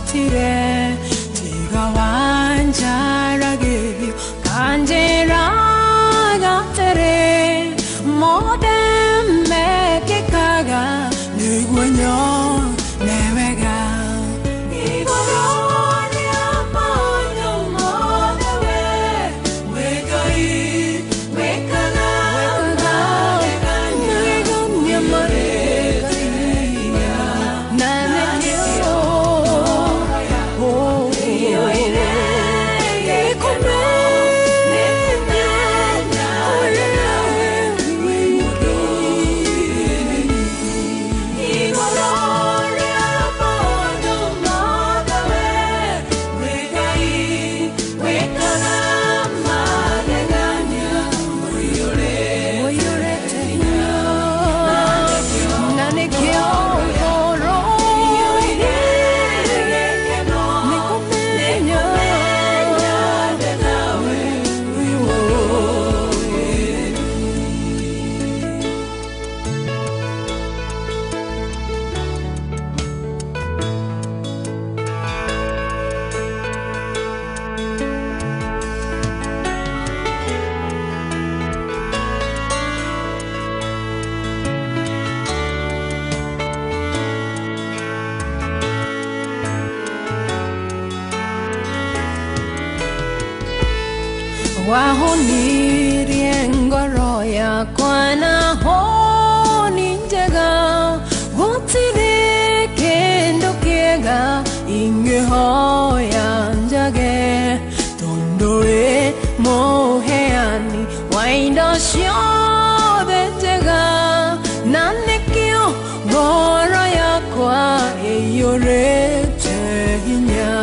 Gũtirĩ tiga wanjaragĩrio kanjĩraga atĩrĩ mothe mekĩkaga nĩguo nyone wega. Igũrũ rĩa maũndũ mothe we wĩ Ngai wĩkaga magegania magegania na nĩkĩo Wahonirie ngoro yakwa na honi njega gũtirĩ kĩndũ kĩega ingĩhoya njage tondũ wĩ mũheani wa indo ciothe njega na nĩkĩo ngoro yakwa ĩiyũrĩte hinya.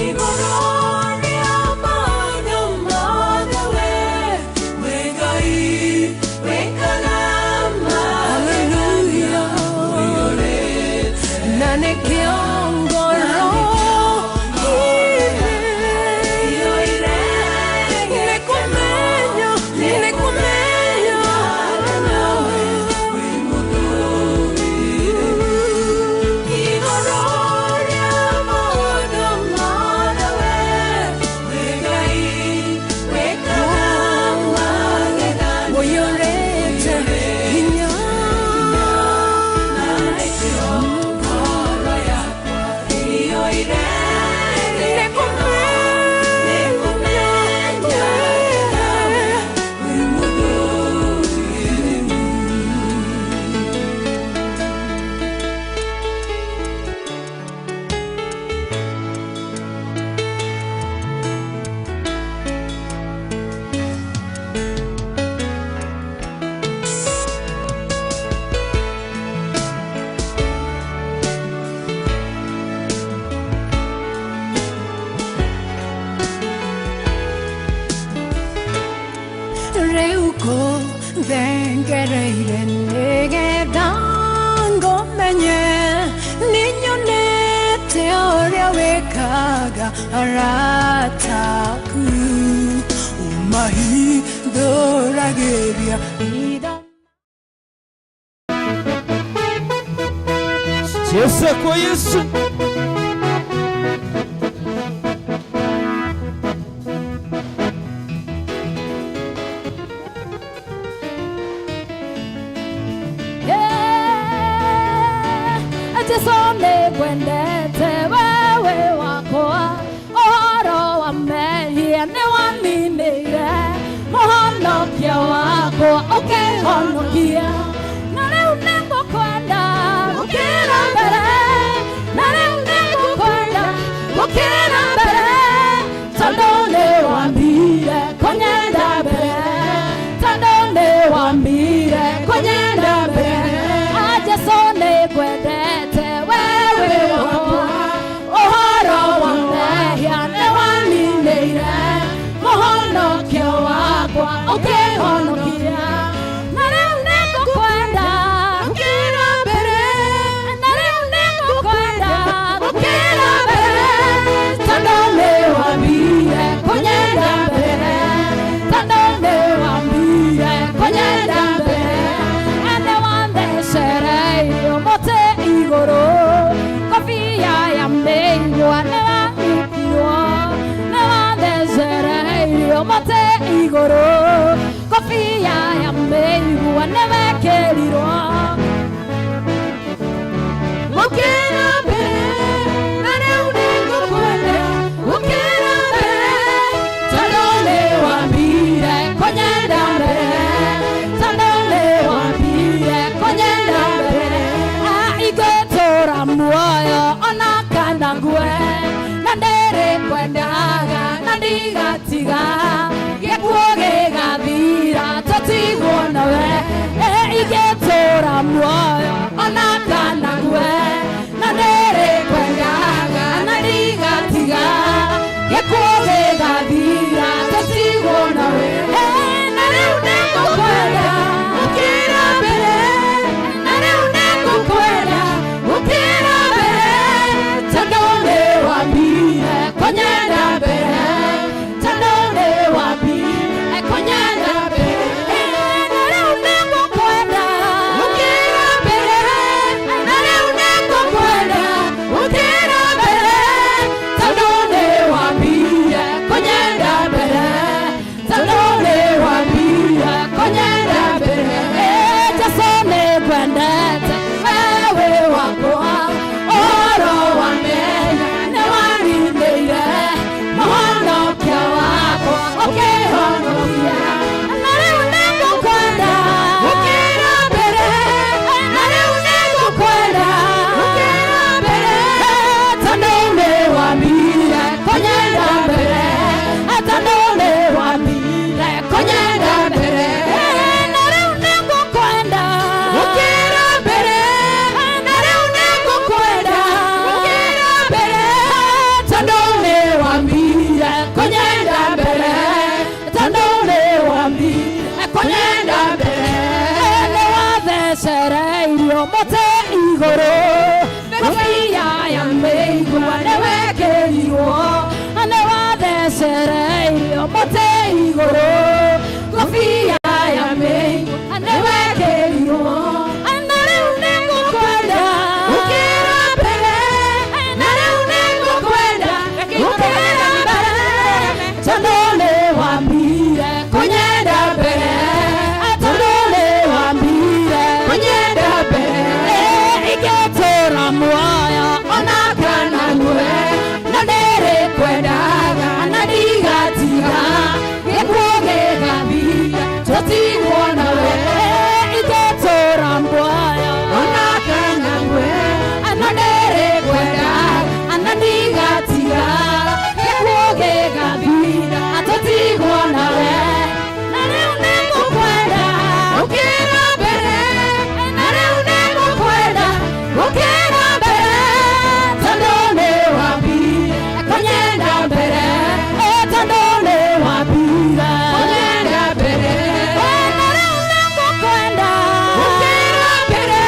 Igũrũ rĩa maũndũ mothe we wĩ Ngai wĩkaga magegania na nĩkĩo ngoro iyũire nĩkũmenya nĩkũmenya nawe wĩ mũndũ. Igũrũ rĩa maũndũ mothe we wĩ Ngai wĩkaga magegania ũiyũrĩte hinya na nĩkĩo ngoro yakwa iyũire nĩkũmenya nawe wĩ mũndũ. Rĩu kũthengereire nĩgetha ngũmenye nĩnyonete ũrĩa wĩkaga arata aku ũmahithũragĩria itho. Yesu kwa Yesu. Jesu nĩngwendete wewe wakwa ũhoro wa mehia nĩwaninĩire mũhonokia wakwa ũkĩhonokia na rĩu nĩngũkwenda gũkĩra mbere na rĩu nĩngũkwenda gũkĩra mbere tondũ nĩwambire kũnyenda mbere tondũ nĩwambire kũnyenda mbere. Ah, Jesu nĩngwendete wewe wakwa ũhoro wa mehia nĩwaninĩire mũhonokio wakwa ũkĩhonokia na rĩu nĩngũkwenda gũkĩra mbere na rĩu nĩngũkwenda gũkĩra mbere tondũ nĩwambire kũnyenda mbere tondũ nĩwambire kũnyenda mbere nĩwanthecereirio mũtĩ igũrũ kobia ya mĩigua. Igũrũ kobia ya mĩigua nĩwekĩrirwo. Gũkĩra mbere, na rĩu nĩngũkwenda. Gũkĩra mbere, tondũ nĩwambire kũnyenda mbere. Tondũ nĩwambire kũnyenda mbere. Ingĩtũra muoyo ona kana ngue, na ndĩrĩkwendaga na ndigatiga, gĩkuũ gĩgathira tũtigwo nawe. Ingĩtũra muoyo ona kana ngue, na ndĩrĩkwendaga na ndigatiga, gĩkuũ gĩgathira tũtigwo nawe. Na rĩu nĩngũkwenda gũkĩra mbere, na rĩu nĩngũkwenda gũkĩra mbere, tondũ nĩwambire kũnyenda mbere, tondũ nĩwambire kũnyenda mbere. Na rĩu nĩngũkwenda Gũkĩra mbere, na rĩu nĩngũkwenda gũkĩra mbere, tondũ nĩwambire kũnyenda mbere, tondũ nĩwambire kũnyenda mbere. Jesũ nĩngwendete wewe wakwa, ũhoro wa mehia nĩwaninĩire, mũhonokia wakwa ũkĩhonokia, na rĩu nĩngũkwenda Gũkĩra mbere, na rĩu nĩngũkwenda gũkĩra mbere, tondũ nĩwambire kũnyenda mbere, tondũ nĩwambire kũnyenda mbere. Na rĩu nĩngũkwenda Gũkĩra mbere, na rĩu nĩngũkwenda gũkĩra mbere, tondũ nĩwambire kũnyenda mbere, tondũ nĩwambire kũnyenda mbere. Nĩwathecereirio mũtĩ igũrũ, kobia ya mĩigua nĩwekĩrirwo. Nĩwathecereirio mũtĩ igũrũ, kobia ya mĩigua nĩwekĩrirwo, na rĩu nĩngũkwenda Gũkĩra mbere, na rĩu nĩngũkwenda gũkĩra mbere, tondũ nĩwambire kũnyenda mbere, tondũ nĩwambire kũnyenda mbere. Ingĩtũra muoyo Ona kana ngue, na ndĩrĩkwendaga na ndigatiga, gĩkuũ gĩgathira tũtigwo nawe. Ingĩtũra muoyo Ona kana ngue, na ndĩrĩkwendaga na ndigatiga, gĩkuũ gĩgathira tũtigwo nawe. Na rĩu nĩngũkwenda Gũkĩra mbere, na rĩu nĩngũkwenda gũkĩra mbere, tondũ nĩwambire kũnyenda mbere, tondũ nĩwambire kũnyenda mbere. Na rĩu nĩngũkwenda Gũkĩra mbere,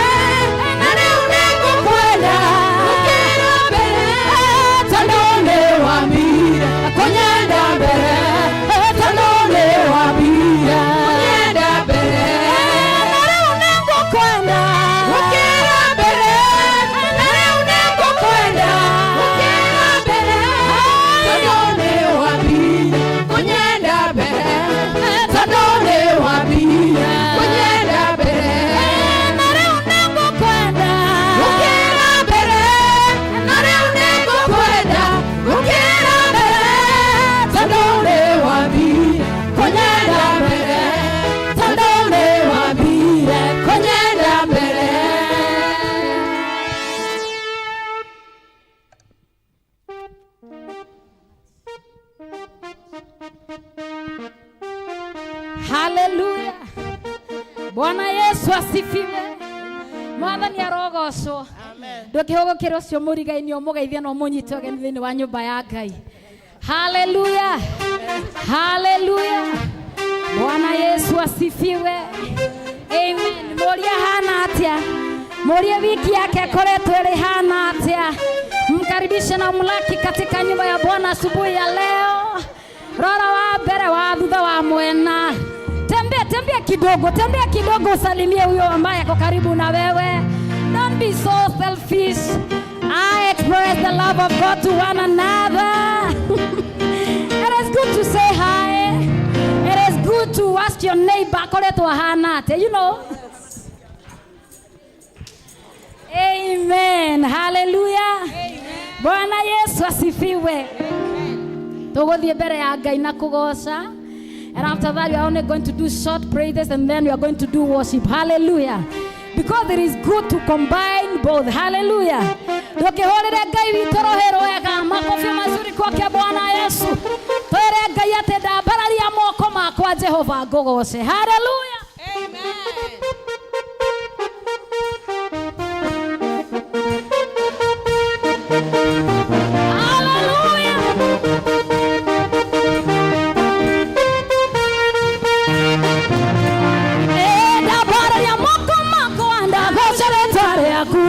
na rĩu nĩngũkwenda gũkĩra mbere, tondũ nĩwambire kũnyenda mbere, tondũ nĩwambire kũnyenda mbere. Na rĩu nĩngũkwenda Gũkĩra mbere, na rĩu nĩngũkwenda gũkĩra mbere, tondũ nĩwambire kũnyenda mbere, tondũ nĩwambire kũnyenda mbere. Na rĩu nĩngũkwenda Gũkĩra mbere, na rĩu nĩngũkwenda gũkĩra mbere, tondũ nĩwambire kũnyenda mbere, tondũ nĩwambire kũnyenda mbere. Haleluya. Bwana Yesu asifiwe. Mwathani arogocwo. Ndũkĩhũgũkĩra ũcio mũrigaini ũmũgeithie na ũmũnyite ũgeni thĩinĩ wa nyũmba ya Ngai. Haleluya. Haleluya. Bwana Yesu asifiwe. Amen. Mũrie hana atĩa? Mũrie wiki yake ĩkoretwo ĩrĩ hana atĩa? Mkaribishe na mlaki katika nyumba ya Bwana asubuhi ya leo. Rora wa mbere wa thutha wa mwena. Tembea tembea kidogo, tembea kidogo, usalimie huyo ambaye ako karibu na wewe. Don't be so selfish. I express the love of God to one another. It is good to say hi. It is good you to ask your neighbor akoretwo ahana atia. Amen. Hallelujah. Bwana Yesu asifiwe. Tũgũthiĩ mbere ya Ngai na kũgoca. And after that, we are only going to do short prayers and then we are going to do worship. Hallelujah. Because it is good to combine both. Hallelujah. Tukihũrĩre Ngai witũ rũhĩ rwega, makofi mazuri kwake Bwana Yesu. Twĩre Ngai atĩ ndambararia moko makwa Jehova ngũgoce. Hallelujah. Amen. Hallelujah. Eh, ndambararia moko makwa ndagoca rĩtwa rĩaku.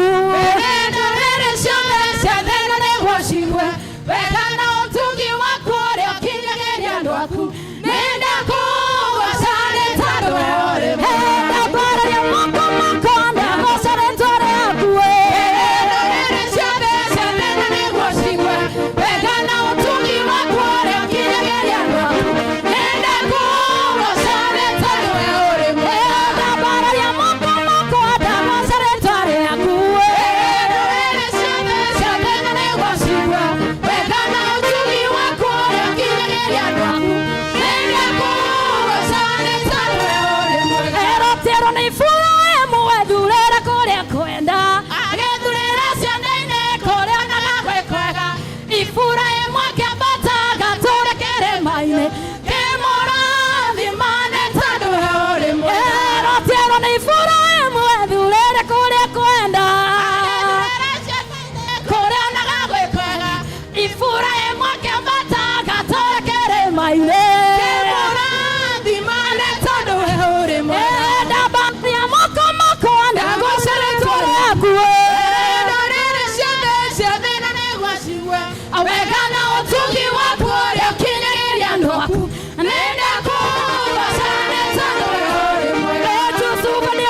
Ndũrĩrĩ ciothe cia thĩ na nĩgũcigwe wega na ũtugi waku ũrĩa ũkinyagĩria andũ aku. Nĩndakũgoca nĩ tondũ we ũrĩ mwega. Eh, ndambararia moko makwa ndagoca rĩtwa rĩaku. Eh, Ndũrĩrĩ ciothe cia thĩ na nĩgũcigwe wega na ũtugi waku ũrĩa ũkinyagĩria andũ aku. Nĩndakũgoca nĩ tondũ we ũrĩ mwega. Ndambararia moko makwa ndagoca rĩtwa rĩaku. Ndũrĩrĩ ciothe cia thĩ na nĩgũcigwe wega na ũtugi waku ũrĩa ũkinyagĩria andũ aku. Nĩndakũgoca nĩ tondũ we ũrĩ mwega. Erotero nĩ Iburahĩmu ethurĩre kũrĩa kwenda. Agethurĩra cianda-inĩ kũrĩa onaga gwĩ kwega. Iburahĩmu akĩambata agatũũre kĩrĩma-inĩ kĩmũrathima nĩ tondũ we ũrĩ mwega. Erotero nĩ Iburahĩmu ethurĩre kũrĩa kwenda. Agethurĩra cianda-inĩ kũrĩa onaga gwĩ kwega. Iburahĩmu akĩambata agatũũre Kĩrĩma-inĩ. kĩmũrathima nĩ tondũ we ũrĩ mwega. Ndambararia moko makwa ndagoca rĩtwa rĩaku. Ndũrĩrĩ ciothe cia thĩ na nĩgũcigwe wega na ũtugi waku ũrĩa ũkinyagĩria andũ aku. Nĩndakũgoca nĩ tondũ we ũrĩ mwega. Jusufu nĩ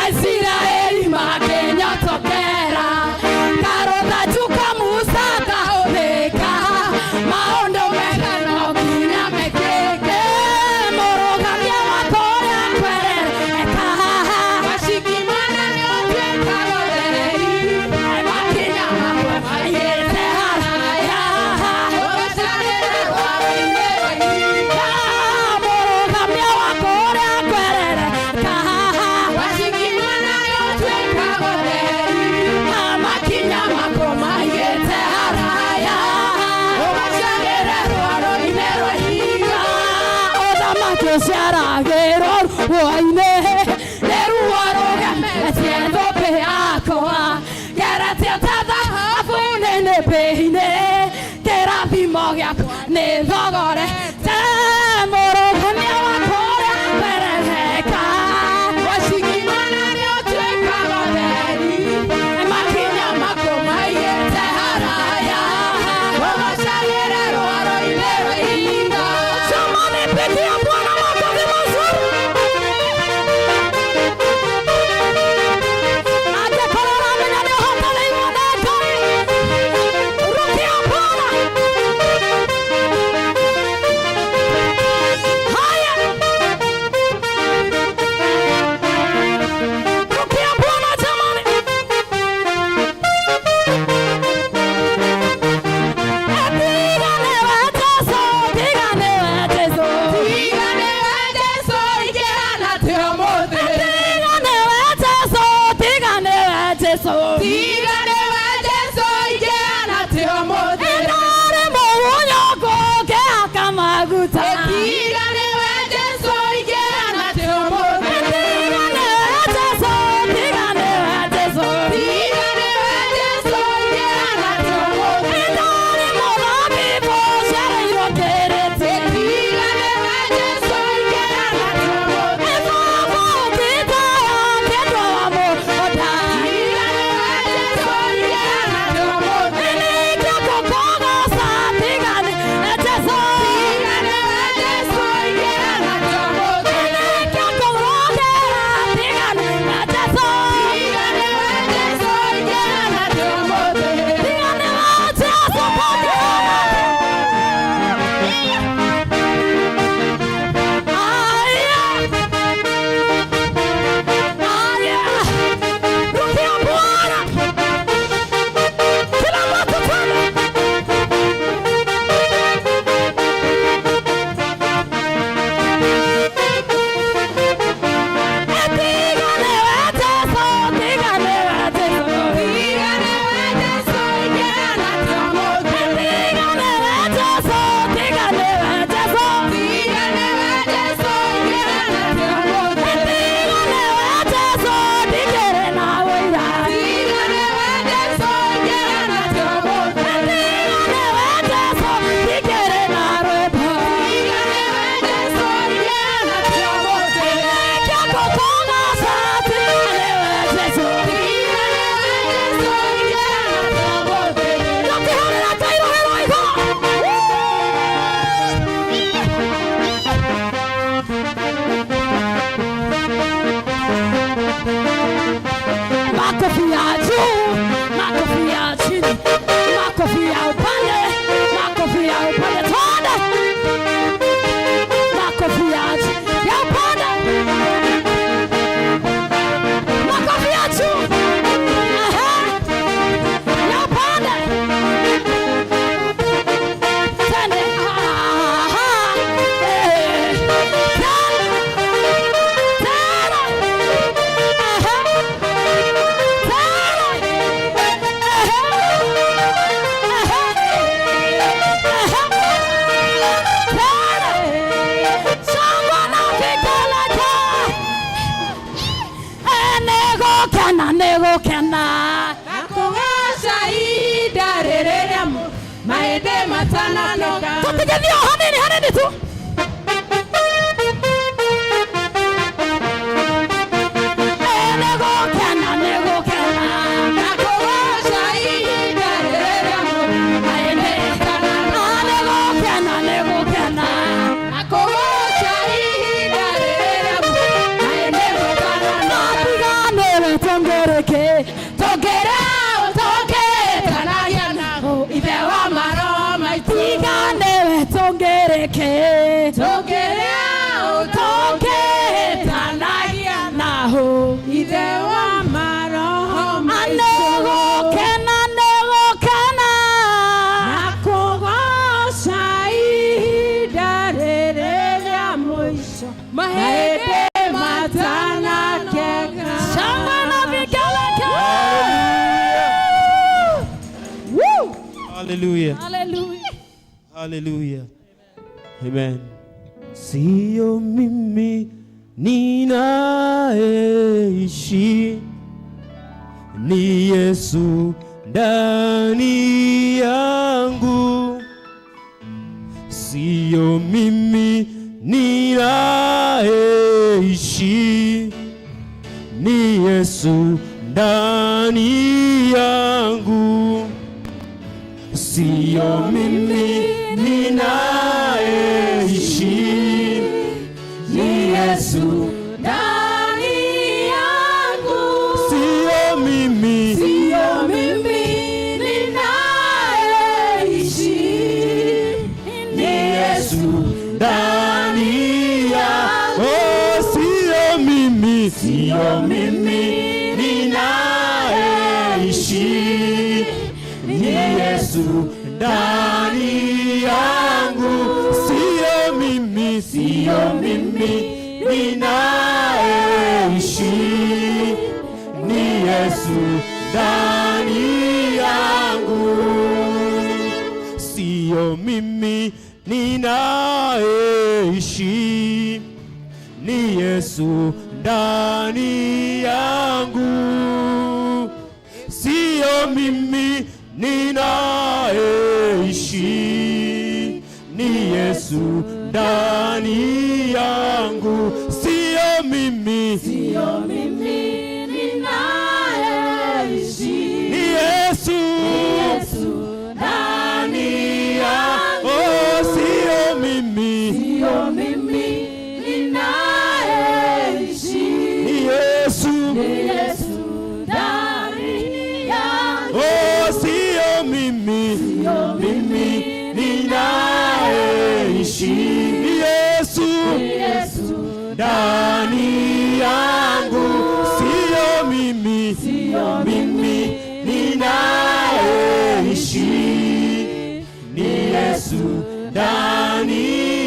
Aisiraeli makĩnyotokera karũthanju ka Musa kahũthĩka maũndũ mega no nginya mekĩke mũrũgamia wa kũrĩa kwerereka Washikimana nĩũtuĩkaga ũtheri. Makinya makwa maigĩte haraya Ũgacanĩra rwaro-inĩ rwa ihiga. Mũrũgamia wa kũrĩa kwerereka Washikimana nĩũtuĩkaga ũtheri. Makinya makwa maigĩte haraya Ũgacanĩra rwaro-inĩ rwa ihiga. Ũthamaki ũciaragĩrwo ruo-inĩ nĩ ruo rũgemetie thũmbĩ yakwa ngeretie ta thahabu nĩnĩmbĩ-inĩ kĩrathimo gĩakwa nĩ thogore te mũrũgamia wa kũrĩa kwerereka Washikimana nĩũtuĩkaga ũtheri. Makinya makwa maigĩte haraya Ũgacanĩra rwaro-inĩ rwa ihiga. Jamani, pigia Bwana makofi mazuri. Angĩkorwo ũramenya nĩ ũhotanĩirwo nĩ Ngai, rukia Bwana. Haya. Rukia Bwana jamani. Tigane wa Jesu, tigane wa Jesu. Tigane wa Jesũ ingĩhana atĩa ũmũthĩ. Tigane wa Jesu, tigane wa Jesu. Tigane wa Jesũ ingĩhana atĩa ũmũthĩ. Ndari mũgunyo ngũkĩhaka maguta. Tigane wa Jesũ ingĩhana atĩa ũmũthĩ. Tigane wa Jesu, tigane wa Jesu. Tigane wa Jesũ ingĩhana atĩa ũmũthĩ. Ndari mũthabibũ ũciarĩirwo kĩrĩtĩ. Tigane wa Jesũ ingĩhana atĩa ũmũthĩ. Baba ũkĩtaya kĩndũ wa mũgũnda. Tigane wa Jesũ ingĩhana atĩa ũmũthĩ. Nĩkĩo ngũkũgooca, tigane na Jesu. Tigane wa Jesũ ingĩhana atĩa ũmũthĩ. Nĩkĩo ngũrogera, tigane na Jesu. Tigane wa Jesũ ingĩhana atĩa ũmũthĩ. Tigane wa Jesu, Aya. Aya. Rukia Bwana. Kila mtu twende. Tigane wa Jesu, tigane wa Jesu. Tigane wa Jesũ ingĩhana atĩa ũmũthĩ. Tigane wa Jesu, tigane wa Jesu. Tigane wa Jesũ ingĩhana atĩa ũmũthĩ. Tigane wa Jesu, ndigĩrĩ na ũira. Tigane wa Jesũ ingĩhana atĩa ũmũthĩ. Tigane wa Jesu, ndigĩrĩ na rwĩmbo. Tigane wa Jesũ ingĩhana atĩa ũmũthĩ. Nĩkĩo ngũkũgooca, tigane wa Jesu. Tigane wa Jesũ ingĩhana atĩa ũmũthĩ. Tũkĩhũrĩra Ngai rũhĩ rwa igũrũ. Makofi ya juu, makofi ya chini, makofi ya upande, makofi ya upande, twende. Makofi ya chini, ya upande, makofi ya juu, aha, ya upande, twende, aha, eh, tena, tena, aha. Nĩgũkena Na kũgooca ihinda rĩrĩa mahĩndĩ matananoga. tũtigithio hanini hanini tu. Nĩgũkena nĩgũkena Na kũgooca ihinda rĩrĩa mahĩndĩ matananoga. Nĩgũkena nĩgũkena Na kũgooca ihinda rĩrĩa mahĩndĩ matananoga. Tũngĩrĩa ũtũngĩtanagia naho ithe wa maroho maitũ. Tiga nĩwe tũngĩrĩkĩ. Tũngĩrĩa ũtũngĩtanagia naho Ithe wa maroho maitũ. Anĩgũkena nĩgũkena. Na kũgooca ihinda rĩrĩ rĩa mũico. Mahĩndĩ matanakega. Shangwe na vigelegele. Woo! Hallelujah. Hallelujah. Hallelujah. Amen. Sio mimi ninaishi, ni Yesu ndani yangu. Sio mimi ninaishi, ni Yesu ndani yangu. Sio mimi ninaishi, ni Yesu Ndani yangu. Sio mimi, Sio mimi ninayeishi, ni Yesu ndani yangu. Oh, sio mimi, sio mimi ninaishi, ni Yesu ndani yangu. Sio mimi, sio mimi ninaishi, ni Yesu ndani yangu. Sio mimi ninaishi, ni Yesu ndani yangu. Sio mimi ninaishi, ni Yesu ndani yangu. Sio mimi, Sio mimi ninayeishi, ni Yesu Yesu ndani yangu. Oh, sio mimi, Sio mimi ninayeishi, ni Yesu. ni Yesu ndani yangu. Oh, sio mimi, Sio mimi ninaishi, ni Yesu Yesu ndani yangu. Sio mimi, Sio mimi ninaishi, ni Yesu ndani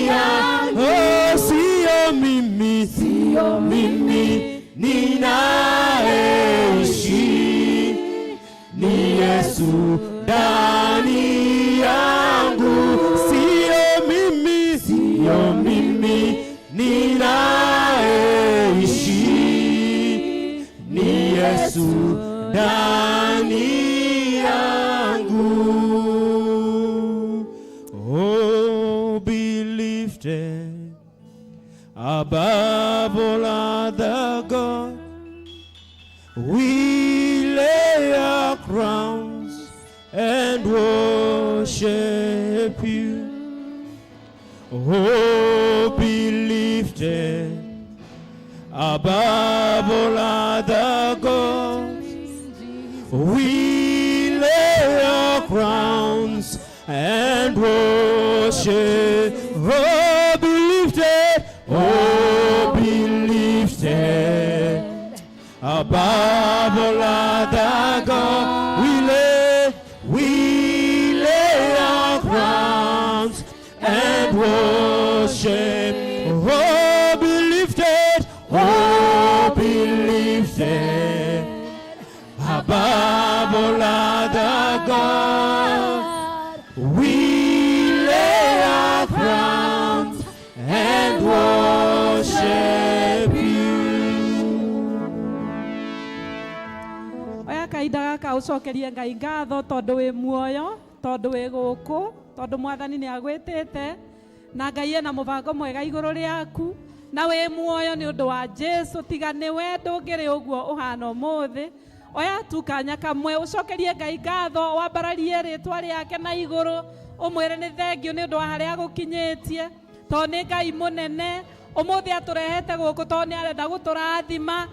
yangu. Oh, sio mimi, Sio mimi ninaishi, ni Yesu ndani yangu. Sio mimi, sio mimi ninaishi, ni Yesu ndani yangu. Oh, be lifted above all other gods. We lay our crowns and worship you. Oh, be lifted above all other gods. We lay our crowns and worship. Oh, be lifted, oh, be lifted above all other gods. We lay our crowns and worship. Oh, be lifted, oh, be lifted above all other gods. We lay our crowns and worship you. Oya kahinda gaka ũcokerie Ngai ngatho tondũ wĩ muoyo, tondũ wĩ gũkũ, tondũ Mwathani nĩ agwĩtĩte na Ngai ena mũbango mwega igũrũ rĩaku na wĩ muoyo nĩ ũndũ wa Jesu. Tiga nĩwe ndũngĩrĩ ũguo ũhana ũmũthĩ. Oya tu kanya kamwe ũcokerie Ngai ngatho, wambararie rĩtwa rĩake na igũrũ, ũmwĩre nĩ thengiũ nĩ ũndũ wa harĩa agũkinyĩtie, tondũ nĩ Ngai mũnene. Ũmũthĩ atũrehete gũkũ tondũ nĩ arenda gũtũrathima.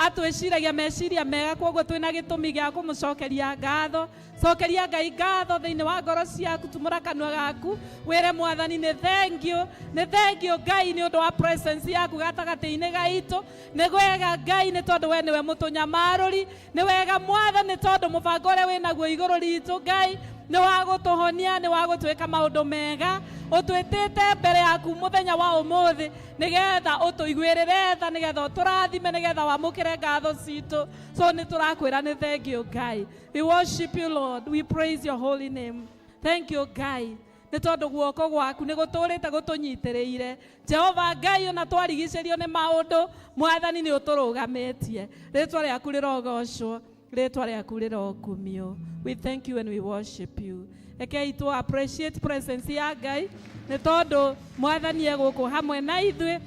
Atwĩciragia meciria mega, koguo twĩna gĩtũmi gĩa kũmũcokeria ngatho. Cokeria Ngai ngatho thĩinĩ wa ngoro ciaku, tumũra kanua gaku wĩre Mwathani nĩ thank you, nĩ thank you Ngai nĩ ũndũ wa presence yaku gatagatĩ-inĩ gaitũ. Nĩ wega Ngai nĩ tondũ we nĩwe mũtũnyamarũri, nĩ wega Mwathani nĩ tondũ mũbango ũrĩa wĩnaguo igũrũ ritũ Ngai nĩ wa gũtũhonia, nĩ wa gũtwĩka maũndũ mega. Ũtwĩtĩte mbere yaku mũthenya wa ũmũthĩ nĩgetha ũtũiguĩrĩre tha, nĩgetha ũtũrathime, nĩgetha wamũkĩre ngatho citũ. So nĩ tũrakwĩra nĩ thank you Ngai. We worship you Lord, we praise your holy name. Thank you Ngai nĩ tondũ guoko gwaku nĩ gũtũrĩte gũtũnyitĩrĩire. Jehova Ngai, ona twarigicĩrio nĩ maũndũ, Mwathani nĩ ũtũrũgamĩtie. Rĩtwa rĩaku rĩrogocwo, rĩtwa rĩaku rĩrokumio. We thank you and we worship you. Rekei tũ appreciate presence ya Ngai nĩ tondũ Mwathani e gũkũ hamwe na ithuĩ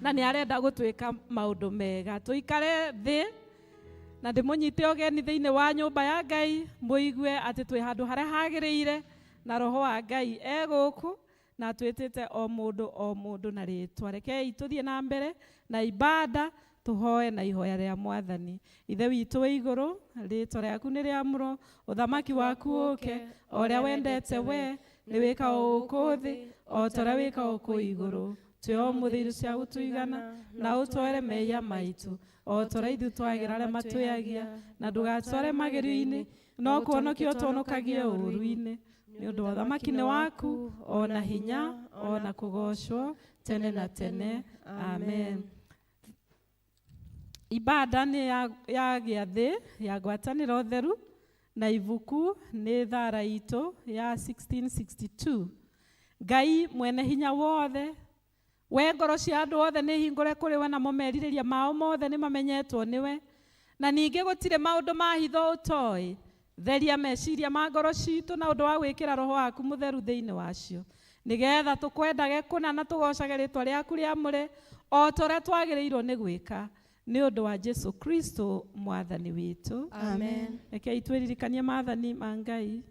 na nĩ arenda gũtwĩka maũndũ mega. Tũikare thĩ na ndĩmũnyite ũgeni thĩinĩ wa nyũmba ya Ngai, mũigue atĩ twĩ handũ harĩa hagĩrĩire na roho wa Ngai e gũkũ na twĩtĩte o mũndũ o mũndũ na rĩtwa. Rekei tũthiĩ na mbere na ibada, tũhoe na ihoya rĩa Mwathani. Ithe witũ wĩ igũrũ, rĩtwa rĩaku nĩ rĩamũrwo, ũthamaki waku ũke, o ũrĩa wendete we nĩ wĩkagwo gũkũ thĩ o ta ũrĩa wĩkagwo kũu igũrũ. Twĩ o ũmũthĩ irio cia gũtũigana, na ũtware mehia maitũ o ta ũrĩa ithuĩ twagĩra arĩa matwĩagia, na ndũgatware magerio-inĩ, no kũhonokia ũtũhonokagie ũũru-inĩ. Nĩ ũndũ wa ũthamaki nĩ waku, o na hinya, o na kũgoocwo tene na tene. Amen. Ibada nĩ ya gĩathĩ ya ngwatanĩro theru, na ibuku nĩ thara itũ ya 1662. Ngai mwene hinya wothe, we ngoro cia andũ othe nĩ hingũre kũrĩ we, namo merirĩria mao mothe nĩ mamenyetwo nĩwe, na ningĩ gũtirĩ maũndũ ma hitho ũtoĩ. Theria meciria ma ngoro citũ na ũndũ wa gwĩkĩra roho waku mũtheru thĩinĩ wacio, nĩgetha tũkwendage kũna na tũgocage rĩtwa rĩaku rĩamũre o ta ũrĩa twagĩrĩirwo nĩ gwĩka, nĩ ũndũ wa Jesu Kristo Mwathani witũ. Amen. Rekei twĩririkanie maathani ma Ngai.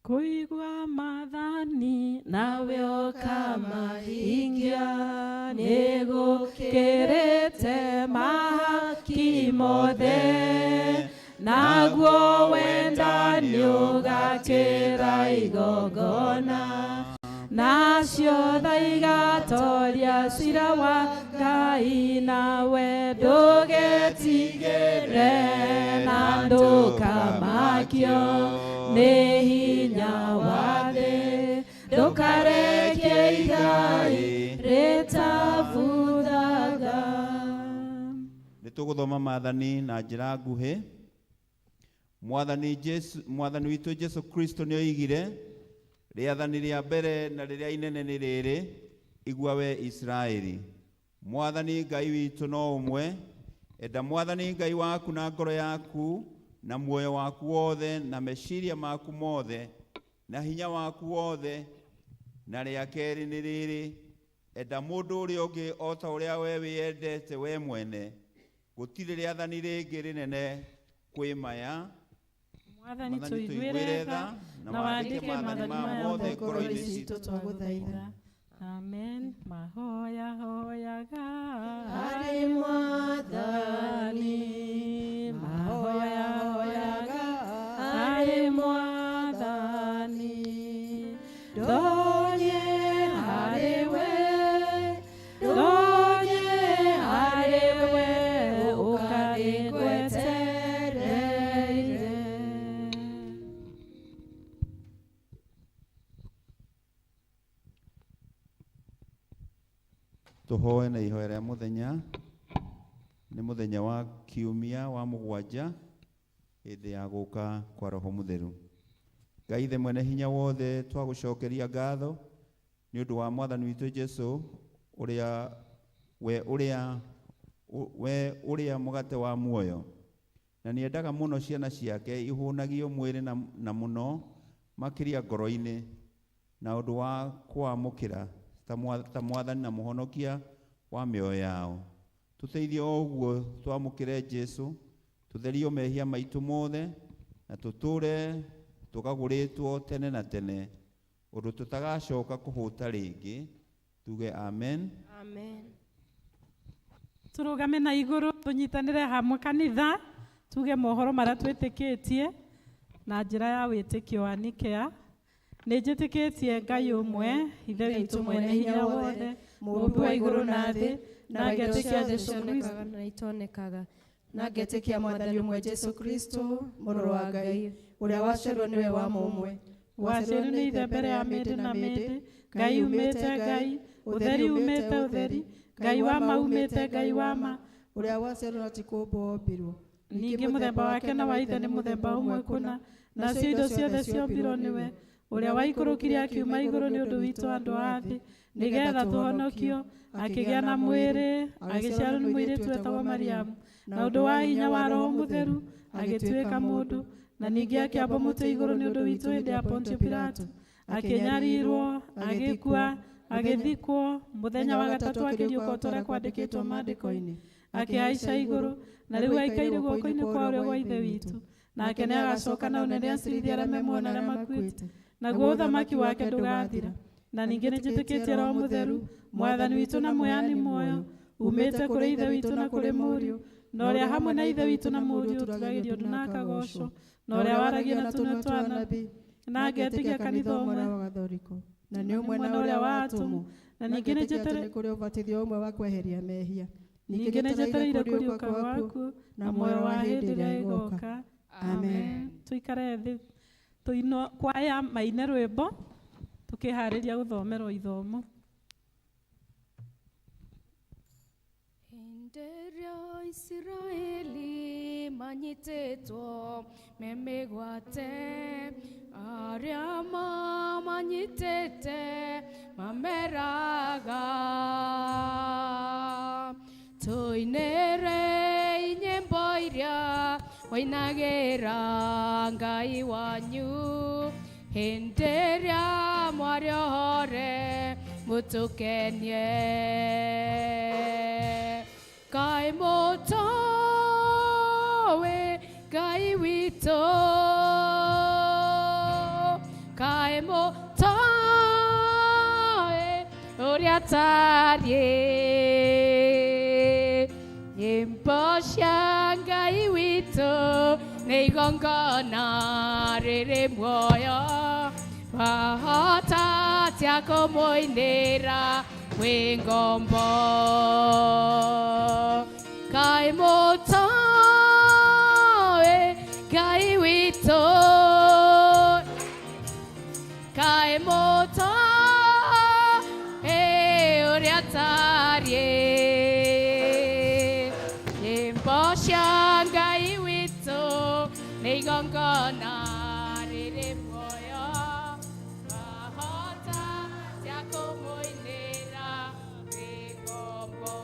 Kũigua maathani nawe ũkamahingia nĩ gũkĩrĩte mahaki mothe, naguo wendani ũgakĩra igongona, nacio tha igatoria cira wa Ngai, nawe ndũgetigĩre na ndũkamakio nĩ hinya wa thĩ, ndũkareke igai rĩtabuthaga. Nĩ tũgũthoma maathani na njĩra nguhĩ. Mwathani Jesu, Mwathani witũ Jesu Kristo nĩ oigire, rĩathani rĩa mbere na rĩrĩa inene nĩ rĩrĩ, igua we Isiraeli, Mwathani Ngai witũ no ũmwe. Enda Mwathani Ngai waku na ngoro yaku na muoyo waku wothe na meciria maku mothe na hinya waku wothe. Na rĩa kerĩ nĩ rĩrĩ, enda mũndũ ũrĩa ũngĩ o ta ũrĩa we wĩyendete we mwene. Gũtirĩ rĩathani rĩngĩ rĩnene kwĩ maya. Mwathani tũiguĩre tha na wandĩke maathani maya mothe ngoro-inĩ citũ, twagũthaitha. Amen. Mahoya hoyaga harĩ Mwathani, mahoya hoyaga harĩ Mwathani, ndonye harĩ we, ndonye harĩ we, ũkangĩgwetereire. Tũhoe na ihoya rĩa mũthenya. Nĩ mũthenya wa kiumia wa mũgwanja hĩndĩ ya gũka kwa Roho Mũtheru. Ngai Ithe mwene hinya wothe, twagũcokeria ngatho nĩ ũndũ wa Mwathani witũ Jesu, ũrĩa we ũrĩa we ũrĩa mũgate wa muoyo, na nĩendaga mũno ciana ciake ihũnagio mwĩrĩ na mũno makĩria ngoro-inĩ, na ũndũ wa kũamũkĩra ta Mwathani na Mũhonokia wa mĩoyo yao. Tũteithie o ũguo twamũkĩre Jesu, tũtherio mehia maitũ mothe, na tũtũre tũgagũrĩtwo tene na tene, ũndũ tũtagacoka kũhũta rĩngĩ. Tuge amen. Amen. Tũrũgame na igũrũ tũnyitanĩre hamwe kanitha tuge mohoro marĩa twĩtĩkĩtie na njĩra ya wĩtĩkio wa Nikea. Nĩ njĩtĩkĩtie Ngai ũmwe, Ithe witũ mwene hinya wothe, mũũmbi wa igũrũ na thĩ, na Na indo ngetĩkia ciothe Jesũ Kristo cionekaga na itonekaga, na ngetĩkia Mwathani ũmwe Jesũ Kristo, Mũrũ wa Ngai, ũrĩa waciarirwo nĩwe wa mũmwe, waciarirwo nĩ Ithe mbere ya mĩndĩ na mĩndĩ, Ngai umĩte Ngai, ũtheri umĩte ũtheri, Ngai wa ma umĩte Ngai wa ma, ũrĩa waciarirwo na ti kũũmbwo ombirwo, ningĩ mũthemba wake na wa Ithe nĩ mũthemba ũmwe kũna, nacio indo ciothe ciombirwo nĩwe, ũrĩa waikũrũkire akiuma igũrũ nĩ ũndũ witũ andũ a thĩ, nĩgetha tũhonokio, akĩgĩa na mwĩrĩ, agĩciarwo nĩ mũirĩtu wetagwo Mariamu, na ũndũ wa hinya wa Roho Mũtheru, agĩtuĩka mũndũ, na ningĩ akĩambwo mũtĩ igũrũ nĩ ũndũ witũ hĩndĩ ya Pontio Pilato, akĩnyarirwo, agĩkua, agĩthikwo, mũthenya wa gatatũ akĩriũka o ta ũrĩa kwandĩkĩtwo maandĩko-inĩ, akĩhaica igũrũ, na rĩu aikaire guoko-inĩ kwa ũrĩo gwa Ithe witũ, nake nĩagacoka na ũnene acirithie arĩa me muoyo na arĩa makuĩte, naguo ũthamaki wake ndũgathira. Na ningĩ nĩnjĩtĩkĩtie Roho Mũtheru, Mwathani witũ na mũheani muoyo, umĩte kũrĩ Ithe witũ na kũrĩ Mũriũ, na ũrĩa hamwe na Ithe witũ na Mũriũ ũtũũragĩrio ũndũ na akagoocwo, na ũrĩa waragia na tũnua twa anabii, na ngetĩkia kanitha ũmwe wa Gathoriko, na nĩ ũmwe na ũrĩa wa atũmwo, na ningĩ ngetĩkia atĩ nĩnjĩtĩrĩ nĩ kũrĩ ũbatithio ũmwe wa kweheria mehia, ningĩ nĩnjetereire kũriũka gwaku na muoyo wa hĩndĩ ĩrĩa ĩgoka. Amen. Tuikare thĩ tũinwo kwaya maine rwĩmbo tukĩharĩria gũthomerwo ithomo. Hĩndĩ ĩrĩa Isiraeli manyitĩtwo me mĩgwate, arĩa mamanyitĩte mameraga, tũinĩrei nyĩmbo iria mũinagĩra Ngai wanyu, hĩndĩ ĩrĩa mwarĩ ohore mũtũkenie. Ngai mũtũĩ, Ngai witũ, Ngai mũtũĩ ũrĩa tariĩ. Nyĩmbo cia Ngai witũ nĩ igongona rĩrĩ muoyo, wahota atĩa kũmũinĩra wĩ ngombo? Ngai mũtũĩ, Ngai witũ, Ngai mũtũĩ ũrĩa tariĩ. Nyĩmbo cia Ngai witũ nĩ igongona rĩrĩ muoyo, wahota atĩa kũmũinĩra wĩ ngombo?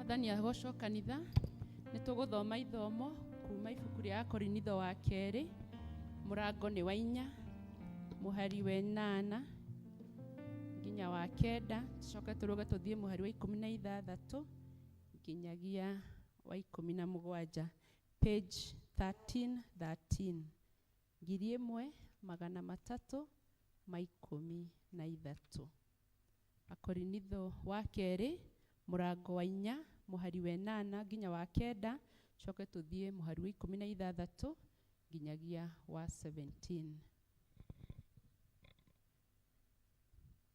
Mwathani agocwo kanitha. Nĩ tũgũthoma ithomo kuma ibuku rĩa Akorinitho wa kerĩ, mũrango nĩ wa 4, mũhari wa 8 nginya wa 9, tũcoke tũrũge tũthiĩ mũhari wa 16 nginyagia wa 17, page 1313, 1313. Akorinitho wa kerĩ, mũrango wa 4, mũhari wa 8 nginya wa 9, coke tũthiĩ mũhari wa 16 nginyagia wa 17.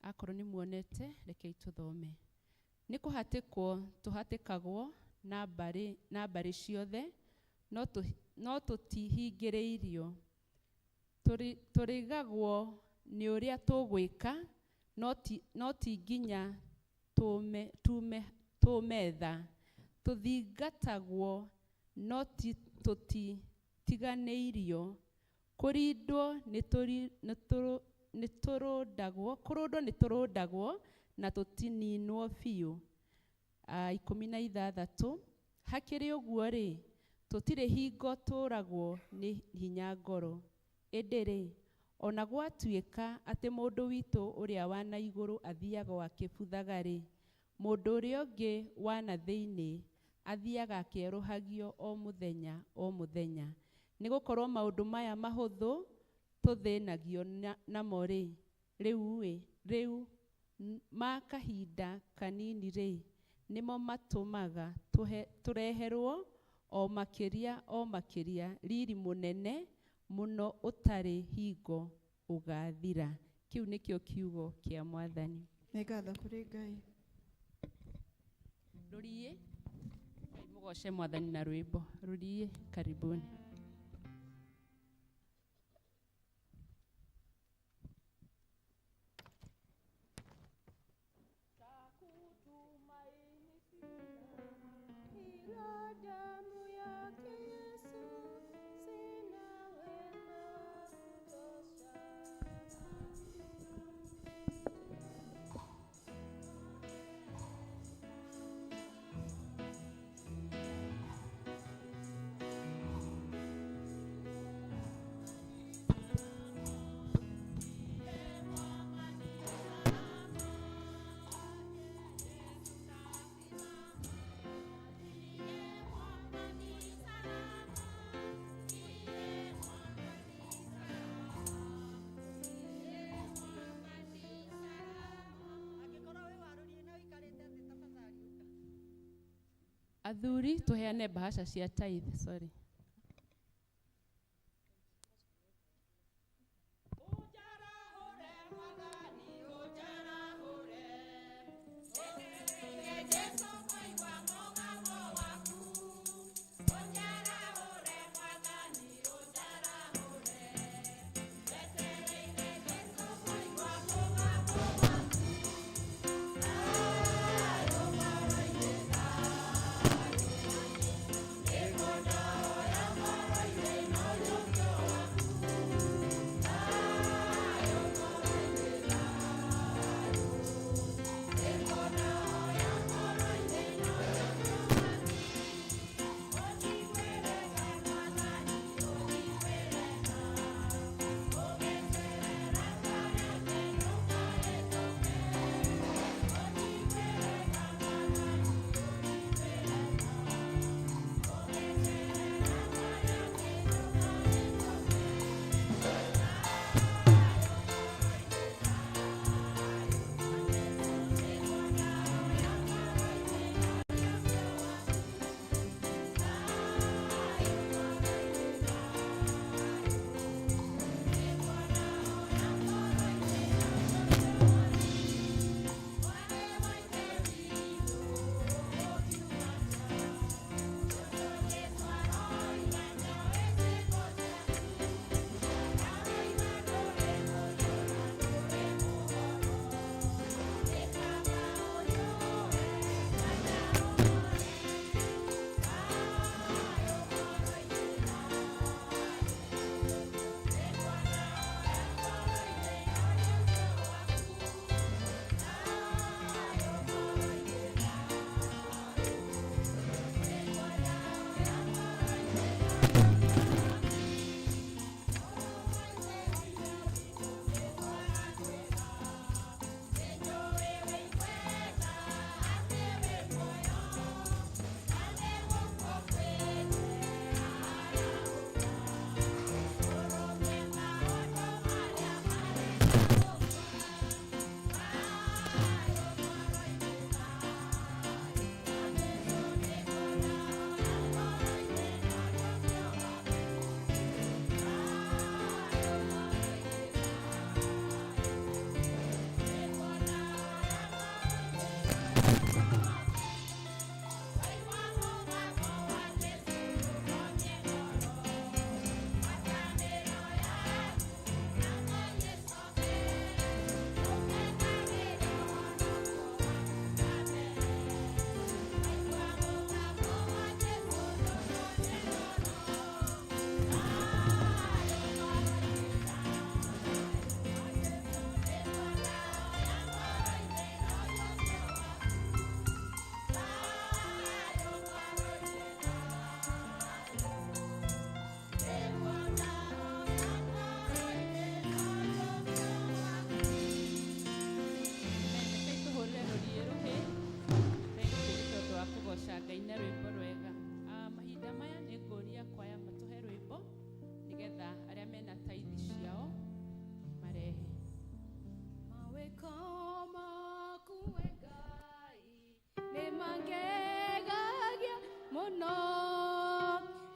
Akorwo nĩ muonete, rekei tũthome. Nĩ kũhatĩkwo tũhatĩkagwo na mbarĩ ciothe, no tũtihingĩrĩirio. Tũrigagwo nĩ ũrĩa tũgwĩka, no ti nginya tũme tha. Tũthingatagwo, no tũtitiganĩirio. Kũrindwo nĩ tũrũndagwo, kũrũndwo nĩ tũrũndagwo na tũtininwo biũ. 16, hakĩrĩ ũguo rĩ, tũtirĩ hingo tũragwo nĩ hinya ngoro. Ĩndĩ rĩ, ona gwatuĩka atĩ mũndũ witũ ũrĩa wa na igũrũ athiaga o akĩbuthaga rĩ, mũndũ ũrĩa ũngĩ wa na thĩinĩ athiaga akĩerũhagio o mũthenya o mũthenya. Nĩ gũkorwo maũndũ maya mahũthũ tũthĩnagio namo rĩ, rĩu ma kahinda kanini rĩ, nĩmo matũmaga tũreherwo o makĩria o makĩria riri mũnene mũno ũtarĩ hingo ũgathira. Kĩu nĩkĩo kiugo kĩa Mwathani. Nĩ ngatho kũrĩ Ngai. Rũriĩ, Ngai mũgoce Mwathani na rwĩmbo. Rũriĩ, karibuni. Ila damu yake Yesu, sina wema wa kutosha. Angĩkorwo wĩ warũrie na ũikarĩte thĩ, tafadhali ũka. Athuri, tũheane bahasha cia tithe, sorry.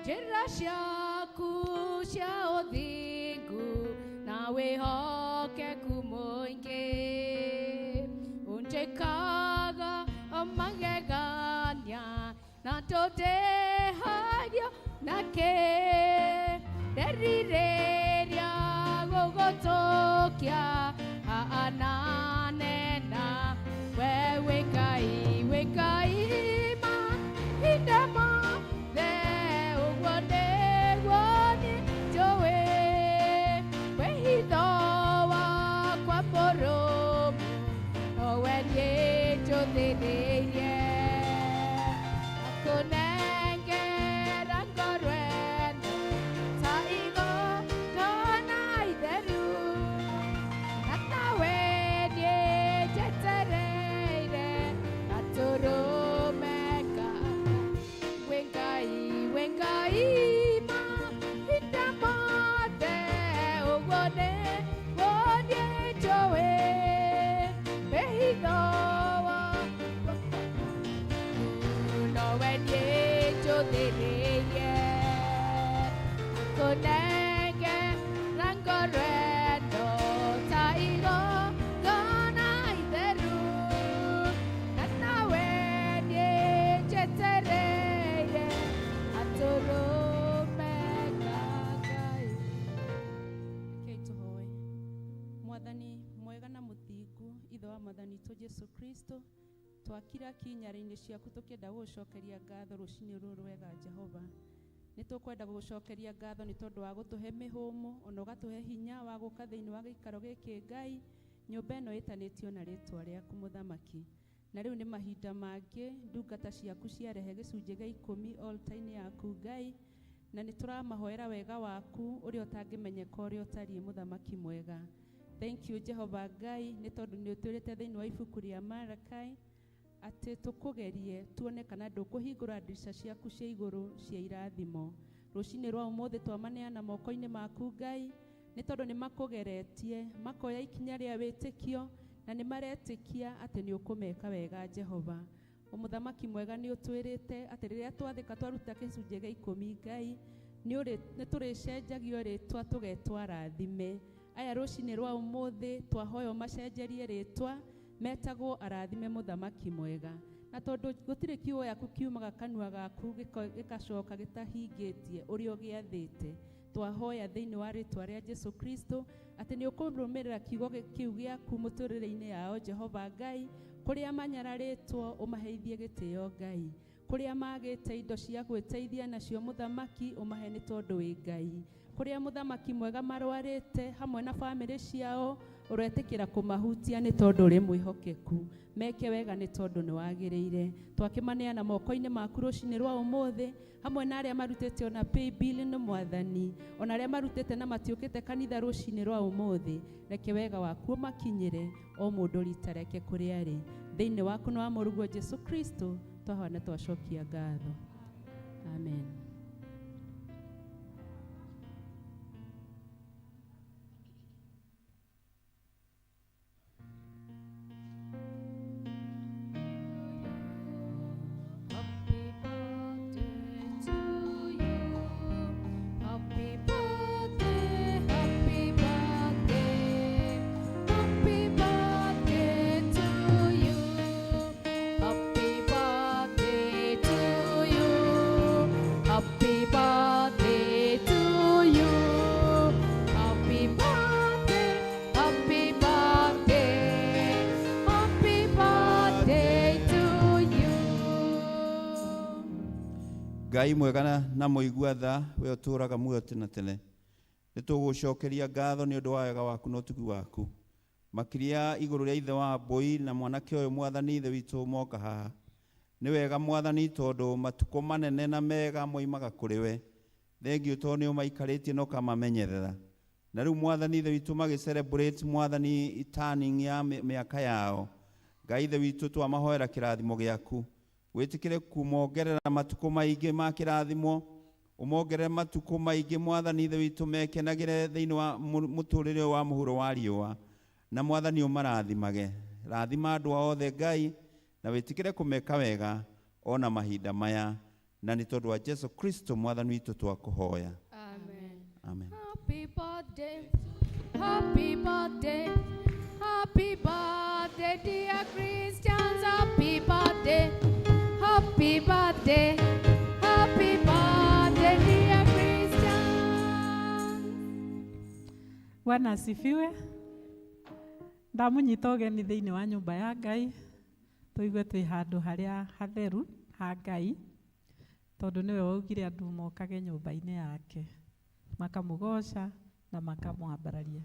Njĩra ciaku cia ũthingu na wĩhokeku mũingĩ ũnjĩkaga magegania na tũtĩhagio nakĩ nderirĩria gũgũtũkia ananena we wĩ Ngai wĩ Ngai mahinda mothe ũguo nĩguo niĩ njũĩ wĩhitho wakwa mũrũmu nowe niĩ njũthĩrĩirie akũnengera ngoro ĩno ta igongona itheru na tawe niĩ njetereire gatũrũme ka wĩ Ngai wĩ Ngai mahinda mothe ũguo nĩguo niĩ njũĩ wĩhitho wakwa nowe niĩ njũthĩrĩirie akũnengera ngoro ĩno ta igongona itheru na tawe niĩ njetereire gatũrũme ka Ngai. Rekei tũhoe. Mwathani mwega na mũthingu ithe wa mwathani witũ Jesu Kristo twakira kinyarĩ-inĩ ciaku tũkĩenda gũgũcokeria ngatho rũcinĩ rũrũ rwega Jehova nĩ tũkwenda gũgũcokeria ngatho nĩ tondũ wa gũtũhe mĩhũmũ ona ũgatũhe hinya wa gũka thĩinĩ wa gĩikaro gĩkĩ Ngai nyũmba ĩno ĩtanĩtio na rĩtwa rĩaku mũthamaki na rĩu nĩ mahinda mangĩ ndungata ciaku ciarehe gĩcunjĩ gĩa ikũmi altar-inĩ yaku Ngai na nĩ tũramahoera wega waku ũrĩa ũtangĩmenyeka ũrĩa ũtariĩ mũthamaki mwega. Thank you Jehova Ngai nĩ tondũ nĩ ũtwĩrĩte thĩinĩ wa ibuku rĩa Marakai atĩ tũkũgerie tuone kana ndũkũhingũra ndirica ciaku cia igũrũ cia irathimo. Rũcinĩ rwa ũmũthĩ twamaneana moko-inĩ maku Ngai nĩ tondũ nĩ makũgeretie makoya ikinya rĩa wĩtĩkio na nĩ maretĩkia atĩ nĩ ũkũmeka wega Jehova. Mũthamaki mwega nĩ ũtwĩrĩte atĩ rĩrĩa twathĩka twaruta gĩcunjĩ gĩa ikũmi Ngai nĩ tũrĩcenjagio rĩtwa tũgetwo arathime. Aya rũcinĩ rwa ũmũthĩ twahoya ũmacenjerie rĩtwa metagwo arathime mũthamaki mwega na tondũ gũtirĩ kiugo gĩaku kiumaga kanua gaku gĩgacoka gĩtahingĩtie ũrĩa ũgĩathĩte twahoya thĩinĩ wa rĩtwa rĩa Jesu Kristo atĩ nĩ ũkũrũmĩrĩra kiugo kĩu gĩaku mũtũrĩre-inĩ yao Jehova Ngai kũrĩa manyararĩtwo ũmaheithie gĩtĩo Ngai kũrĩa magĩte indo cia gwĩteithia nacio mũthamaki ũmahe nĩ tondũ wĩ Ngai kũrĩa mũthamaki mwega marwarĩte hamwe na bamĩrĩ ciao ũretĩkĩra kũmahutia nĩ tondũ ũrĩ mwĩhokeku meke wega nĩ tondũ nĩ wagĩrĩire twakĩmaneana moko-inĩ maku rũcinĩ rwa ũmũthĩ hamwe na arĩa marutĩte ona paybill nĩ mwathani ona arĩa marutĩte na matiũkĩte kanitha rũcinĩ rwa ũmũthĩ reke wega waku ũmakinyĩre o mũndũ rita rĩake kũrĩa arĩ thĩinĩ waku na wa mũrũguo Jesu Kristo twahoya na twacokia ngatho amen. Happy birthday to you. Happy birthday, happy birthday, happy birthday to you. Happy birthday to you. Happy birthday to you. Happy birthday, happy birthday, happy birthday to you. Ngai mwega na mũigua tha we ũtũũraga muoyo tene tene nĩ tũgũcokeria ngatho nĩ ũndũ wa wega waku na ũtugi waku makĩria igũrũ rĩa ithe wa mbũi na mwanake ũyũ mwathani ithe witũ moka haha nĩ wega mwathani tondũ matukũ manene na mega moimaga kũrĩ we thengiũ tondũ nĩ ũmaikarĩtie na ũkamamenyerera na rĩu mwathani ithe witũ magĩ celebrate mwathani turning ya mĩaka yao Ngai ithe witũ twamahoera kĩrathimo gĩaku wĩtĩkĩre kumongerera matukũ maingĩ ma kĩrathimo ũmongerere matukũ maingĩ mwathani ithe witũ mekenagĩre thĩinĩ wa mũtũrĩre ũyũ wa mũhuro wa riũa na mwathani ũmarathimage rathima andũ othe Ngai na wĩtĩkĩre kũmeka wega ona mahinda maya Na nĩ tondũ wa Jesu Kristo mwathani witũ twakũhoya. Amen. Amen. Happy birthday, happy birthday, happy birthday, dear Christians. Happy birthday, happy birthday, happy birthday, dear Christians. Bwana asifiwe. Ndamunyita ũgeni thĩinĩ wa nyũmba ya Ngai, tũigue twĩ handũ harĩa hatheru ha Ngai, tondũ nĩwe waugire andũ mokage nyũmba-inĩ yake, makamũgoca na makamwambararia.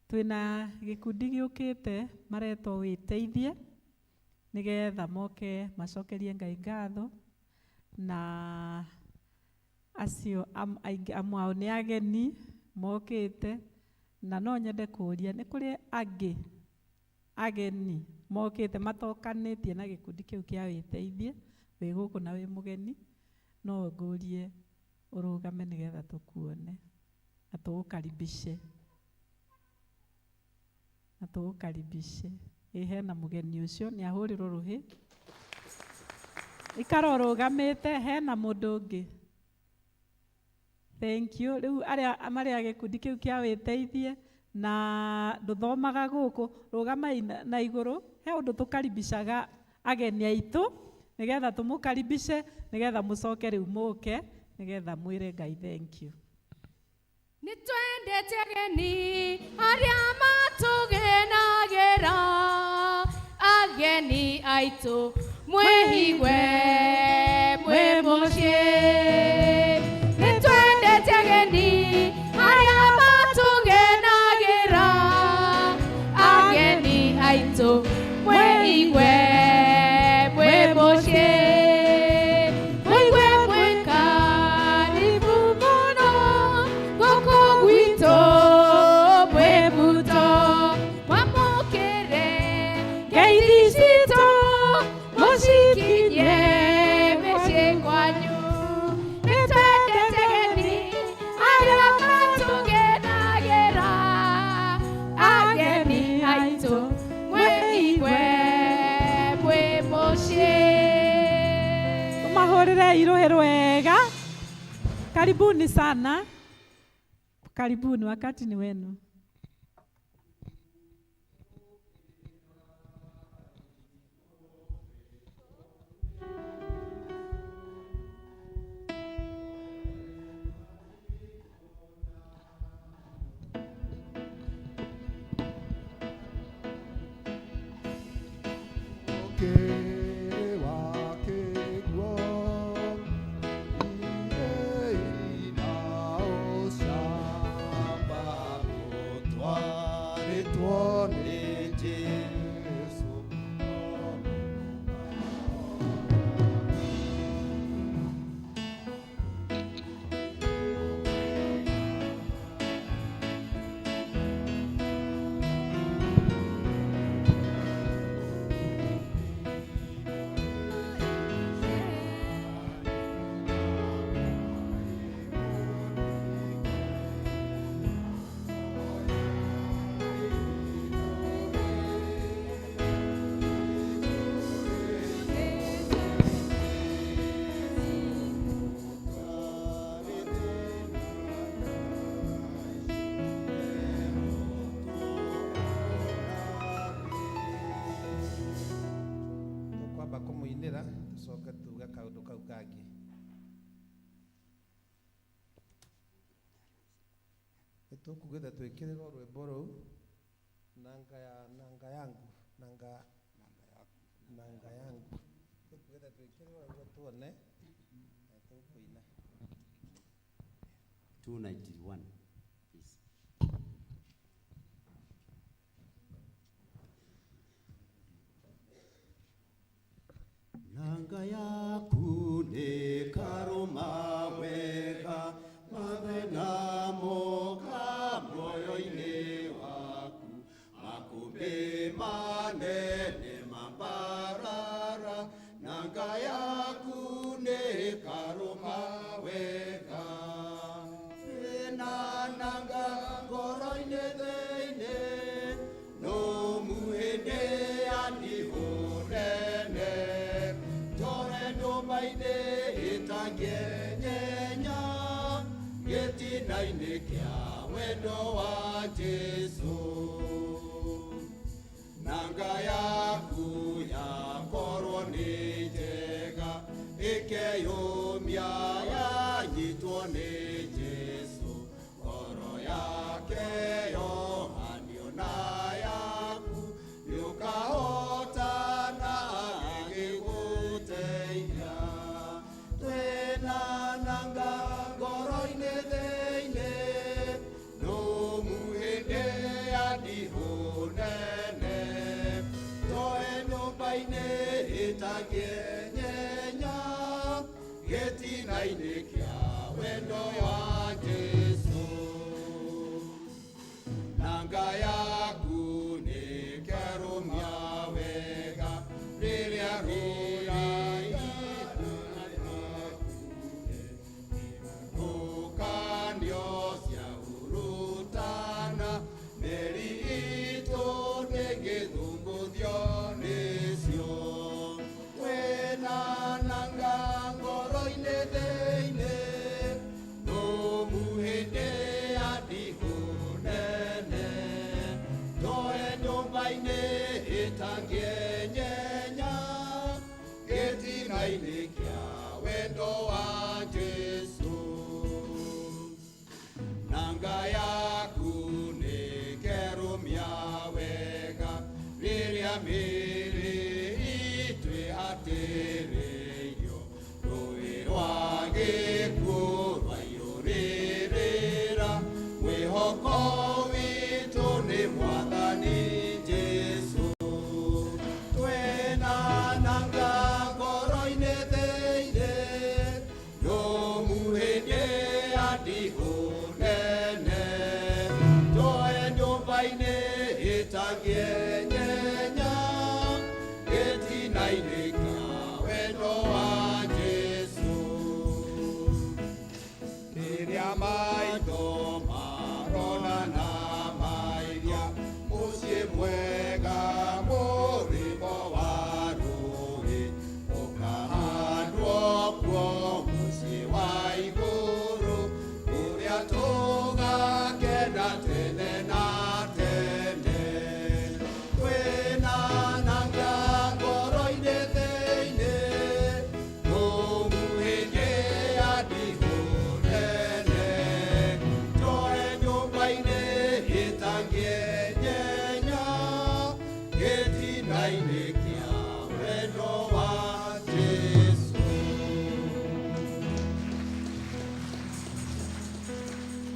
Twĩna gĩkundi gĩũkĩte maretwo wĩteithie, nĩgetha moke macokerie Ngai ngatho, na acio aingĩ amwe ao nĩ ageni mokĩte, na no nyende kũũria nĩ kũrĩ angĩ ageni mokĩte matokanĩtie na gĩkundi kĩu kĩa wĩteithie, wĩ gũkũ na wĩ mũgeni, no ngũrie ũrũgame nĩgetha tũkuone na tũgũkaribishe, na tũgũkaribishe. Ĩ hena mũgeni ũcio nĩ ahũrĩrwo rũhĩ. Ikara ũrũgamĩte, hena mũndũ ũngĩ. Thank you. Rĩu arĩa marĩ a gĩkundi kĩu kĩa wĩteithie na ndũthomaga gũkũ, rũgamai na igũrũ. He ũndũ tũkaribicaga ageni aitũ nĩgetha tũmũkaribice, nĩgetha mũcoke rĩu mũke, nĩgetha mwĩre Ngai thank you. Nĩ twendete ageni arĩa matũgenagĩra, ageni aitũ mwĩhigue mwĩ mũciĩ. Nĩ twendete ageni arĩa matũgenagĩra, ageni aitũ mwĩhigue mwĩ mũciĩ. Mwĩigue mwĩ karibu mũno gũkũ gwitũ mwĩ muto, mwamũkĩre ngeithi citũ mũcikinye mĩciĩ kwanyu. Nĩ twendete ageni arĩa matũgenagĩra, ageni aitũ mwĩigue mwĩ mũciĩ. Tũmahũrĩre irũhĩ rwega. Karibuni sana. Karibuni, wakati ni wenu. Tukwamba kumuinira tucoke tuge kaundu kau kangi. Nĩtũkugĩte twĩkĩrĩrwo rwĩmbo rũu nanga ya nanga yangu nanga nanga yangu, tũkugĩte twĩkĩrĩrwo nĩguo tuone na tũkũina. 291, please. Nanga yaku nĩ karũma wega, mathĩna moka muoyo-inĩ waku, makũmbĩ manene mambarara, nanga yaku nĩ karũma wega. Wĩna nanga ngoro-inĩ thĩinĩ, no muhĩndĩ ya ndihũ nene, njore ndũma-inĩ ĩtarĩ ĩtangĩenyenya gĩtina-inĩ kĩa wendo wa Jesũ. Nanga yaku yakorwo nĩ njega ĩkeyũmia yanyitwo nĩ Jesũ, ngoro yake yohanio na yaku nĩũkahotana agĩgũteithia. Twĩna nanga ngoro-inĩ thĩinĩ nũmu hĩndĩ ya ndihũ nene, toe nyũmba-inĩ ĩtangĩenyenya gĩtina-inĩ kĩa wendo wa Jesũ. Nanga yaku nĩkerũmia wega rĩrĩa rũraikũkanio ciahurutana, mĩri itũ ndĩngĩthũngũthio nĩcio. Twĩna nanga ngoro-inĩ thĩinĩ nũmu hĩndĩ ya ndihũ nene, toe nyũmba-inĩ ĩtangĩenyenya gĩtina-inĩ kĩa wendo wa Jesũ. Nanga yaku nĩkerũmia wega rĩrĩa mĩĩrĩ itũ ĩhatĩrĩirio, rũĩ rwa gĩkuũ rwaiyũrĩrĩra, mwĩhoko witũ nĩ Mwathani Jesũ. Twĩna nanga ngoro-inĩ thĩinĩ nũmu hĩndĩ ya ndihũ nene, toe nyũmba-inĩ ĩtangĩenyenya gĩtina-inĩ kĩa wendo wa Jesũ. Rĩrĩa maitho marona na mairia mũciĩ mwega mũrĩmo wa rũĩ, ũkahandwo kuo mũciĩ wa igũrũ kũrĩa tũgakena tene na tene. Twĩna nanga ngoro-inĩ thĩinĩ nũmu hĩndĩ ya ndihũ nene, toe nyũmba-inĩ ĩtangĩenyenya gĩtina-inĩ kĩa wendo wa Jesũ.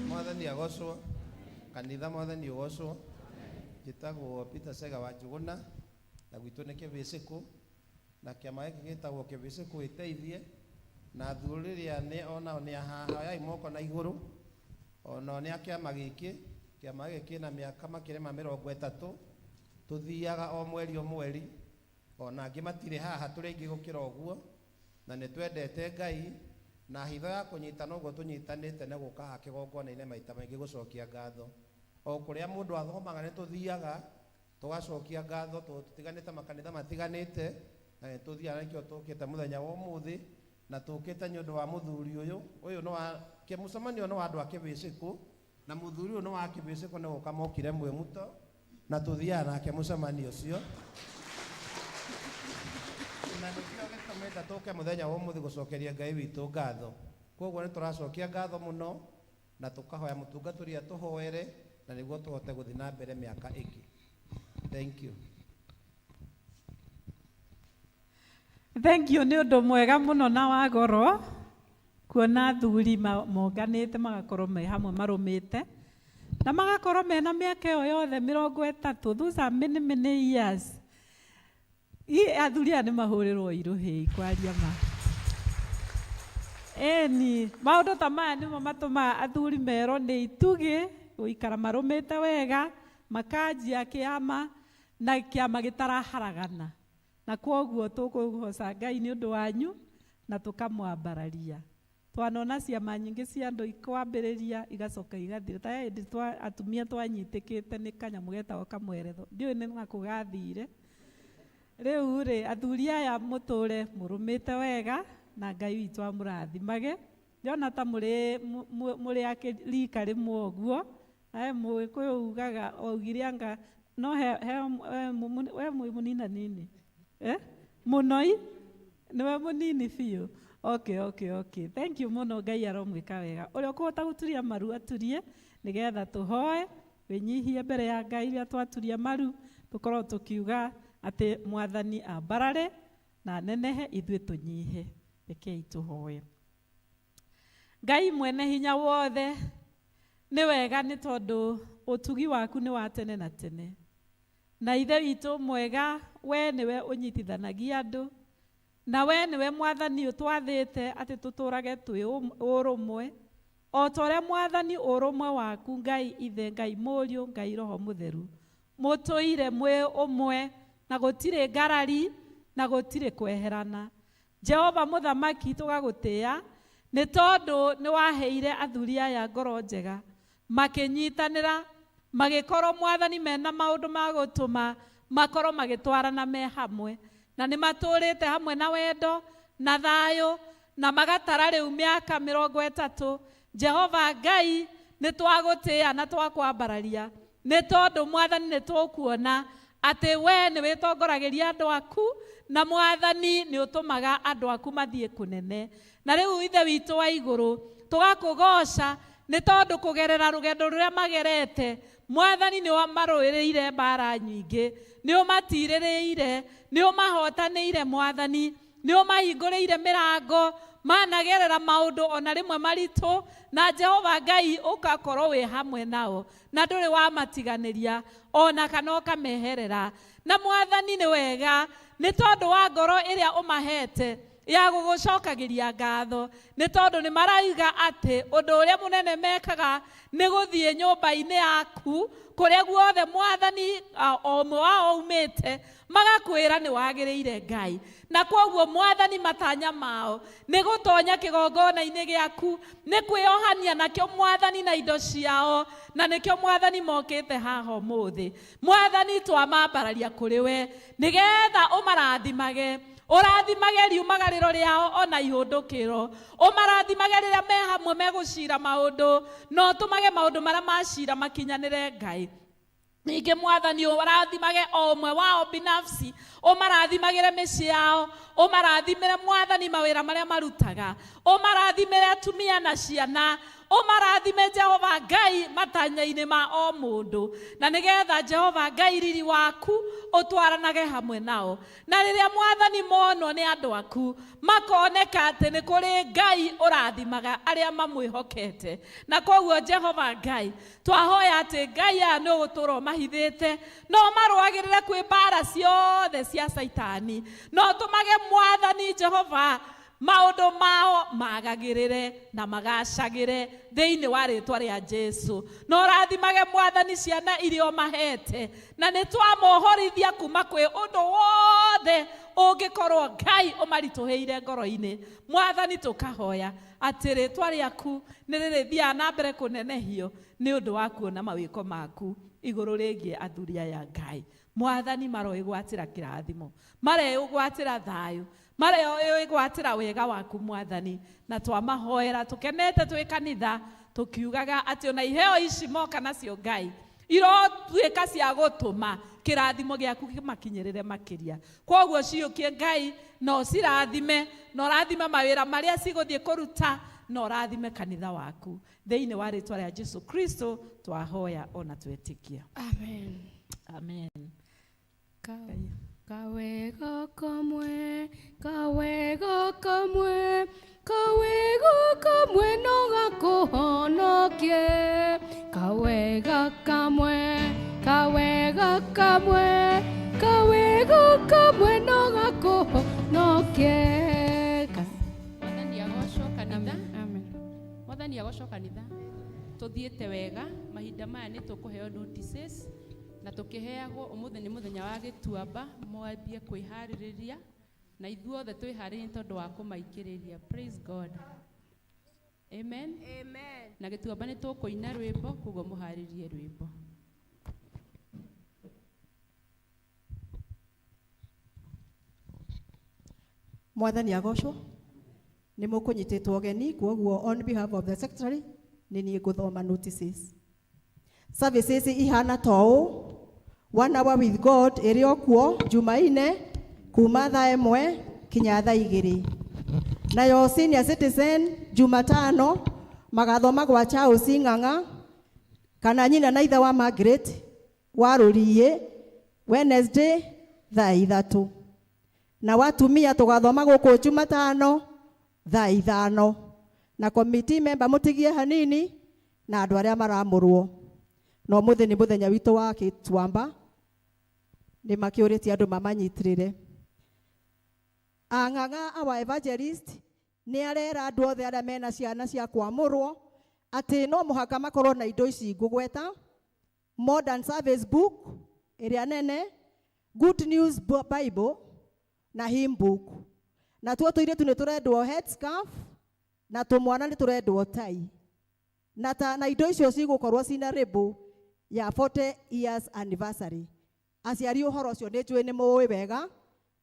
Mwathani agocwo, kanitha mwathani ũgocwo. Njĩtagwo Peter Sega wa Njũgũna na gwitũ nĩ Kĩbĩcĩkũ, na kĩama gĩkĩ gĩtagwo Kĩbĩcĩkũ ĩteithie, na athuri rĩrĩa nĩ onao nĩ ahaha oyai moko na igũrũ, onao nĩ a kĩama gĩkĩ. Kĩama gĩkĩ kĩna mĩaka makĩria ma 30, tũthiaga o mweri o mweri, ona angĩ matirĩ haha, tũrĩ aingĩ gũkĩra ũguo, na nĩ twendete Ngai na hitho ya kũnyitana ũguo tũnyitanĩte nĩ gũka haha kĩgongona-inĩ maita maingĩ gũcokia ngatho. O kũrĩa mũndũ athomaga nĩ tũthiaga tũgacokia ngatho, tũtiganĩte makanitha matiganĩte, na nĩ tũthiaga, nĩkĩo tũkĩte mũthenya wa ũmũthĩ, na tũkĩte nĩ ũndũ wa mũthuri ũyũ. Ũyũ nĩ wa mũcemanio nĩ wa andũ a Kĩbĩcĩkũ, na mũthuri ũyũ nĩ wa Kĩbĩcĩkũ, nĩ gũka mokire Mwĩmuto, na tũthiaga nake mũcemanio ũcio, na nĩkĩo gĩtũmĩte tũke mũthenya wa ũmũthĩ gũcokeria Ngai witũ ngatho. Koguo nĩ tũracokia ngatho mũno na tũkahoya mũtungatĩri atũhoere na nĩguo tũhote gũthiĩ na mbere mĩaka ĩngĩ. Thank you. Thank you nĩ ũndũ mwega mũno na wa goro kuona athuri monganĩte magakorwo me hamwe marũmĩte na magakorwo mena mĩaka ĩyo yothe 30. Those are many, many years. Athuri aya nĩ mahũrĩrwo irũhĩ kwaria ma ĩni. Maũndũ ta maya nĩmo matũmaga athuri merwo nĩ itugĩ gũikara marũmĩte wega, makanjia kĩama na kĩama gĩtaraharagana, na kwoguo tũkũgoca Ngai nĩ ũndũ wanyu na tũkamwambararia. Twanona ciama nyingĩ cia andũ ikwambĩrĩria igacoka igathira, ta hĩndĩ atumia twanyitĩkĩte nĩ kanyamũ getagwo kamweretho, ndiũĩ nĩ nakũ gathire. Rĩu rĩ, athuri aya mũtũre mũrũmĩte wega. Na Ngai witũ amũrathimage. Ndĩrona ta mũrĩ a rika rĩmwe ũguo. He Mũgĩkũyũ ugaga augire anga no he he we mwĩ mũnina nini. Eh? Mũnoi? Nĩwe mũnini biũ. Okay, okay, okay. Thank you mũno. Ngai aromwĩka wega. Ũrĩa ũkũhota gũturia maru aturie nĩgetha tũhoe wĩnyihie mbere ya Ngai. Rĩrĩa twaturia maru tũkorwo tũkiuga atĩ Mwathani ambarare na nenehe, ithuĩ tũnyihe. Rekei tũhoe. Ngai mwene hinya wothe, nĩ wega nĩ tondũ ũtugi waku nĩ wa tene na tene. Na Ithe witũ mwega, we nĩwe ũnyitithanagia andũ, na we nĩwe Mwathani ũtwathĩte atĩ tũtũrage twĩ ũrũmwe, o ta ũrĩa Mwathani ũrũmwe waku Ngai Ithe, Ngai Mũriũ, Ngai Roho Mũtheru mũtũire mwĩ ũmwe, na gũtirĩ ngarari na gũtirĩ kweherana. Jehova Mũthamaki, tũgagũtĩĩa nĩ tondũ nĩ waheire athuri aya ngoro njega, makĩnyitanĩra, magĩkorwo Mwathani mena maũndũ ma gũtũma makorwo magĩtwarana me hamwe, na nĩ matũrĩte hamwe na wendo na thayũ, na magatara rĩu mĩaka 30. Jehova Ngai, nĩ twagũtĩĩa na twakwambararia nĩ tondũ Mwathani nĩ tũkuona atĩ we nĩ wĩtongoragĩria andũ aku, na Mwathani nĩ ũtũmaga andũ aku mathiĩ kũnene. Na rĩu Ithe witũ wa igũrũ, tũgakũgoca nĩ tondũ kũgerera rũgendo rũrĩa magerete, Mwathani nĩ ũmarũĩrĩire mbara nyingĩ, nĩ ũmatirĩrĩire, nĩ ũmahotanĩire. Mwathani, nĩ ũmahingũrĩire mĩrango, managerera maũndũ ona rĩmwe maritũ, na Jehova Ngai ũgakorwo wĩ hamwe nao, na ndũrĩ wamatiganĩria ona kana ũkameherera. Na Mwathani, nĩ wega nĩ tondũ wa ngoro ĩrĩa ũmahete ya gũgũcokagĩria ngatho, nĩ tondũ nĩ marauga atĩ ũndũ ũrĩa mũnene mekaga nĩ gũthiĩ nyũmba-inĩ yaku, kũrĩa guothe Mwathani o ũmwe wao umĩte, magakwĩra nĩ wagĩrĩire Ngai. Na kwoguo Mwathani, matanya mao nĩ gũtonya kĩgongona-inĩ gĩaku, nĩ kwĩohania nakĩo Mwathani na indo ciao, na nĩkĩo Mwathani mokĩte haha ũmũthĩ. Mwathani, twamambararia kũrĩ we nĩgetha ũmarathimage, ũrathimage riumagarĩro rĩao ona ihũndũkĩro, ũmarathimage rĩrĩa me hamwe megũcira maũndũ, na ũtũmage maũndũ marĩa macira makinyanĩre. Ngai, ningĩ Mwathani, ũrathimage o ũmwe wao binafsi, ũmarathimagĩre mĩciĩ yao, ũmarathimĩre Mwathani mawĩra marĩa marutaga, ũmarathimĩre atumia na ciana, ũmarathime Jehova Ngai matanya-inĩ ma o mũndũ, na nĩgetha Jehova Ngai riri waku ũtwaranage hamwe nao. Na rĩrĩa Mwathani monwo nĩ andũ aku, makoneka atĩ nĩ kũrĩ Ngai ũrathimaga arĩa mamwĩhokete. Na koguo Jehova Ngai, twahoya atĩ Ngai aya nĩ ũgũtũra ũmahithĩte no marũagĩrĩre kwĩ mbara ciothe cia Caitani, no ũtũmage Mwathani Jehova maũndũ mao magagĩrĩre na magacagĩre thĩinĩ wa rĩtwa rĩa Jesu. Na ũrathimage Mwathani ciana iria ũmahete, na nĩ twamohorithia kuma kwĩ ũndũ wothe ũngĩkorwo Ngai ũmaritũhĩire ngoro-inĩ. Mwathani, tũkahoya atĩ rĩtwa rĩaku nĩ rĩrĩthiaga na mbere kũnenehio nĩ ũndũ wa kuona mawĩko maku igũrũ rĩgiĩ athuri aya. Ngai Mwathani, maroĩgwatĩra kĩrathimo, mareĩgwatĩra thayũ, mareĩgwatĩra wega waku Mwathani. Na twamahoera tũkenete twĩ kanitha, tũkiugaga atĩ ona iheo ici moka nacio Ngai irotuĩka cia gũtũma kĩrathimo gĩaku kĩmakinyĩrĩre makĩria. Kwoguo ciũkie Ngai na ũcirathime, na ũrathime mawĩra marĩa cigũthiĩ kũruta, na ũrathime kanitha waku. Thĩinĩ wa rĩtwa rĩa Jesu Kristo twahoya ona twetĩkia. Amen. Amen. Kawega kamwe, kawega kamwe, kawega kamwe no gakũhonokie. Kawega kamwe, kawega kamwe, kawega kamwe no gakũhonokie. Mwathani agocwo kanitha. Amen. Mwathani agocwo kanitha. Tũthiĩte wega. Mahinda maya nĩ tũkũheo notices, na tũkĩheagwo ũmũthĩ nĩ mũthenya wa gĩtuamba. Mwambie kwĩharĩrĩria, na ithuothe twĩharĩrie nĩ tondũ wa kũmaikĩrĩria. Praise God. Amen. Amen. Na gĩtuamba nĩ tũkũina rwĩmbo, koguo mũharĩrie rwĩmbo. Mwathani agocwo. Nĩ mũkũnyitĩtwo ũgeni, kwoguo on behalf of the secretary nĩ niĩ ngũthoma notices. Services ihana ta ũũ: One Hour with God ĩrĩ o kuo Jumaine kuma thaa 1 kinya thaa 2. Nayo senior citizen Jumatano magathoma gwa Charles Ng'ang'a kana nyina na ithe wa Margaret wa Rũriĩ, Wednesday thaa 3. Na watumia tũgathoma gũkũ Jumatano thaa 5, na committee member mũtigie hanini na andũ arĩa maramũrwo. Na ũmũthĩ nĩ mũthenya witũ wa Gĩtuamba, nĩ makĩũrĩtie andũ mamanyitĩrĩre. Ang'ang'a, our evangelist, nĩ arera andũ othe arĩa mena ciana cia kwamũrwo atĩ no mũhaka makorwo na indo ici ngũgweta: Modern Service Book ĩrĩa nene, Good News Bible na hymn book. Na tuo tũirĩtu nĩ tũrendwo headscarf, na tũmwana nĩ tũrendwo tai. Na indo icio cigũkorwo cina label ya 40 years anniversary. Aciari, ũhoro ũcio nĩ njũĩ nĩ mũĩ wega,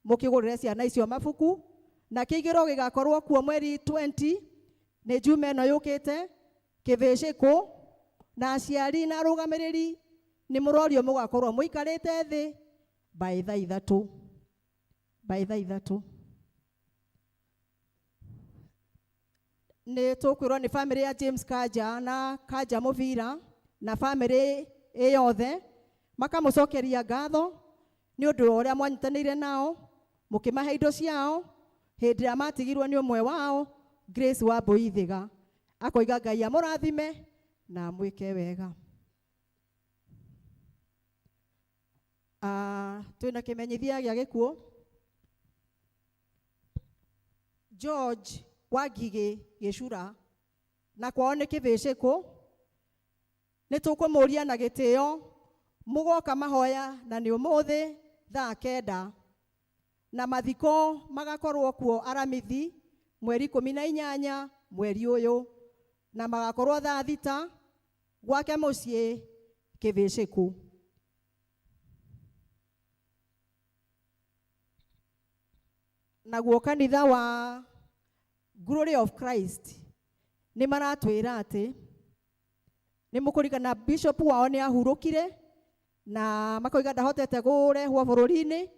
mũkĩgũrĩre ciana icio mabuku. Na kĩigĩro gĩgakorwo kuo mweri 20, nĩ Juma ĩno yũkĩte, Kĩbĩcĩkũ. Na aciari na arũgamĩrĩri nĩ mũrorio mũgakorwo mũikarĩte thĩ by thaa 3, by thaa 3. Nĩ tũkwĩrwo nĩ famĩlĩ ya James Kanja na Kanja Mũbira na famĩlĩ ĩ yothe makamũcokeria ngatho nĩ ũndũ wa ũrĩa mwanyitanĩire nao mũkĩmahe indo ciao hĩndĩ ĩrĩa matigirwo nĩ ũmwe wao, Grace wa Mbũi. Akoiga Ngai amũrathime na amwĩke wega. Ah, twĩna kĩmenyithia gĩa gĩkuũ. George Wangigĩ Gĩcura, na kwao nĩ Kĩbĩcĩkũ. Nĩ tũkũmũria na gĩtĩo mũgoka mahoya, na nĩ ũmũthĩ thaa 9, na mathiko magakorwo kuo Aramithi mweri 18 mweri ũyũ, na magakorwo thaa 6 gwake mũciĩ Kĩbĩcĩkũ. Naguo kanitha wa Glory of Christ nĩ maratwĩra atĩ nĩ mũkũririkana bishop wao nĩ ahurũkire, na makoiga ndahotete kũrehwo bũrũri-inĩ,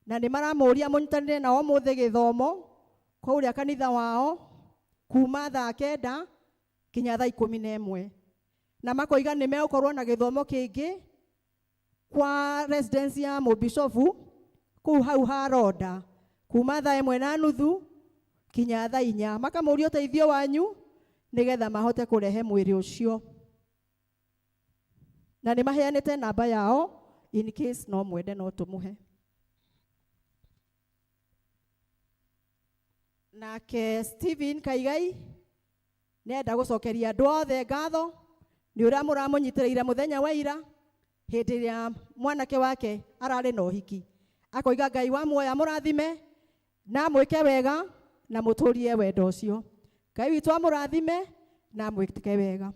na nĩ maramũria mũnyitanĩre nao ũmũthĩ gĩthomo kũrĩa kanitha wao kuma thaa 9 kinya thaa 11. Na makoiga nĩ megũkorwo na gĩthomo kĩngĩ kwa residence ya mũbishofu kũu hau ha Ronda kuma thaa 1:30 kinya thaa 4. Makamũria ũteithio wanyu nĩgetha mahote kũrehe mwĩrĩ ũcio, na nĩ maheanĩte namba yao in case no mwende no tũmũhe. Nake Stephen Kaigai nĩenda gũcokeria andũ othe ngatho nĩ ũrĩa mũramũnyitĩrĩire mũthenya wa ira hĩndĩ ĩrĩa mwanake wake ararĩ na ũhiki. Akoiga Ngai wa muoyo amũrathime na amwĩke wega na mũtũrie wendo ũcio. Ngai witũ amũrathime na amwĩke wega.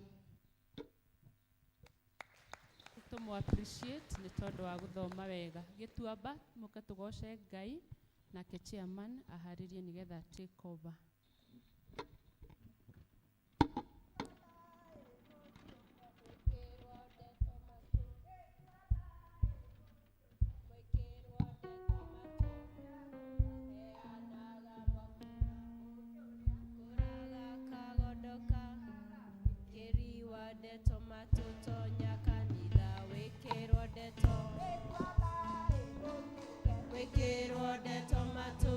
Tũmũ appreciate nĩ tondũ wa gũthoma wega. Gĩtuamba, mũke tũgoce Ngai, nake chairman aharĩrie nĩgetha take over. Ndeto matutonya kanitha, wĩkĩrwo ndeto, wĩkĩrwo ndeto matu.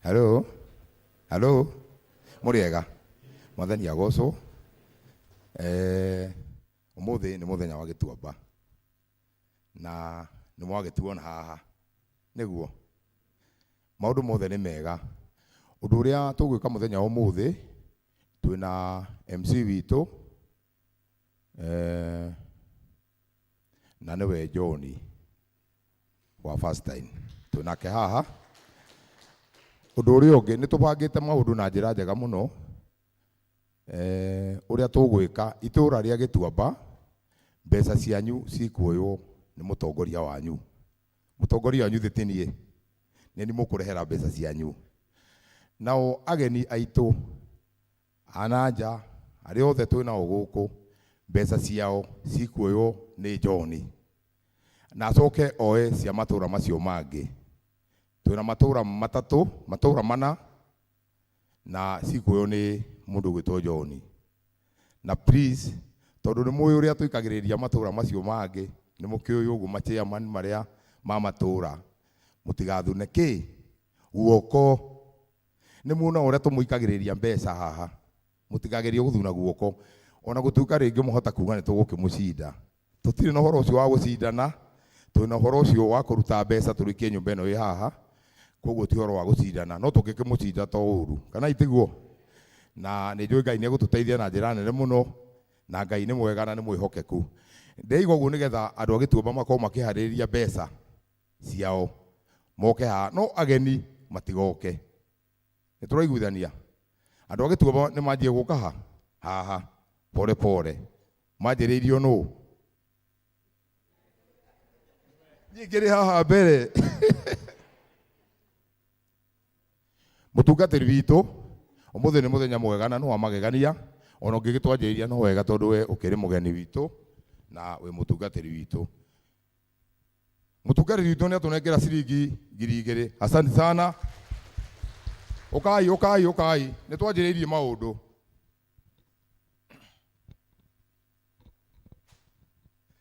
Halo, halo, mũrĩ ega? Mwathani agocwo. Ũmũthĩ nĩ mũthenya wa gĩtuamba na nĩ mwagĩtuona haha, nĩguo maũndũ mothe nĩ mega. Ũndũ ũrĩa tũgwĩka mũthenya wa ũmũthĩ, twĩna MC witũ na nĩwe John wa first time twĩnake haha. Ũndũ ũrĩa ũngĩ nĩ tũbangĩte maũndũ na njĩra njega mũno, ũrĩa tũgwĩka itũra rĩa Gĩtuamba, mbeca cianyu cikuoywo nĩ mũtongoria wanyu. Mũtongoria wanyu thĩ ti niĩ, nĩ niĩ mũkũrehera mbeca cianyu. Nao ageni aitũ a na nja arĩa othe twĩnao gũkũ, mbeca ciao cikuoywo nĩ John, na acoke oe cia matũra macio mangĩ. Twĩna matũra matatũ, matũra mana, na cikuoywo nĩ mũndũ ũgwĩtwo John. Na please, tondũ nĩ mũĩ ũrĩa tũikagĩrĩria matũra macio mangĩ, nĩ mũkĩũĩ ũguo machairman marĩa ma matũra, mũtigathune kĩ guoko. Nĩ muona ũrĩa tũmũikagĩrĩria mbeca haha, mũtikagerie gũthuna guoko, ona gũtuĩka rĩngĩ mũhota kuga nĩ tũgũkĩmũcinda. Tũtirĩ na ũhoro ũcio wa gũcindana, twĩna ũhoro ũcio wa kũruta mbeca tũrĩkie nyũmba ĩno ĩ haha, koguo ti ũhoro wa gũcindana, no tũngĩkĩmũcinda to ũru, kana itiguo? Na nĩ njũĩ Ngai nĩ egũtũteithia na njĩra nene mũno, na Ngai nĩ mwega na nĩ mwĩhokeku. Ndĩraigua ũguo nĩgetha andũ a Gĩtuamba makorwo makĩharĩrĩria mbeca ciao moke haha, no ageni matigoke. Nĩ tũraiguithania? Andũ a Gĩtuamba nĩ manjie gũka ha haha pole pole, manjĩrĩirio nũ? Niĩ ngĩrĩ haha mbere. Mũtungatĩri witũ, ũmũthĩ nĩ mũthenya mwega na nĩ wa magegania, ona ũngĩgĩtwanjĩrĩria no wega tondũ we ũkĩrĩ mũgeni witũ na wĩ mũtungatĩri witũ. Mũtungatĩri witũ nĩ atũnengera ciringi 2000. Asante sana. Ũkai, ũkai, ũkai, nĩ twanjĩrĩirie maũndũ.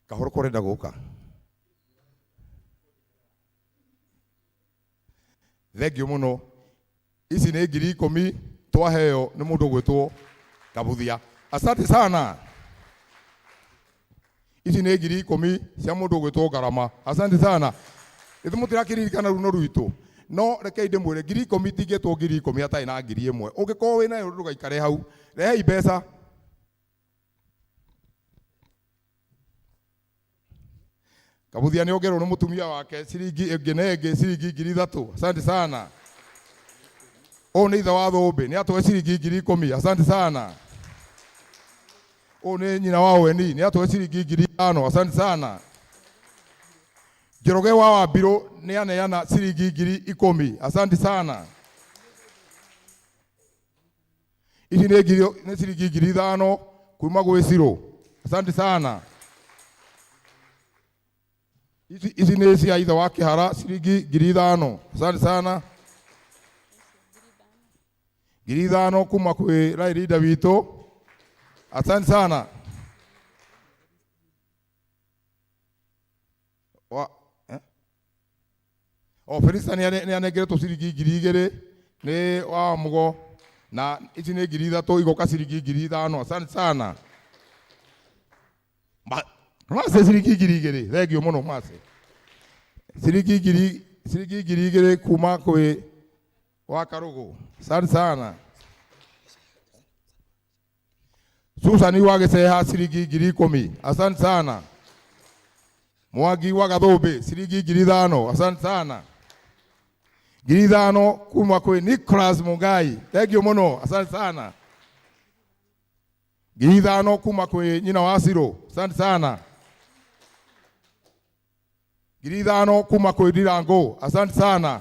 Kahoro kũrenda gũka. Thengiũ mũno. Ici nĩ 10,000 twaheo nĩ mũndũ ũgwĩtwo Kabuthia. Asante sana. Ici nĩ 10,000 cia mũndũ ũgwĩtwo Ngarama. Asante sana. Ithu mũtirakĩririkana runo rwitũ. No rekei ndĩmwĩre 10,000 itingĩtwo 10,000 hatarĩ na 1,000. Ũngĩkorwo wĩnayo ndũgaikare hau. Rehei mbeca. Kabuthia nĩ ongerwo nĩ mũtumia wake ciringi ĩngĩ na ĩngĩ ciringi 3,000. Asante sana. Ũyũ nĩ ithe wa Thũmbĩ, nĩ atũhe ciringi 10,000. Asante sana. Ũyũ nĩ nyina wa Weni, nĩ atũhe ciringi 5,000. Asante sana. Njoroge wa Wambirũ nĩ aneana ciringi 10,000. Asante sana. Ici nĩ ngiri, nĩ ciringi 5,000 kuma gwĩ Cirũ. Asante sana. Ici nĩ cia ithe wa Kĩhara ciringi 5,000. Asante sana. 5,000 kuma kwĩ Rairida witũ. Asante sana. Wa, eh? O Felista nĩ anengeretwo ciringi 2,000 nĩ wa Mũgo, na ici nĩ 3,000 igoka ciringi 5,000. Asante sana. Mase ciringi 2,000. Thengiũ mũno Mase. Ciringi 2,000 kuma kwĩ wa Karũgũ. Asante sana. Susan wa Gĩceha ciringi 10,000. Asante sana. Mwangi wa Gathũmbĩ ciringi 5,000. Asante sana. 5,000 kuma kwĩ Nicholas Mungai. Thengiũ mũno. Asante sana. 5,000 kuma kwĩ nyina wa Cirũ. Asante sana. 5,000 kuma kwĩ Ndirango. Asante sana.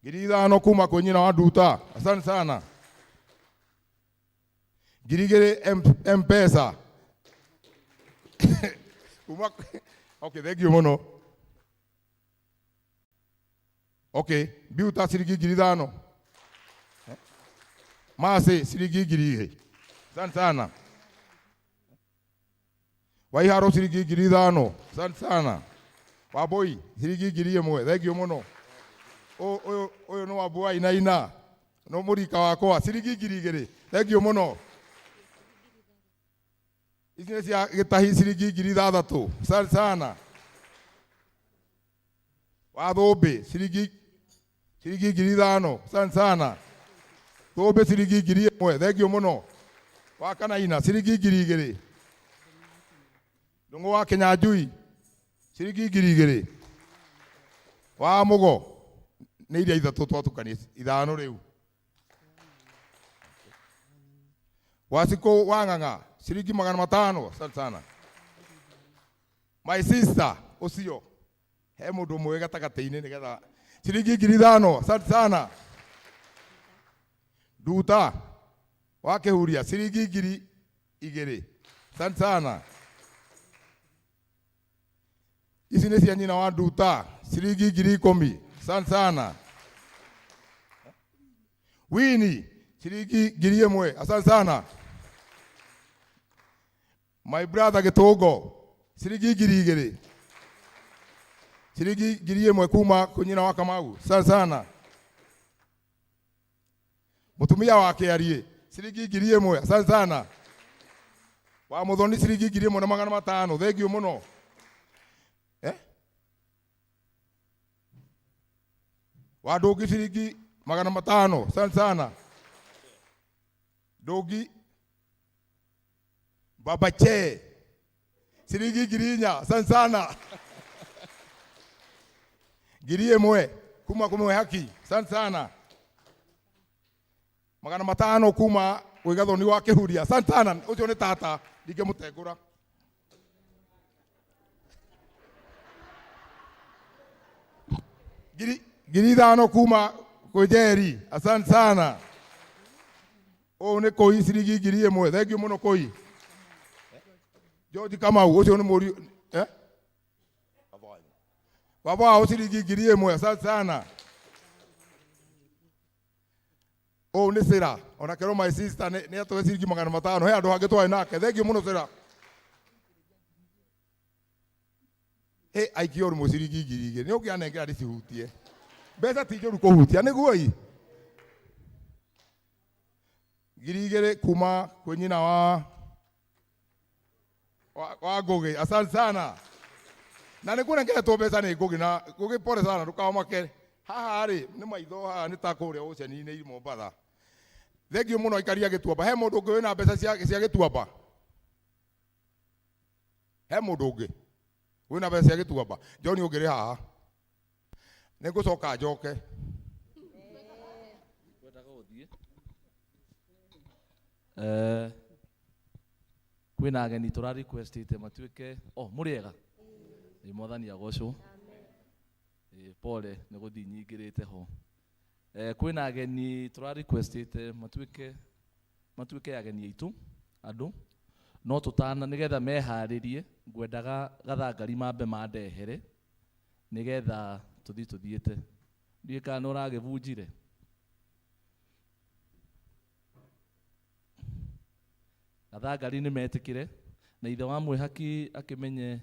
5,000 kuma kwĩ nyina wa Nduta. Asante sana. 2,000 M-Pesa. Kuma okay, thank you mũno. Okay, Biuta ciringi 5,000. Masi ciringi 2,000. Asante sana. Waiharo ciringi 5,000. Asante sana. Wambui ciringi 1,000. Thank you mũno. Ũyũ ũyũ nĩ wambu wa inaina no mũrika wakwa ciringi 2000 thengiũ mũno. Ici nĩ cia gĩtahi ciringi 6000 asante sana. Wa thũmbĩ ciringi 5000 asante sana. Thũmbĩ ciringi 1000 thengiũ mũno. Wa kanaina ciringi 2000. Ndũng'ũ wa Kĩnyanjui ciringi 2000. Wa mũgo nĩ iria ithatũ twatukania ithano rĩu. Wacikũ wa ng'ang'a ciringi 500 asante sana. My sister ũcio he mũndũ ũmwe gatagatĩ-inĩ nĩgetha ciringi 5000 asante sana. Nduta wa Kĩhuria ciringi 2000 asante sana. Ici nĩ cia nyina wa Nduta ciringi 10000 asante sana. Wini ciringi 1000 asante sana. My brother Gĩtũngo ciringi 2000. Ciringi 1000 kuma kwĩ nyina wa Kamau asante sana. Mũtumia wa Kĩariĩ ciringi 1000 asante sana. Wa Mũthoni ciringi 1500 thengiũ mũno. Wa Ndũngi ciringi 500 asante sana. Ndũngi Baba Che ciringi 4000 asante sana. 1000 kuma kwĩ Mwĩhaki asante sana. 500 kuma gwĩ Gathoni wa Kĩhuria asante sana. Ũcio nĩ tata ndingĩmũtengũra. 5000 kuma kwĩ Njeri asante sana. Ũyũ nĩ Kũi ciringi 1000 thengiũ mũno Kũi. George Kamau ũcio nĩ mũriũ Baba wao ciringi 1000 asante sana. Ũyũ nĩ Sera ona kerwo my sister nĩ atũhe ciringi 500 he handũ hangĩ twarĩ nake thengiũ mũno Sera. He aikio rũmwe ciringi 2000 nĩ ũngĩanengera ndĩcihutie. Mbeca ti njũru kũhutia nĩguo ĩ. 2000 kuma kwĩ nyina wa Ngũgĩ asante sana. Na nĩ kũnengeretwo mbeca nĩ Ngũgĩ na Ngũgĩ pole sana ndũkamake. Haha rĩ nĩ maitho haha nĩ ta kũrĩa ocean-inĩ Mombatha. Thengiũ mũno aikari a Gĩtuamba. He mũndũ ũngĩ wĩna mbeca cia Gĩtuamba? He mũndũ ũngĩ wĩna mbeca cia Gĩtuamba? John ũngĩrĩ haha. Nĩ ngũcoka njoke. Kwĩna ageni tũra requestĩte matuĩke oh mũrĩega. Ĩ mwathani agocwo. Ĩ pole nĩ gũthiĩ nyingĩrĩte ho. Kwĩna ageni tũra requestĩte matuĩke ageni aitũ andũ no tũtana nĩgetha meharĩrie ngwendaga gathangari mambe mandehere nĩgetha tũthiĩ tũthiĩte. Ndiũĩ kana nĩ ũragĩbunjire. Gathangari nĩ metĩkĩre na ithe wa Mwĩhaki akĩmenye.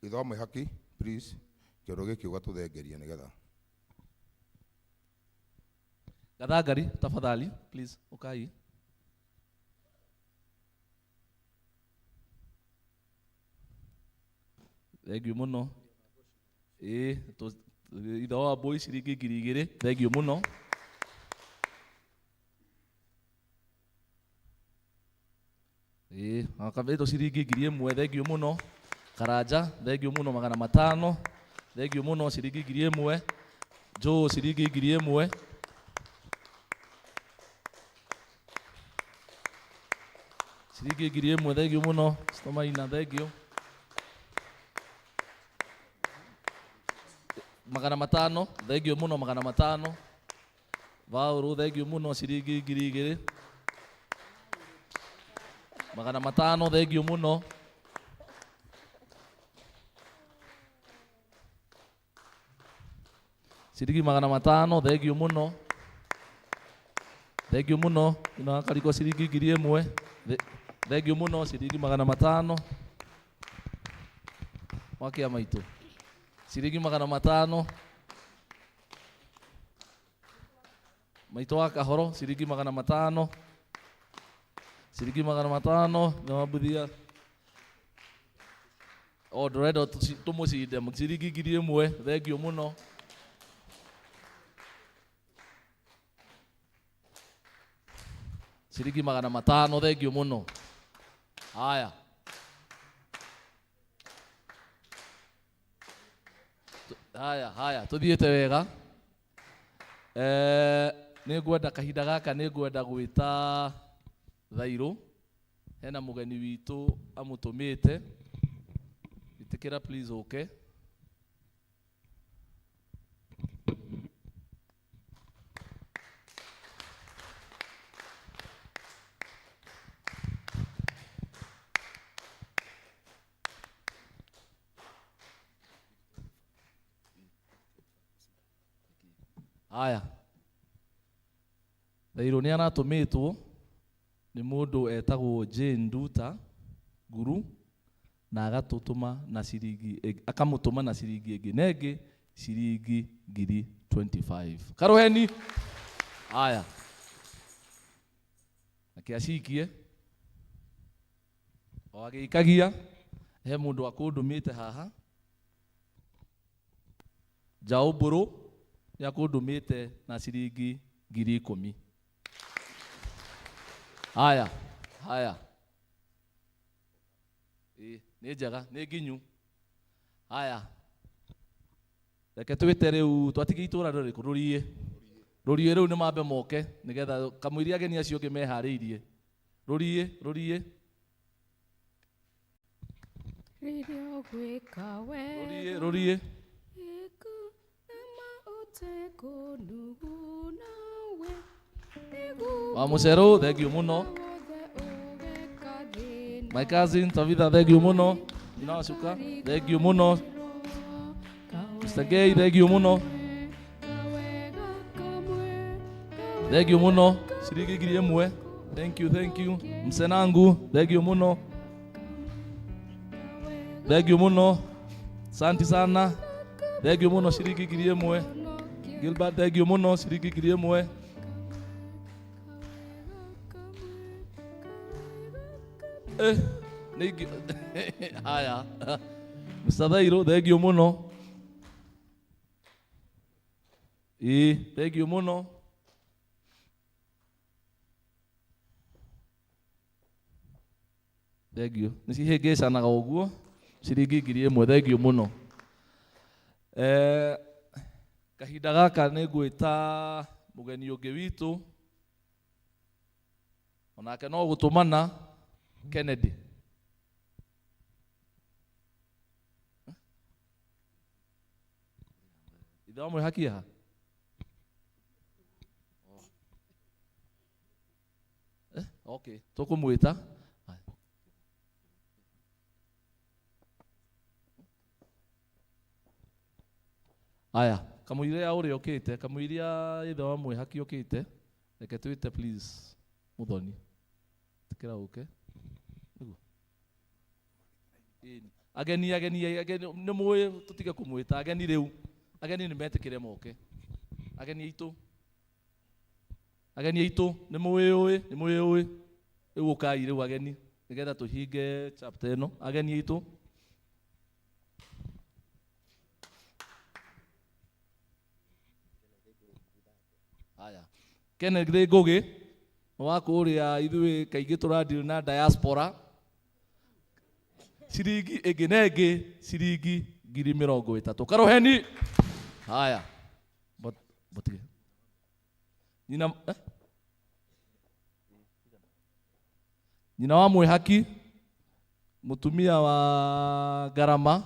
Ithe wa Mwĩhaki please kĩondo gĩkĩ ũgatũthengeria nĩgetha. Gathangari tafadhali please ukai. Thengiũ mũno. Ĩ ithe wa Mbũi ciringi 2000 thengiũ mũno. Ĩ akabĩtwo ciringi 1000 thengiũ mũno. Karanja thengiũ mũno 500 thengiũ mũno ciringi 1000. Joe ciringi 1000. Ciringi 1000 thengiũ mũno. Stomaina thengiũ. 500 thengiũ mũno 500. Vaũrũ thengiũ mũno ciringi 2000. 500 thengiũ mũno. Ciringi 500 thengiũ mũno. Thengiũ mũno ina kariko ciringi 1000. Thengiũ mũno ciringi 500. Wa kĩama itũ ciringi magana matano. Maitũ wa Kahoro ciringi magana matano. Ciringi magana matano nĩ wambuthia. O ndũrenda tũmũcinde ciringi 1000. Thengiũ mũno. Ciringi magana matano, thengiũ mũno. Haya. Haya, haya, tuthiĩte wega. Nĩ ngwenda kahinda gaka nĩ ngwenda gwĩta Thairũ. Hena mũgeni witũ amũtũmĩte. Ĩtĩkĩra please ũke. Haya. Thairũ nĩ aratũmĩtwo nĩ mũndũ etagwo Jane Nduta Nguru na agatũtũma na ciringi akamũtũma na ciringi ĩngĩ na ĩngĩ ciringi ngiri 25. Karuheni. Haya. Reke acikie. O agĩikagia he mũndũ akũndũmĩte haha. Njaũ Mbũrũ nĩ akũndũmĩte na ciringi ngiri ikũmi. Haya, haya. Ĩ, nĩ njega, nĩ nginyu. Haya. Reke twĩte rĩu twatigie itũra rĩrĩkũ? Rũriĩ. Rũriĩ rĩu nĩ mambe moke nĩgetha kamũiria ageni acio angĩ meharĩirie. Rũriĩ, rũriĩ. Rĩrĩa ũgwĩka wega. Rũriĩ, rũriĩ. Wa Mũcerũ, thengiũ mũno. My cousin Tabitha, thengiũ mũno. Nyina wa Cuka, thengiũ mũno. Mr. Gay, thengiũ mũno. Thengiũ mũno. Ciringi 1000. Thank you, thank you. Msenangu, thengiũ mũno. Thengiũ mũno. Santi sana. Thengiũ mũno ciringi 1000. Gilbert, thengiũ mũno ciringi 1000. Nĩ ingĩ. Haya. Mr. Thairũ, thengiũ mũno. Ĩĩ, thengiũ mũno. Thengiũ. Nĩ cihĩngĩcanaga ũguo. Ciringi 1000, thengiũ mũno. Kahinda gaka nĩ ngwĩta mũgeni ũngĩ witũ. Onake no gũtũmana Kennedy. Ithe wa mwĩhaki haha? Okay, tũkũmwĩta. Aya, kamũiria ũrĩa ũkĩte, kamũiria ithe wa mwĩhaki ũkĩte, reke twĩte please Mũthoni. Ĩtĩkĩra ũke. Nĩguo. Ĩni. Ageni, ageni, ageni, nĩ mũĩ tũtige kũmwĩta ageni rĩu. Ageni nĩ metĩkĩre moke. Ageni aitũ. Ageni aitũ, nĩ mũĩ ũĩ, nĩ mũĩ ũĩ. Rĩu ũkai rĩu ageni, nĩgetha tũhinge chapter ĩno. Ageni aitũ. Haya. Kenneth Ngũgĩ, wa kũrĩa ithuĩ kaingĩ tũradeal na diaspora. Ciringi ĩngĩ na ĩngĩ, ciringi ngiri mĩrongo ĩtatũ. Karuheni. Haya. Botige. Nyina, Nyina wa mwĩhaki, mũtumia wa Ngarama,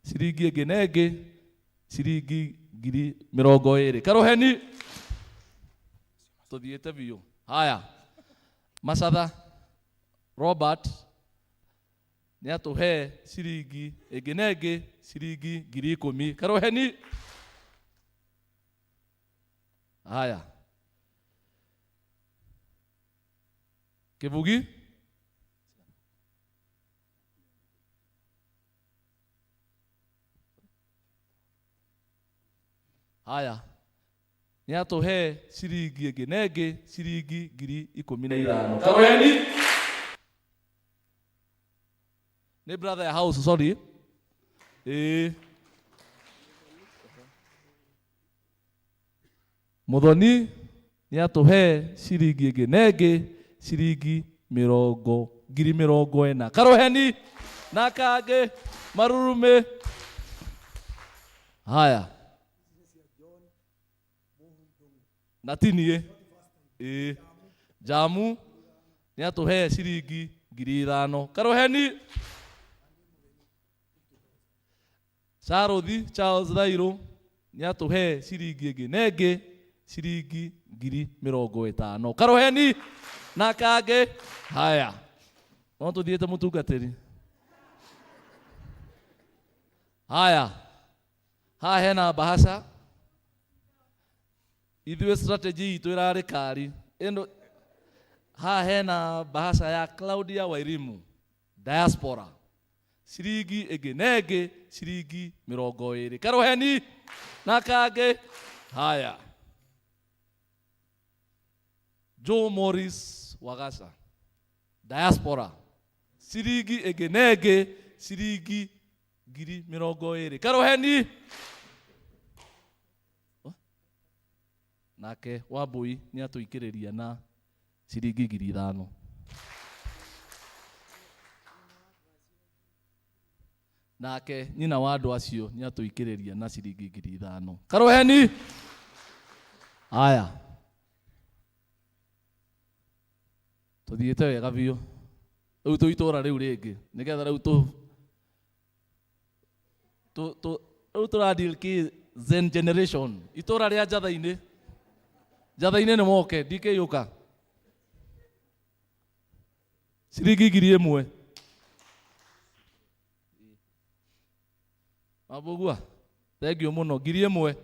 ciringi ĩngĩ na ĩngĩ, ciringi ngiri mĩrongo ĩrĩ. Karuheni. Tũthiĩte biũ. Haya. Macatha Robert nĩ atũhe ciringi ĩngĩ na ĩngĩ, ciringi ngiri ikũmi. Karuheni. Haya. Kĩbugi. Haya nĩ atũhe ciringi ĩngĩ na ĩngĩ ciringi 15,000. Karuheni nĩ brother ya house, sorry. Ĩĩ Muthoni nĩ atũhe ciringi ĩngĩ na ĩngĩ ciringi 40,000. Karuheni na kangĩ marurumĩ. Haya na tinie ĩĩ Jamu nĩ atũhe ciringi 5,000. Karuheni Charles Charles Thairũ nĩ atũhe ciringi ĩngĩ na ĩngĩ ciringi 50,000. Karuheni na kangĩ. Haya no tũthiĩte mũtungatĩri. Haya haha hena bahasha. Ithuĩ strategy itũ ĩrarĩ kari ĩno. Haha hena bahasha ya Claudia Wairimu diaspora ciringi ĩngĩ na ĩngĩ ciringi 20. Karuheni na kangĩ. Haya Joe Morris Wagaca diaspora ciringi ĩngĩ na ĩngĩ ciringi 20,000. Karuheni nake Wambui nĩ atũikĩrĩria na ciringi 5,000. Nake nyina wa andũ acio nĩ atũikĩrĩria na ciringi 5,000. Karuheni. Haya tũthiĩte wega biũ rĩu tũ itũra rĩu rĩngĩ nĩgetha rĩu tũ rĩu tũra deal kĩ Zen generation itũra rĩa njatha-inĩ. Njatha-inĩ nĩ moke ndikĩyũka ciringi 1,000. Mabugua thengio mũno 1,000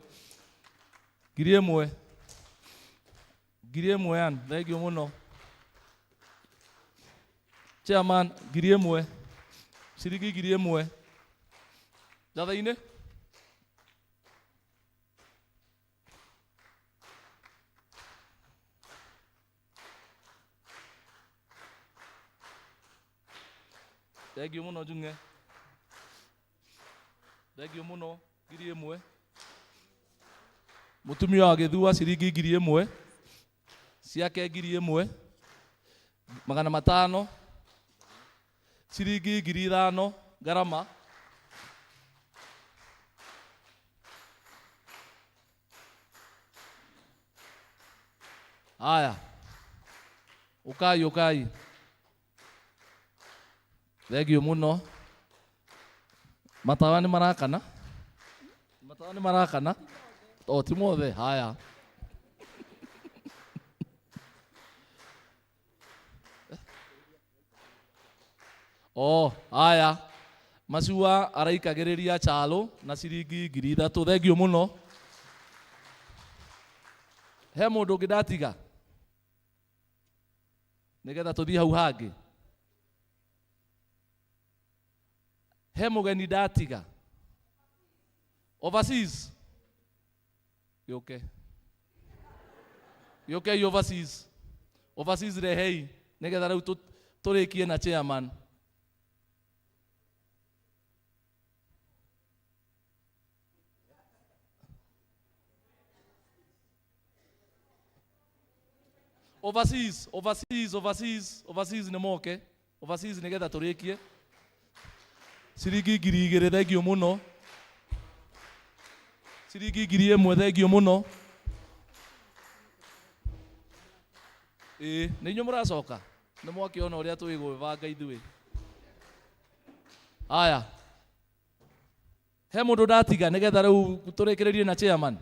1,000 1,000 yan thengio mũno chairman 1,000 ciringi 1,000 njatha-inĩ. Thengio mũno Njung'e, thengio mũno 1,000. Mũtumia wa Gĩthua ciringi 1,000 ciake 1,500 ciringi 5,000 ngarama. Haya ũkai ũkai thengio mũno. Matawa nĩ marakana, matawa nĩ marakana o ti mothe. Haya o haya Macua araikagĩrĩria Chalo na ciringi 3,000. Thengio mũno. He mũndũ ũngĩ ndatiga nĩgetha tũthiĩ hau hangĩ? He mũgeni ndatiga overseas? Gĩũke gĩũkei overseas, overseas rehei nĩgetha rĩu tũrĩkie na chairman. Overseas, overseas, overseas, overseas nĩ moke overseas nĩgetha tũrĩkie ciringi 2,000. Thengio mũno. Ciringi 1,000. Thengio mũno. Ĩĩ nĩ inyuĩ mũracoka nĩ mwakĩona ũrĩa tũĩ gwĩbanga ithuĩ. Haya he mũndũ ndatiga nĩgetha rĩu tũrĩkĩrĩrie na chairman?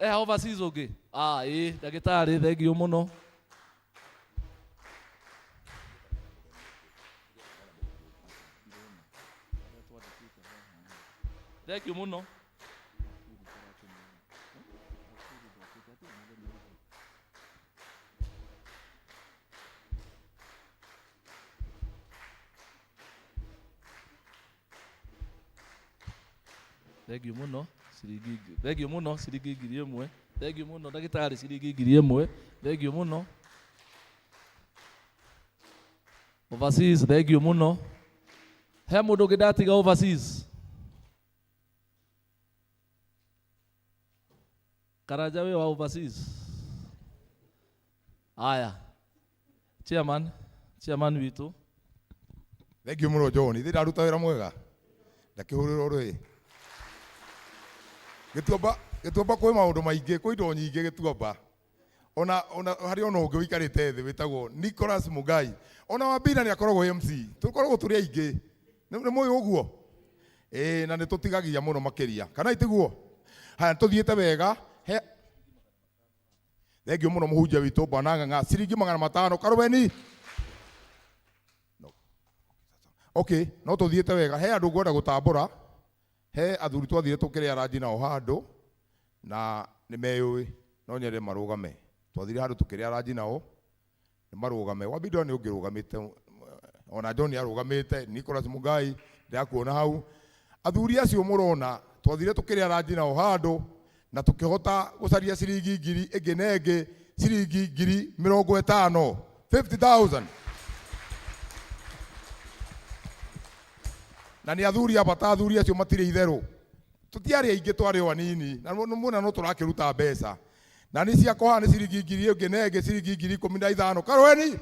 Overseas ũngĩ? Ah, ĩĩ ndagĩtarĩ thengio mũno. Thengio mũno. Thengio mũno. Ciringi thengio mũno ciringi 1000. Thengio mũno ndagĩtarĩ ciringi 1000. Thengio mũno. Overseas thengio mũno. He mũndũ ũngĩ ndatiga overseas? Karanja wĩ wa overseas? Aya. Chairman, chairman witũ. Thank you mũno John. Ithe ndaruta wĩra mwega. Ndakĩhũrĩrwo rũĩ. Gĩtuamba, Gĩtuamba kwĩ maũndũ maingĩ, kwĩ indo nyingĩ Gĩtuamba. Ona ona harĩ ona ũngĩ ũikarĩte thĩ wĩtagwo Nicholas Mugai. Ona Wambina nĩ akoragwo MC. Tũkoragwo tũrĩ aingĩ. Nĩ mũĩ ũguo? Ĩĩ na nĩ tũtigagia mũno makĩria. Kana itiguo? Haya tũthiĩte wega. He Thank you mũno mũhunjia witũ Bwana Ng'ang'a. Ciringi 500 Karũweni. Okay, no tũthiĩte wega. He andũ ngwenda gũtambũra. He athuri twathire tũkĩrĩa ranji nao handũ na nĩ meyũĩ no nyende marũgame. Twathire handũ tũkĩrĩa ranji nao nĩ marũgame. Wambindwa nĩ ũngĩrũgamĩte ona John arũgamĩte, Nicholas Mugai ndĩrakuona hau. Athuri acio mũrona twathire tũkĩrĩa ranji nao handũ na tũkĩhota gũcaria ciringi ngiri ĩngĩ na ĩngĩ ciringi 50,000, 50,000. Na nĩ athuri a bata, athuri acio matirĩ itherũ. Tũtiarĩ aingĩ, twarĩ o anini na mũna no tũrakĩruta mbeca. Na nĩ ciakwa haha nĩ ciringi ngiri ĩngĩ na ĩngĩ ciringi 15,000. Karũeni.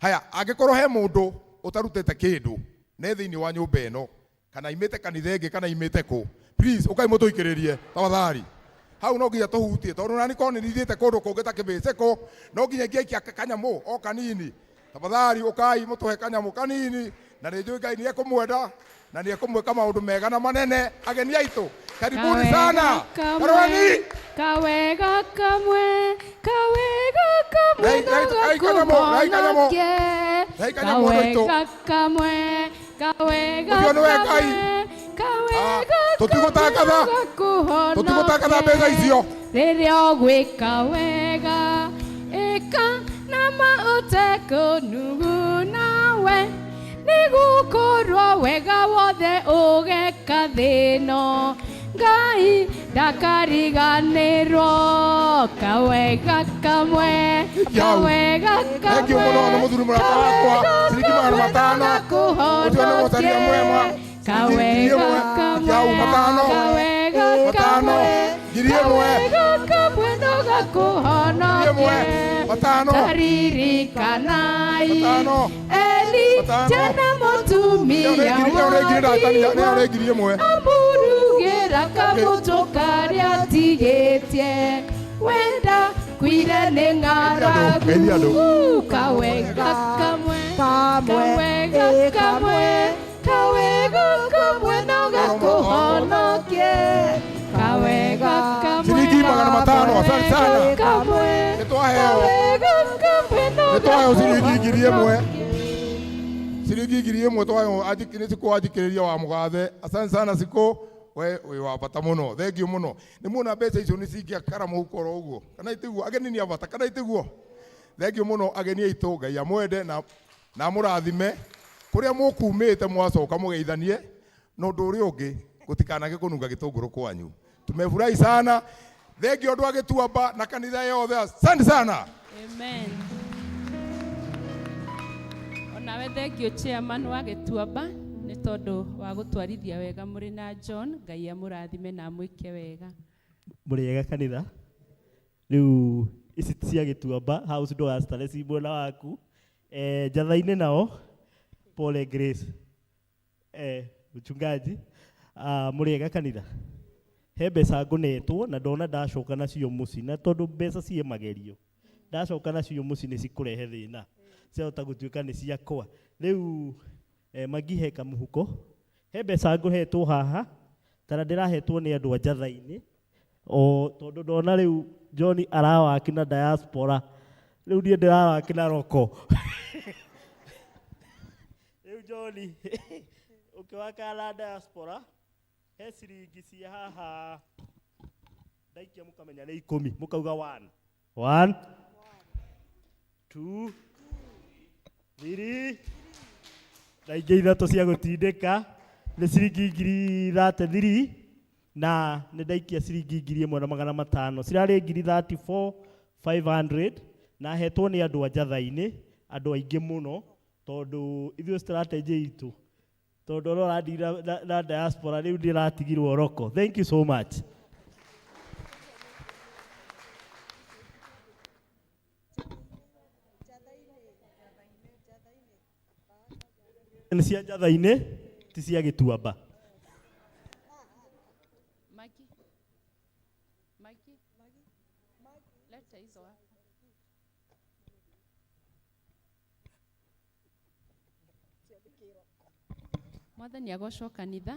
Haya, angĩkorwo he mũndũ ũtarutĩte kĩndũ ne thĩinĩ wa nyũmba ĩno kana imĩte kanitha ĩngĩ kana imĩte kũ, please ũkai mũtũikĩrĩrie tafadhali. Hau no nginya tũhutie tondũ nani korwo nĩ nithiĩte kũndũ kũngĩ ta kĩbĩcĩkũ no nginya ingĩaikia kanyamũ o kanini. Tafadhali ũkai mũtũhe kanyamũ kanini na nĩ njũĩ Ngai nĩ ekũmwenda na nĩ ekũmwĩka maũndũ mega na manene. Ageni aitũ karibuni sana. Karũeni. Kawega kamwe, kawega kamwe Rei, rei, rei kanyamũ, rei kanyamũ. Rei kanyamũ andũ aitũ. Kawega kamwe, kawega Ũcio nĩwe Ngai. kamwe, kawega Tũtigũtangatha. Tũtigũtangatha mbeca icio. Rĩrĩa ũgwĩka wega, ĩka na ma ũtekũnuguna we, nĩgũkorwo wega wothe ũgeka thĩno. Ngai ndakariganĩrwo. Kawega kamwe, kawega Thank you mũno nĩ mũthuri mũrata wakwa ciringi 500. Ũcio nĩ mũcaria mwema. Kawega kamwe, Jau, matano. kawega Matano. kamwe, 1000. kawega kamwe no gakũhonokie. Matano. Taririkanai Matano. Eli jana mũtumia Nĩ ngiri ndatania, nĩ wa 1000. amũrugĩra kamũtũ karĩa atigĩtie wenda kwire nĩ Geithia andũ. ng'aragu. Kawega kamwe, kawega kamwe, kawega kamwe no gakũhonokie. Kawega kamwe, Ciringi 500, asante sana. kamwe, Nĩ twaheo. kawega kamwe no Nĩ twaheo ciringi 1000. Ciringi 1000 twaheo nĩ Sikũ anjikĩrĩria wa mũgathe. Asante sana Sikũ, we wĩ wa bata mũno. Thank you mũno. Nĩ muona mbeca icio nĩ cingĩakara mũhuko oro ũguo. Kana itiguo? Ageni nĩ a bata, kana itiguo? Thank you mũno ageni aitũ, Ngai amwende na amũrathime. Kũrĩa mũkumĩte mwacoka mũgeithanie na ũndũ ũrĩa ũngĩ gũtikanage kũnunga gĩtũngũrũ kwanyu. Tumefurahi sana. Thank you andũ a Gĩtuamba na kanitha yothe. Asante sana. Amen. Onawe thank you chairman wa Gĩtuamba nĩ tondũ wa gũtwarithia wega mũrĩ na John. Ngai amũrathime na amwĩke wega. Mũrĩega kanitha. Rĩu ici cia Gĩtuamba house ndũgacitare ci mwena waku. Njatha-inĩ nao Pole Grace. Mchungaji, mũrĩega kanitha. He mbeca ngũnetwo na ndona ndacoka nacio mũciĩ, na tondũ mbeca ciĩ magerio ndacoka nacio mũciĩ nĩ cikũrehe thĩna, ciahota gũtuĩka nĩ ciakwa. Rĩu mangihe kamũhuko, he mbeca ngũhetwo haha tara ndĩrahetwo nĩ andũ a njatha-inĩ, o tondũ ndona rĩu John arawaki na diaspora, rĩu niĩ ndĩrawaki na roko. Rĩu John ũkĩwaka na diaspora he ciringi cia haha ndaikia mũkamenya nĩ 10, mũkauga 1 1 2 3 na ingĩ ithatũ cia gũtindĩka nĩ ciringi ngiri 33. Na nĩ ndaikia ciringi 1,500, cirarĩ 34,500, na hetwo nĩ andũ a Njatha-inĩ, andũ aingĩ mũno, tondũ ithuĩ strategy itũ, tondũ ũrĩa ũrandira na diaspora rĩu ndĩratigirwo roko. Thank you so much. Nĩ cia Njatha-inĩ, ti cia Gĩtuamba. Magi. Magi. Leta hizo hapa. Mwathani agocwo kanitha.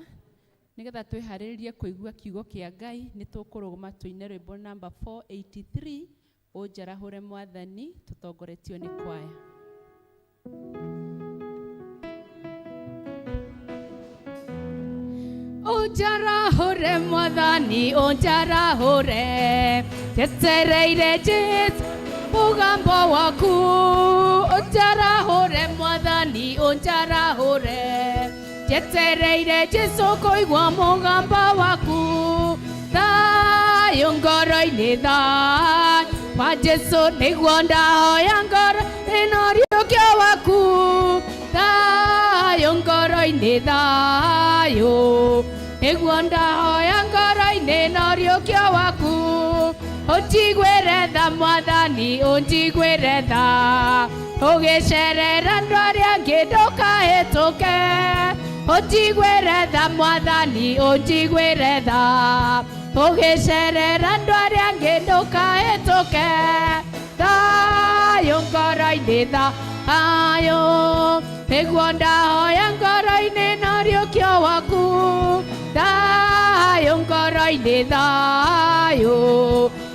Nigetha twĩharĩrĩrie kũigua kiugo kĩa Ngai, nĩ tũkũrũgama tũine rwĩmbo namba 483, Ũnjarahũre Mwathani, tũtongoretio nĩ kwaya. Ũnjarahũre Mwathani, ũnjarahũre, njetereire Jesũ mũgambo waku. Ũnjarahũre Mwathani, ũnjarahũre, njetereire Jesũ kũigua mũgambo waku. Thayũ ngoro-inĩ, thayũ wa Jesũ nĩguo ndahoya ngoro ĩno riũkio waku. Thayũ ngoro-inĩ, thayũ nĩguo ndahoya ngoro-inĩ no riũkio waku. Ũnjiguĩre tha Mwathani, ũnjiguĩre tha, ũgĩcerera andũ arĩa angĩ ndũkahĩtũke. Ũnjiguĩre tha Mwathani, ũnjiguĩre tha, ũgĩcerera andũ arĩa angĩ ndũkahĩtũke. Thayũ ngoro-inĩ, thayũ nĩguo ndahoya ngoro-inĩ no riũkio waku. Thayũ ngoro-inĩ, thayũ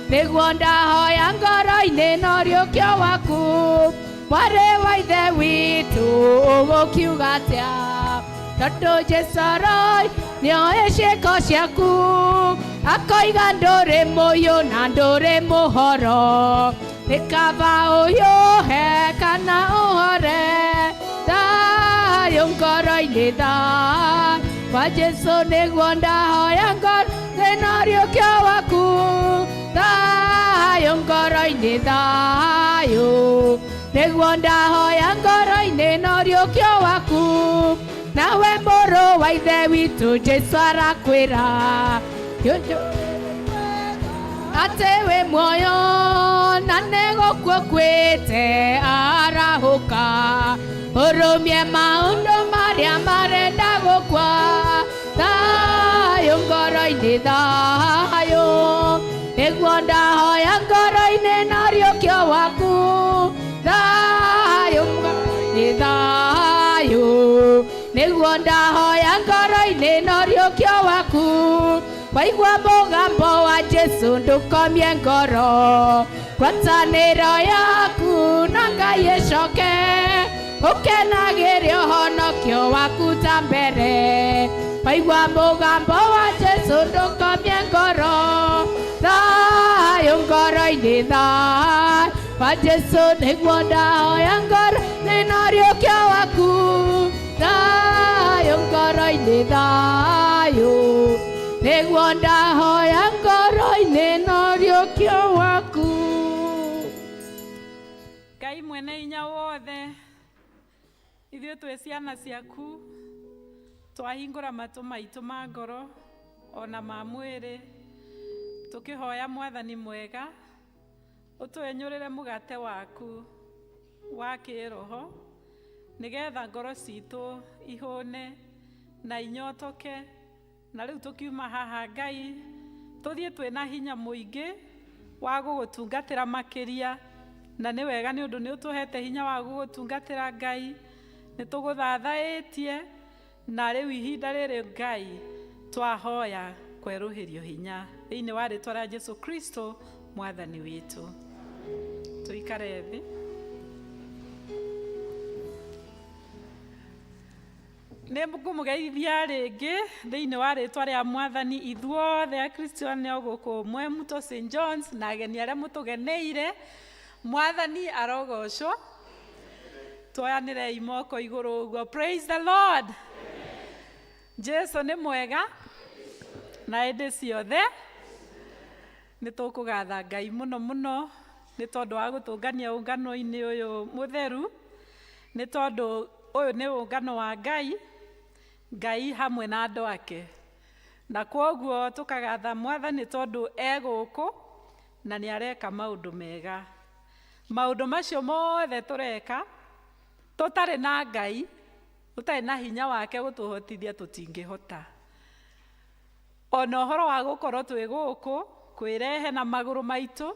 nĩguo ndahoya ngoro-inĩ no riũkio waku. Mwarĩ wa Ithe witũ ũgũkiuga atĩa? Tondũ Jesũ aroi nĩoĩ ciĩko ciaku, akoiga ndũrĩ mũyũ na ndũrĩ mũhoro. Nĩ kaba ũhiũhe kana ũhore. Thayũ ngoro-inĩ, thayũ wa Jesũ nĩguo ndahoya ngoro ĩno riũkio waku. Thayũ ngoro-inĩ, thayũ nĩguo ndahoya ngoro-inĩ no riũkio waku. Nawe mũrũ wa Ithe witũ Jesũ arakwĩra atĩ wĩ muoyo na nĩgũkua ũkuĩte arahũka. Ũrũmie maũndũ marĩa marenda gũkua. Thayũ ngoro-inĩ, thayũ nĩguo ndahoya ngoro-inĩ na riũkio waku. Thayũ ngoro-inĩ, thayũ nĩguo ndahoya ngoro-inĩ na riũkio waku. Waigua mũgambo wa Jesũ ndũkomie ngoro, ngwatanĩro yaku na Ngai ĩcoke, ũkenagĩre ũhonokio waku ta mbere. Waigua mũgambo wa Jesũ ndũkomie ngoro, thayũ ngoro-inĩ, thayũ wa Jesũ nĩguo ndahoya ngoro-inĩ na riũkio waku. Thayũ ngoro-inĩ, thayũ nĩguo ndahoya ngoro-inĩ na riũkio waku. Ngai mwene hinya wothe, ithuĩ twĩ ciana ciaku, twahingũra matũ maitũ ma ngoro ona ma mwĩrĩ, tũkĩhoya Mwathani mwega ũtwenyũrĩre mũgate waku wa kĩroho, nĩgetha ngoro citũ ihũne na inyotoke. Na rĩu tũkiuma haha Ngai, tũthiĩ twĩna hinya mũingĩ wa gũgũtungatĩra makĩria, na nĩ wega nĩ ũndũ nĩ ũtũhete hinya wa gũgũtungatĩra Ngai, nĩ tũgũthathaĩtie, na rĩu ihinda rĩrĩ Ngai twahoya kwerũhĩrio hinya thĩinĩ wa rĩtwa rĩa Jesu Kristo Mwathani witũ. Tũikare thĩ. Nĩ ngũmũgeithia rĩngĩ thĩinĩ wa rĩtwa rĩa Mwathani ithuothe Akristiano a gũkũ Mwemuto St John's na ageni arĩa mũtũgeneire. Mwathani arogocwo. Tuoyanĩrei moko igũrũ ũguo. Praise the Lord. Jesu nĩ mwega. Na hĩndĩ ciothe nĩ tũkũgatha Ngai mũno mũno nĩ tondũ wa gũtũngania ũngano-inĩ ũyũ mũtheru, nĩ tondũ ũyũ nĩ ũngano wa Ngai, Ngai hamwe na andũ ake. Na kwoguo tũkagatha Mwathani tondũ e gũkũ na nĩ areka maũndũ mega. Maũndũ macio mothe tũreka tũtarĩ na Ngai, tũtarĩ na hinya wake gũtũhotithia tũtingĩhota. Ona ũhoro wa gũkorwo twĩ gũkũ, kwĩrehe na magũrũ maitũ,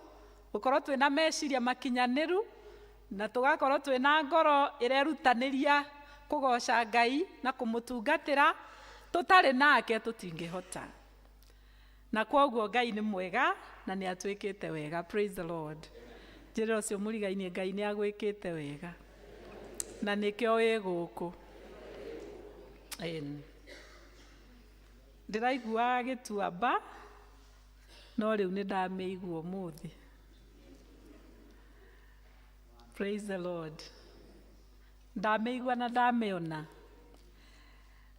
gũkorwo twĩna meciria makinyanĩru, na tũgakorwo twĩna ngoro ĩrerutanĩria kũgoca Ngai na kũmũtungatĩra, tũtarĩ nake tũtingĩhota. Na kwoguo Ngai nĩ mwega na nĩ atwĩkĩte wega. Praise the Lord. Njĩra ũcio mũrigainie Ngai nĩ agwĩkĩte wega na nĩkĩo wĩ gũkũ. Amen. Ndĩraiguaga gĩtuamba no rĩu nĩ ndamĩigua ũmũthĩ. Praise the Lord. Ndamĩigua na ndamĩona.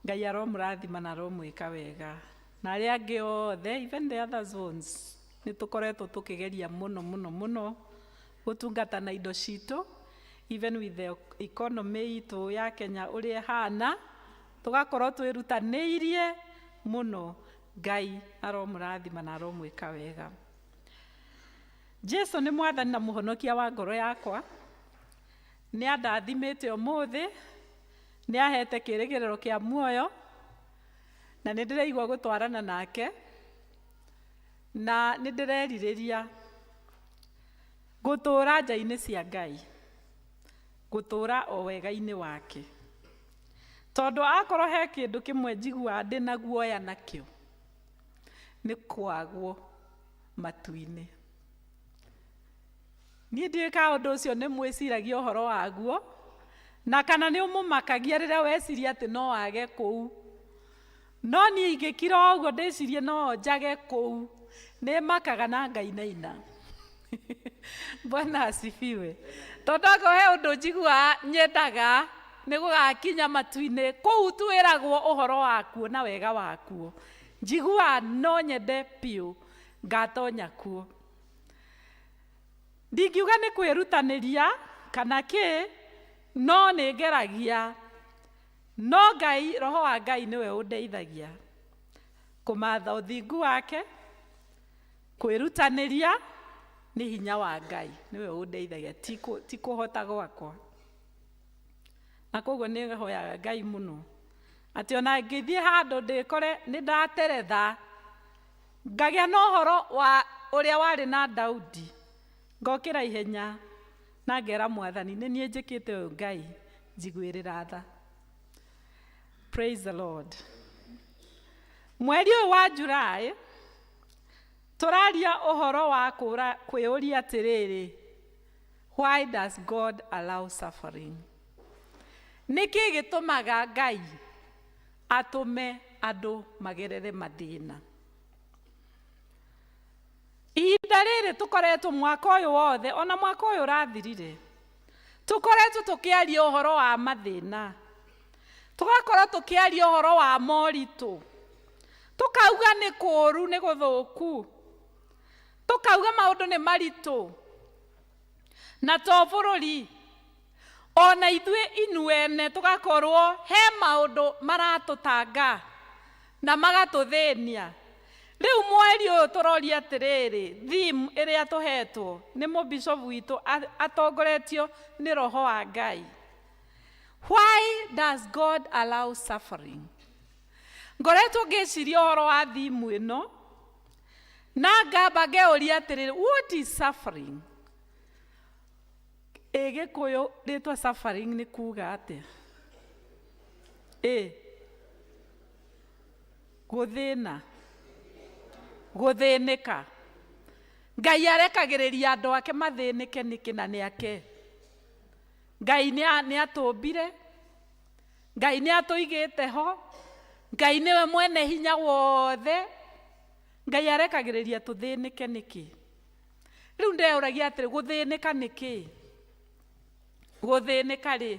Ngai aromũrathima na aromwĩka wega. Na arĩa angĩ othe, even the other zones, nĩ tũkoretwo tũkĩgeria mũno mũno mũno gũtungata na indo citũ, even with the economy itũ ya Kenya ũrĩa ĩhana, tũgakorwo twĩrutanĩirie mũno. Ngai aromũrathima na aromwĩka wega. Jesu nĩ mwathani na mũhonokia wa ngoro yakwa. Nĩ andathimĩte ũmũthĩ, nĩ ahete kĩrĩgĩrĩro kĩa muoyo, na nĩ ndĩraigua gũtwarana nake, na nĩ ndĩrerirĩria gũtũũra nja-inĩ cia Ngai, gũtũũra o wega-inĩ wake. Tondũ akorwo he kĩndũ kĩmwe njiguaga ndĩna guoya nakĩo, nĩ kwagwo matu-inĩ. Niĩ ndiũĩ kana ũndũ ũcio nĩ mwĩciragia ũhoro waguo, na kana nĩ ũmũmakagia rĩrĩa weciria atĩ no wage kũu. No niĩ ingĩkira ũguo ndĩcirie no njage kũu, nĩ makaga na ngainaina. Bwana asifiwe. Tondũ akorwo he ũndũ njiguaga nyendaga nĩ gũgakinya matu-inĩ, kũu twĩragwo ũhoro wakuo na wega wakuo. Njiguaga no nyende biũ ngatonya kuo. Ndingiuga nĩ kwĩrutanĩria kana kĩ, no nĩ ngeragia. No Ngai, Roho wa Ngai nĩwe ũndeithagia kũmatha ũthingu wake, kwĩrutanĩria nĩ hinya wa Ngai nĩwe ũndeithagia, ti kũhota gwakwa. Na koguo nĩ hoyaga Ngai mũno atĩ ona ngĩthiĩ handũ ndĩkore nĩ ndateretha, ngagĩa na ũhoro wa ũrĩa warĩ na Daudi, ngokĩra ihenya na ngera Mwathani, nĩ niĩ njĩkĩte ũyũ Ngai, njiguĩrĩra tha. Praise the Lord. Mweri ũyũ wa July tũraria ũhoro wa kwĩyũria atĩrĩrĩ, why does God allow suffering? Nĩkĩ gĩtũmaga Ngai atũme andũ magerere mathĩna? Ihinda rĩrĩ tũkoretwo mwaka ũyũ wothe, ona mwaka ũyũ ũrathirire, tũkoretwo tũkĩaria ũhoro wa mathĩna, tũgakorwo tũkĩaria ũhoro wa moritũ, tũkauga nĩ kũũru, nĩ gũthũku, tũkauga maũndũ nĩ maritũ, na to bũrũri, ona ithuĩ inuene tũgakorwo he maũndũ maratũtanga na magatũthĩnia. Rĩu mweri ũyũ tũroria atĩrĩrĩ, theme ĩrĩa tũhetwo nĩ mũbishop witũ atongoretio nĩ Roho wa Ngai. Why does God allow suffering? Ngoretwo ngĩciria ũhoro wa theme ĩno, na ngamba ngeuria atĩrĩrĩ, what is suffering? Ĩ Gĩkũyũ rĩtwa suffering nĩ kuga atĩa? Ĩ gũthĩna, gũthĩnĩka. Ngai arekagĩrĩria andũ ake mathĩnĩke nĩkĩ na nĩ ake? Ngai nĩ atũmbire, Ngai nĩ atũigĩte ho, Ngai nĩwe mwene hinya wothe. Ngai arekagĩrĩria tũthĩnĩke nĩkĩ? Rĩu ndeyũragia atĩrĩ, gũthĩnĩka nĩkĩ? Gũthĩnĩka rĩ,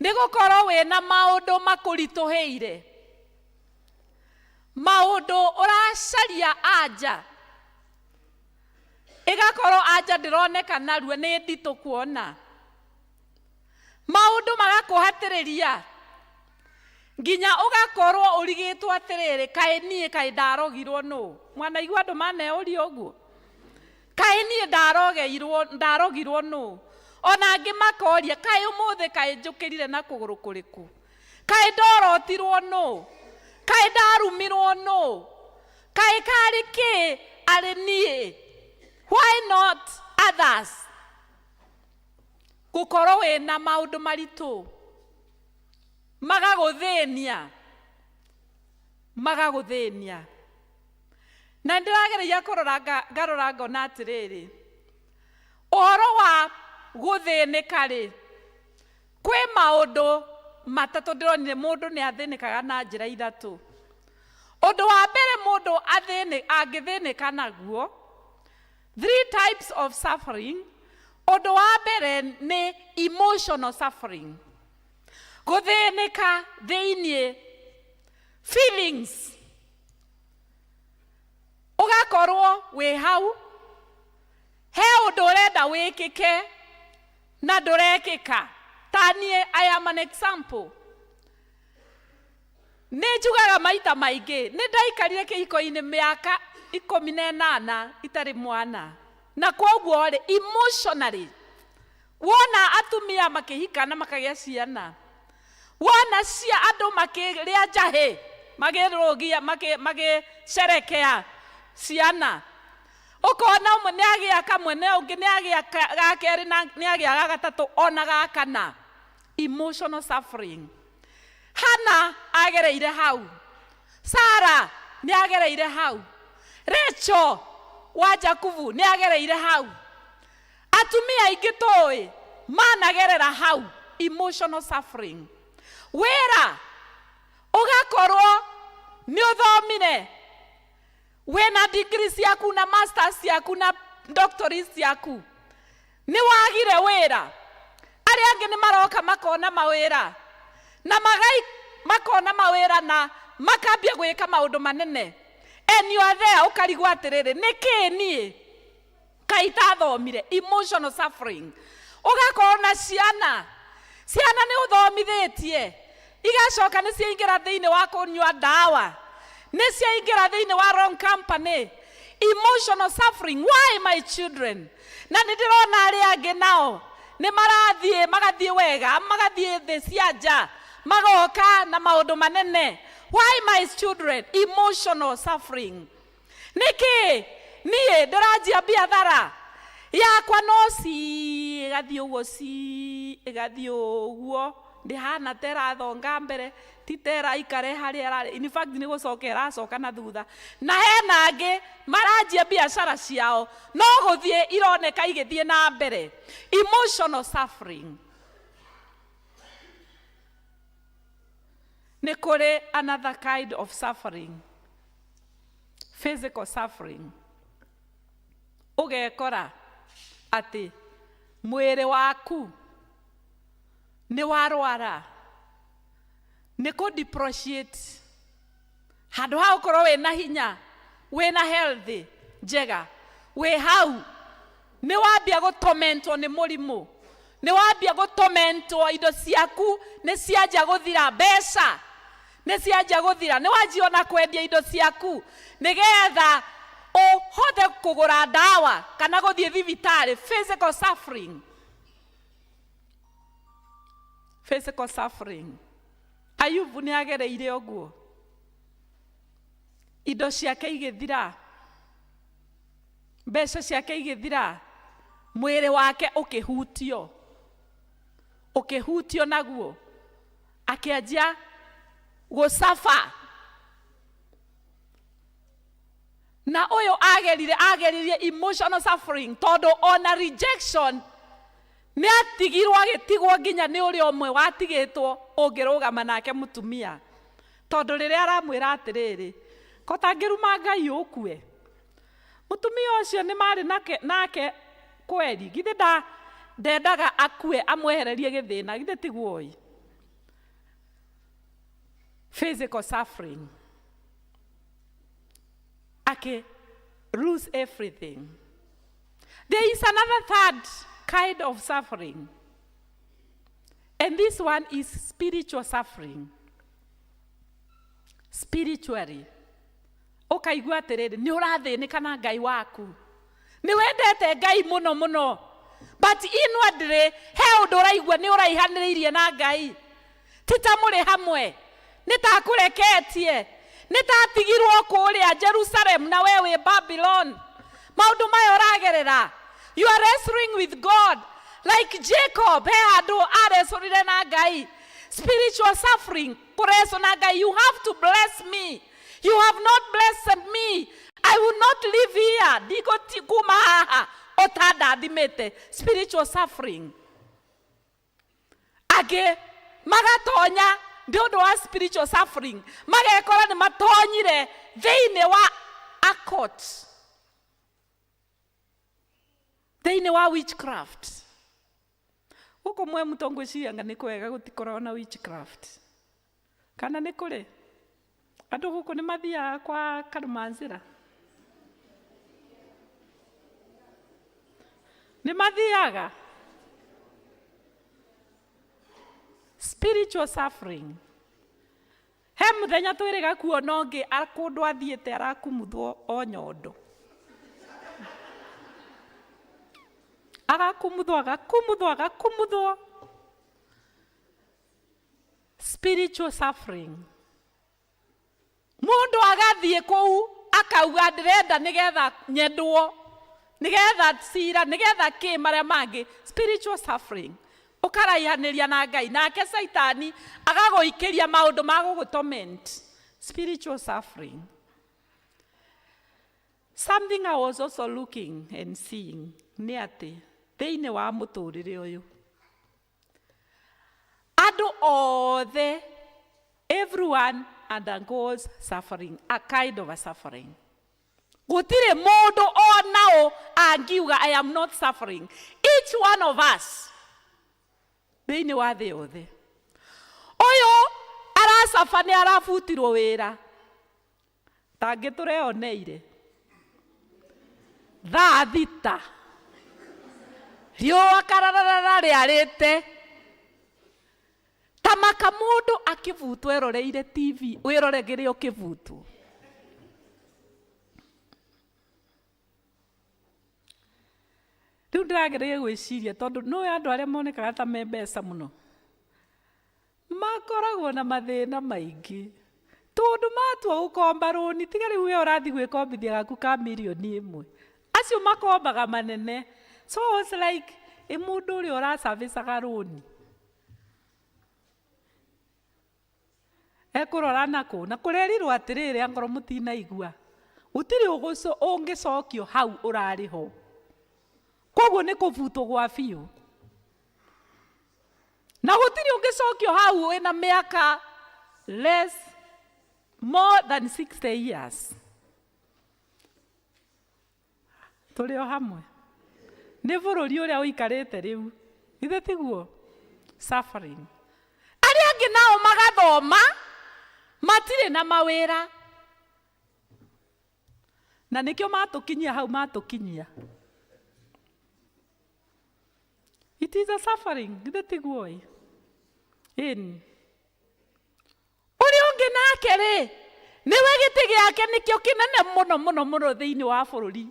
nĩ gũkorwo wĩna maũndũ makũritũhĩire. Maũndũ ũracaria anja ĩgakorwo anja ndĩroneka narua, nĩ nditũ kuona. Maũndũ magakũhatĩrĩria nginya ũgakorwo ũrigĩtwo atĩrĩrĩ, kaĩ niĩ kaĩ ndarogirwo nũ? Mwanaigua andũ maneũria ũguo, kaĩ niĩ ndarogeirwo ndarogirwo nũ? Ona angĩ makoria, kaĩ ũmũthĩ kaĩ njũkĩrire na kũgũrũ kũrĩkũ? Kaĩ ndorotirwo nũ? Kaĩ ndarumirwo nũ? Kaĩ karĩ kĩ arĩ niĩ? Why not others? Gũkorwo wĩna maũndũ maritũ magagũthĩnia, magagũthĩnia. Na ndĩrageria kũrora ngarora ngona atĩrĩrĩ, ũhoro wa gũthĩnĩka rĩ, kwĩ maũndũ matatũ ndĩronire mũndũ nĩ athĩnĩkaga na njĩra ithatũ. Ũndũ wa mbere mũndũ angĩthĩnĩka naguo, three types of suffering. Ũndũ wa mbere nĩ emotional suffering, gũthĩnĩka thĩiniĩ, feelings. Ũgakorwo wĩ hau, he ũndũ ũrenda wĩkĩke na ndũrekĩka. Ta niĩ, I am an example. Nĩ njugaga maita maingĩ, nĩ ndaikarire kĩhiko-inĩ mĩaka 18 itarĩ mwana, na kwoguo rĩ, emotionally, wona atumia makĩhika na makagĩa ciana, wona cia andũ makĩrĩa njahĩ, makĩrũgia, magĩcerekea ciana, ũkona ũmwe nĩ agĩa kamwe, na ũngĩ nĩ agĩa ga kerĩ, na nĩ agĩa ga gatatũ, ona ga kana. Emotional suffering. Hana agereire hau, Sara nĩ agereire hau, Rachel wa Jakubu nĩ agereire hau, atumia aingĩ tũĩ managerera hau. Emotional suffering. Wĩra, ũgakorwo nĩ ũthomire, wĩna degree ciaku na masters ciaku na doctorate ciaku, nĩ wagire wĩra. Arĩa angĩ nĩ maroka makona mawĩra na magai makona mawĩra na makambia gwĩka maũndũ manene, and you are there ũkarigwo atĩrĩrĩ, nĩ kĩĩ niĩ kaĩ itathomire? Emotional suffering. Ũgakorwo na ciana, ciana nĩ ũthomithĩtie, igacoka nĩ ciaingĩra thĩinĩ wa kũnyua ndawa, nĩ ciaingĩra thĩinĩ wa wrong company. Emotional suffering. Why my children? Na nĩ ndĩrona arĩa angĩ nao nĩ marathiĩ, magathiĩ wega, magathiĩ thĩ cia nja, magoka na maũndũ manene. Why my children? Emotional suffering. Nĩkĩ niĩ ndĩranjia biathara yakwa no ci ĩgathiĩ ũguo, ci ĩgathiĩ ũguo, ndĩhana ta ĩrathonga mbere, ti ta ĩraikara harĩa ĩrarĩ? In fact, nĩ gũcoka ĩracoka na thutha. Na hena angĩ maranjia biacara ciao no gũthiĩ ironeka igĩthiĩ na mbere. Emotional suffering. Nĩ kũrĩ another kind of suffering, physical suffering. Ũgekora atĩ mwĩrĩ waku nĩ warwara, nĩ kũ depreciate. Handũ ha ũkorwo wĩna hinya, wĩna health njega, wĩ hau nĩ wambia gũtomentwo nĩ mũrimũ, nĩ wambia gũtomentwo, indo ciaku nĩ cianjia gũthira, mbeca nĩ cianjia gũthira, nĩ wanjia ona kwendia indo ciaku nĩgetha ũhote kũgũra ndawa kana gũthiĩ thibitarĩ. Physical suffering, physical suffering. Ayubu nĩ agereire ũguo, indo ciake igĩthira, mbeca ciake igĩthira, mwĩrĩ wake ũkĩhutio, ũkĩhutio naguo akĩanjia gũcaba. Na ũyũ agerire ageririe emotional suffering tondũ ona rejection, nĩ atigirwo, agĩtigwo nginya nĩ ũrĩa ũmwe watigĩtwo ũngĩrũgama nake mũtumia, tondũ rĩrĩa aramwĩra atĩrĩrĩ, ko tangĩruma Ngai ũkue, mũtumia ũcio nĩ marĩ nake, nake kweri githĩ nda ndendaga akue amwehererie gĩthĩna, githĩ tiguo? Physical suffering. Akĩ lose everything. There is another third kind of suffering. And this one is spiritual suffering. Spiritually. Ũkaigua atĩrĩrĩ, nĩ ũrathĩnĩka na Ngai waku. Nĩ wendete Ngai mũno mũno. But inwardly, he ũndũ ũraigua nĩ ũraihanĩrĩirie na Ngai. Ti ta mũrĩ hamwe. Nĩ ta akũreketie. Nĩ ta atigirwo kũrĩa Jerusalem na we wĩ Babylon. Maũndũ maya ũragerera. You are wrestling with God. Like Jacob, he handũ arecorire na Ngai. Spiritual suffering, kũreco na Ngai. You have to bless me. You have not blessed me. I will not live here. Ndigũti kuma haha ũtandathimĩte. Spiritual suffering. Angĩ magatonya nĩ ũndũ wa spiritual suffering, magekora nĩ matonyire thĩinĩ wa occult, thĩinĩ wa witchcraft. Gũkũ mwe mũto ngwĩciria nĩ kwega gũtikoragwo na witchcraft. Kana nĩ kũrĩ? Andũ gũkũ nĩ mathiaga kwa Karumanzĩra? Nĩ mathiaga? Spiritual suffering. He mũthenya twĩrĩga kuona ũngĩ kũndũ athiĩte arakumuthwo o nyondo. Agakumuthwo, agakumuthwo, agakumuthwo. Spiritual suffering. Mũndũ agathiĩ kũu akauga ndĩrenda nĩgetha nyendwo, nĩgetha cira, nĩgetha kĩ marĩa mangĩ. Spiritual suffering. Ũkaraihanĩria na Ngai, nake Saitani agagũikĩria maũndũ ma gũgũtorment. Spiritual suffering. Something I was also looking and seeing nĩ atĩ thĩinĩ wa mũtũrĩre ũyũ andũ othe, everyone undergoes suffering, a kind of a suffering. Gũtirĩ mũndũ o nao angiuga I am not suffering. Each one of us thĩinĩ wa thĩ yothe. Ũyũ aracaba nĩ arabutirwo wĩra. Tangĩ tũreoneire. Thaa thita. Riũa karararara rĩarĩte. Ta maka mũndũ akĩbutwo eroreire TV, wĩroregere ũkĩbutwo. Rĩu ndĩrageria gwĩciria tondũ nĩũĩ andũ arĩa monekaga ta me mbeca mũno makoragwo na mathĩna maingĩ tondũ matua gũkomba rũni, tiga rĩu we ũrathiĩ gwĩkombithia gaku ka mirioni ĩmwe, acio makombaga manene. So I was like, ĩ mũndũ ũrĩa ũracabicaga rũni ekũrora nakũ? Na kũrerirwo atĩrĩrĩ, angorwo mũtinaigua, gũtirĩ ũngĩcokio hau ũrarĩ ho. Koguo nĩ kũbutwo gwa biũ. Na gũtirĩ ũngĩcokio hau wĩna mĩaka less more than 60 years. Tũrĩ o hamwe. Nĩ bũrũri ũrĩa ũikarĩte rĩu. Githĩ tiguo? Suffering. Arĩa angĩ nao magathoma matirĩ na mawĩra. Na nĩkĩo matũkinyia hau matũkinyia. It is a suffering, githĩ tiguo ĩ? Ĩni. Ũrĩa ũngĩ nake rĩ, nĩwe gĩtĩ gĩake nĩkĩo kĩnene mũno mũno mũno thĩinĩ wa bũrũri.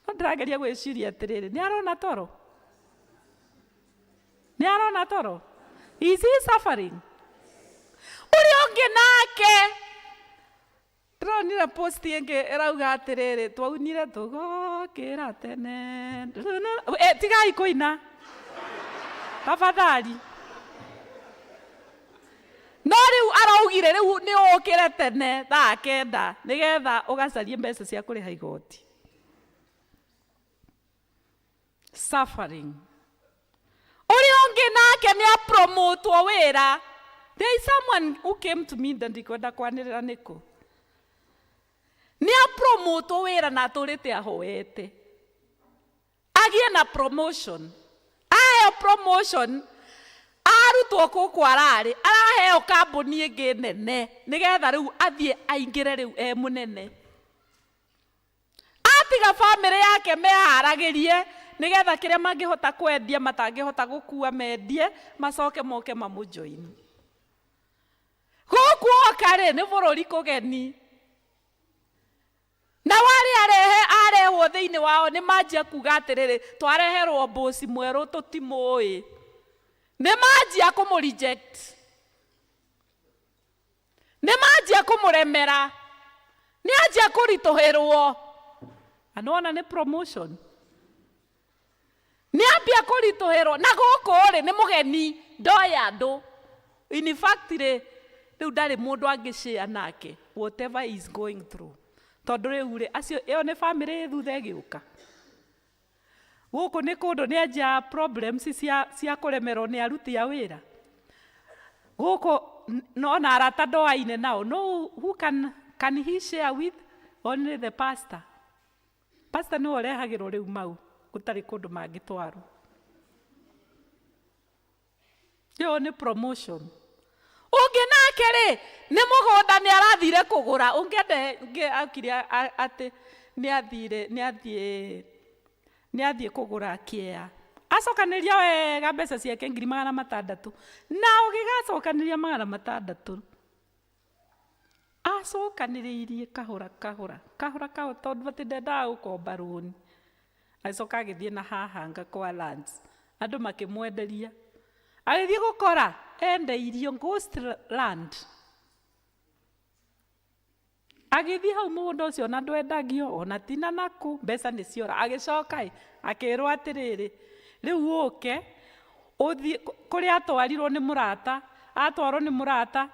No ndĩrageria gwĩciria atĩrĩrĩ, nĩ arona toro? Nĩ arona toro? Is he suffering? Ũrĩa ũngĩ nake, ndĩronire post ĩngĩ ĩrauga atĩrĩrĩ, twaunire tũgokĩra tene. Tigai kũina. Tafadhali. No rĩu araugire rĩu nĩ ũkĩre tene thaa kenda nĩgetha ũgacarie mbeca cia kũrĩha igoti. Suffering. Ũrĩa ũngĩ nake nĩ apromotwo wĩra. There is someone who came to me na ndikwenda kwanĩrĩra nĩkũ. Nĩ apromotwo wĩra na atũrĩte ahoete. Agĩe na promotion. Aheo promotion, arutwo gũkũ ararĩ, araheo kambuni ĩngĩ nene nĩgetha rĩu athiĩ aingĩre rĩu e mũnene. Atiga bamĩrĩ yake meharagĩrie nĩgetha kĩrĩa mangĩhota kwendia matangĩhota gũkua mendie macoke moke mamũjoin. Gũkũ oka rĩ nĩ bũrũri kũgeni na warĩ arehe arehwo thĩinĩ wao nĩ manjia kuga atĩrĩrĩ twareherwo mbũci mwerũ tũtimũĩ nĩ manjia kũmũ reject nĩ manjia kũmũremera nĩ anjia kũritũhĩrwo na nĩwona nĩ promotion nĩ ambia kũritũhĩrwo na gũkũ rĩ nĩ mũgeni ndoĩ andũ in fact rĩ rĩu ndarĩ mũndũ angĩshare nake whatever he is going through tondũ rĩu rĩ acio ĩyo nĩ bamĩrĩ ĩ thutha ĩgĩũka gũkũ nĩ kũndũ nĩ anjia problems cia, cia kũremerwo nĩ aruti a wĩra gũkũ no na arata ndoaine nao no who can he share with only the pastor pastor nĩwe ũrehagĩrwo rĩu mau gũtarĩ kũndũ mangĩtwarwo ĩyo nĩ promotion ũngĩ nake rĩ nĩ mũgũnda nĩ arathire kũgũra ũngĩ ande akire atĩ nĩ athire nĩ athiĩ nĩ athiĩ kũgũra kĩea acokanĩria wega mbeca ciake ngiri magana matandatũ na ũgĩgacokanĩria magana matandatũ acokanĩrĩirie kahora kahora kahora kahora tondũ atĩ ndendaga gũkomba rũni agĩcoka agĩthiĩ na hahanga kwa lands andũ makĩmwenderia agĩthiĩ gũkora endeirio ghost land agĩthiĩ hau mũgũnda ũcio ona ndwendagio ona tina nakũ mbeca nĩ ciora agĩcoka ĩ akĩrwo atĩrĩrĩ rĩu ũke ũthiĩ kũrĩa atwarirwo nĩ mũrata atwarwo nĩ mũrata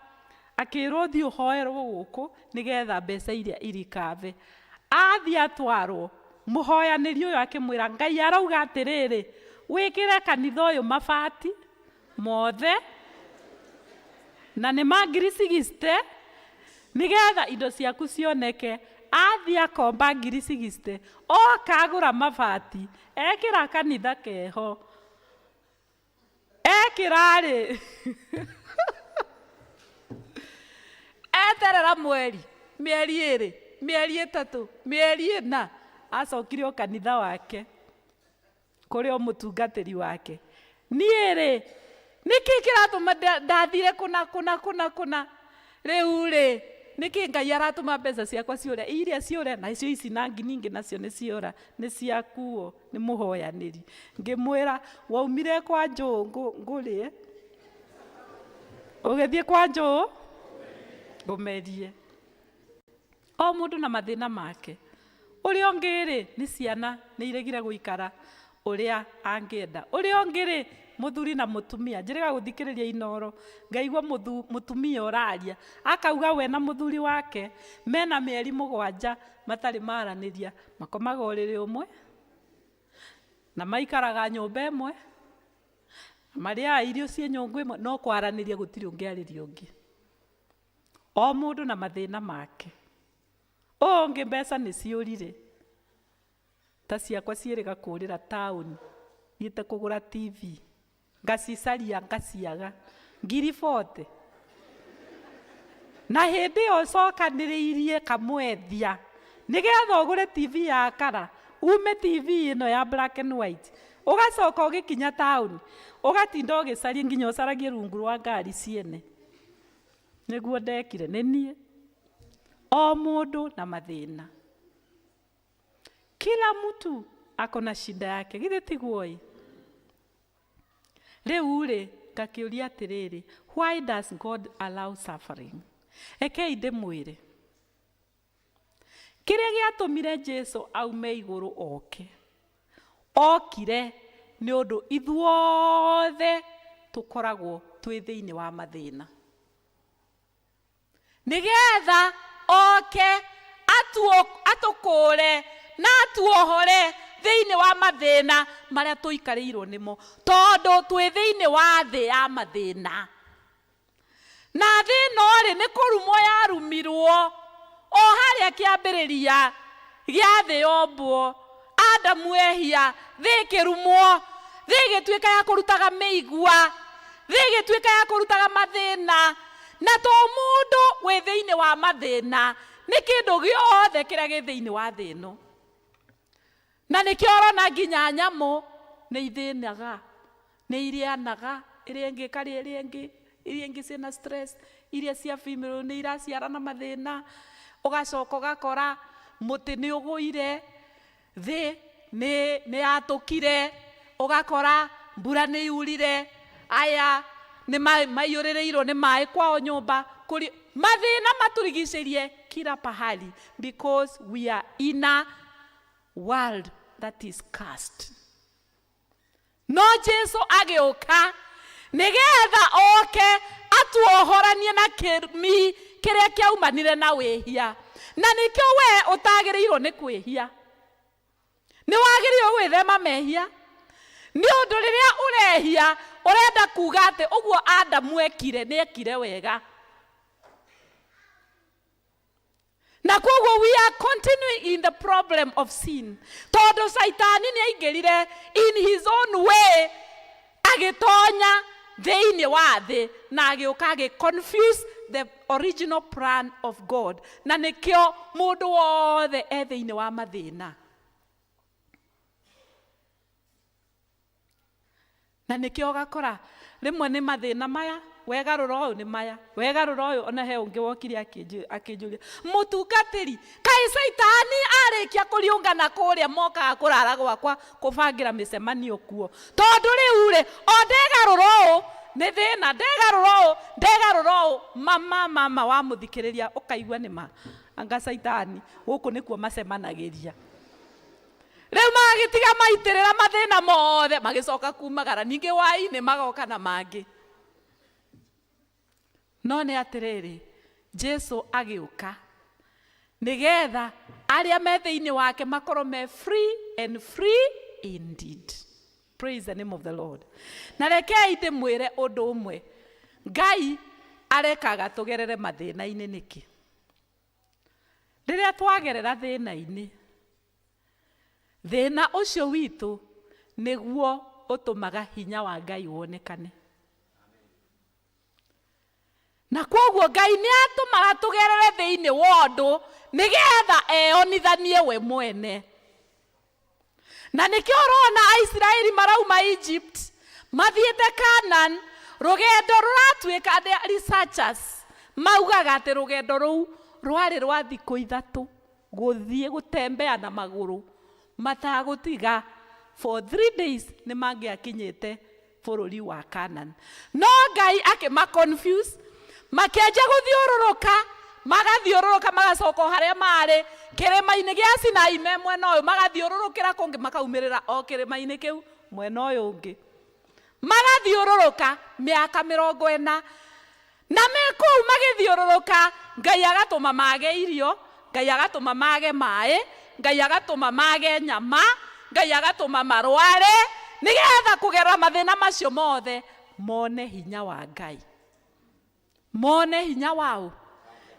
akĩrwo ũthiĩ ũhoerwo gũkũ nĩgetha mbeca iria irikave athiĩ atwarwo mũhoyanĩri ũyũ akĩmwĩra ngai arauga atĩrĩrĩ wĩkĩre kanitha ũyũ mabati mothe na nĩ ma ngiri 60 nĩgetha indo ciaku cioneke athiĩ akomba ngiri 60 oka agũra mabati ekĩra kanitha keho ekĩra rĩ eterera mweri mĩeri ĩrĩ mĩeri ĩtatũ mĩeri ĩna acokire o kanitha wake kũrĩ o mũtungatĩri wake niĩ rĩ nĩkĩ kĩratũma ndathire kũna kũna kũna kũna rĩu rĩ nĩkĩ ngai aratũma mbeca ciakwa ciũre iria ciũre na icio ici na ningĩ nacio nĩ ciora nĩ ciakuo nĩ mũhoyanĩri ngĩmwĩra waumire kwa njũũ ngũrĩe ũgĩthiĩ kwa njũũ ngũmerie o mũndũ na mathĩna make ũrĩa ũngĩ rĩ nĩ ciana nĩ iregire gũikara ũrĩa angĩenda ũrĩa ũngĩ rĩ mũthuri na mũtumia njĩrĩga gũthikĩrĩria inoro ngaigua mũtumia ũraria akauga we na mũthuri wake mena mĩeri mũgwanja matarĩ maranĩria makomaga ũrĩrĩ ũmwe na maikaraga nyũmba ĩmwe na marĩaga irio ciĩ nyũngũ ĩmwe no kwaranĩria gũtirĩ ũngĩarĩria ũngĩ o mũndũ na mathĩna make ũyũ ũngĩ mbeca nĩ ciũrire ta ciakwa ciĩrĩga kũrĩra taũni thiĩte kũgũra TV ngacicaria ngaciaga ngiri 40 na hĩndĩ ĩyo ũcokanĩrĩirie kamwethia nĩgetha ũgũre TV ya kara ume TV ĩno ya black and white ũgacoka ũgĩkinya taũni ũgatinda ũgĩcaria nginya ũcaragie rungu rwa ngari ciene nĩguo ndekire nĩ niĩ o mũndũ na mathĩna kila mtu ako na shida yake githĩ tiguo ĩ rĩu rĩ ngakĩũria atĩrĩrĩ why does God allow suffering rekei ndĩmwĩre kĩrĩa gĩatũmire Jesu aume igũrũ oke okire nĩ ũndũ ithuothe tũkoragwo twĩ thĩinĩ wa mathĩna nĩgetha oke atũkũre na atuohore thĩinĩ wa mathĩna marĩa tũikarĩirwo nĩmo tondũ twĩ thĩinĩ wa thĩ ya mathĩna na thĩ ĩno rĩ nĩ kũrumwo yarumirwo o harĩa kĩambĩrĩria gĩa thĩ yombwo Adamu ehia thĩ ĩkĩrumwo thĩ ĩgĩtuĩka ya kũrutaga mĩigua thĩ ĩgĩtuĩka ya kũrutaga mathĩna na to mũndũ wĩ thĩinĩ wa mathĩna nĩ kĩndũ gĩothe kĩrĩa gĩ thĩinĩ wa thĩ ĩno Na nĩkĩo ũrona nginya nyamũ nĩ ithĩnaga, nĩ irĩanaga, ĩrĩa ĩngĩ ĩkarĩa ĩrĩa ĩngĩ, iria ingĩ ciĩna stress, iria cia female nĩ iraciara na mathĩna, ũgacoka ũgakora mũtĩ nĩ ũgũire, thĩ nĩ nĩ yatũkire, ũgakora mbura nĩ yurire, aya nĩ maiyũrĩrĩirwo nĩ maĩ kwao nyũmba, kũri mathĩna matũrigicĩrie kila pahali because we are in a world that is cursed. No Jesu agĩũka nĩgetha oke atuohoranie na kĩrumi kĩrĩa kĩaumanire na wĩhia. Na nĩkĩo we ũtagĩrĩirwo nĩ kwĩhia. Nĩ wagĩrĩirwo gwĩthema mehia. Nĩ ũndũ rĩrĩa ũrehia ũrenda kuga atĩ ũguo Adamu ekire nĩ ekire wega. Na koguo we are continuing in the problem of sin. Tondũ Caitani nĩ aingĩrire in his own way, agĩtonya thĩinĩ wa thĩ na agĩũka agĩ confuse the original plan of God. Na nĩkĩo mũndũ wothe e thĩinĩ wa mathĩna. Na nĩkĩo ũgakora rĩmwe nĩ mathĩna maya, wegarũra ũyũ nĩ maya, wegarũra ũyũ. Ona he ũngĩ wokire akĩnjũria, mũtungatĩri, kaĩ Caitani arĩkia kũriũngana kũrĩa mokaga kũrara gwakwa kũbangĩra mĩcemanio kuo, tondũ rĩu rĩ o ndegarũra ũũ nĩ thĩna, ndegarũra ũũ, ndegarũra ũũ. Mama, mama wamũthikĩrĩria ũkaigua nĩ ma anga Caitani gũkũ nĩkuo macemanagĩria. Rĩu magĩtiga maitĩrĩra mathĩna mothe, magĩcoka kumagara ningĩ hwaĩ-inĩ magoka na mangĩ. No nĩ atĩrĩrĩ, Jesu agĩũka nĩgetha arĩa me thĩinĩ wake makorwo me free and free indeed. Praise the name of the Lord. Na rekei ndĩmwĩre ũndũ ũmwe, Ngai arekaga tũgerere mathĩna-inĩ nĩkĩ? Rĩrĩa twagerera thĩna-inĩ, thĩna ũcio witũ nĩguo ũtũmaga hinya wa Ngai wonekane. Na koguo Ngai nĩ atũmaga tũgerere thĩinĩ wa ũndũ nĩgetha eyonithanie we mwene. Na nĩkĩo ũrona Aisiraeli marauma Egypt mathiĩte Canaan, rũgendo rũratuĩka, the researchers maugaga atĩ rũgendo rũu rwarĩ rwa thikũ ithatũ gũthiĩ gũtembea na magũrũ matagũtiga for 3 days nĩ mangĩakinyĩte bũrũri wa Canaan. No Ngai akĩma confuse, makĩanjia gũthiũrũrũka, magathiũrũrũka magacoka o harĩa marĩ kĩrĩma-inĩ gĩa Sinai me mwena ũyũ, magathiũrũrũkĩra kũngĩ makaumĩrĩra o kĩrĩma-inĩ kĩu mwena ũyũ ũngĩ, magathiũrũrũka mĩaka mĩrongo ĩna. Na me kũu magĩthiũrũrũka, Ngai agatũma mage irio, Ngai agatũma mage maĩ, Ngai agatũma mage nyama, Ngai agatũma marware, nĩgetha kũgerera mathĩna macio mothe mone hinya wa Ngai. Mone hinya waũ?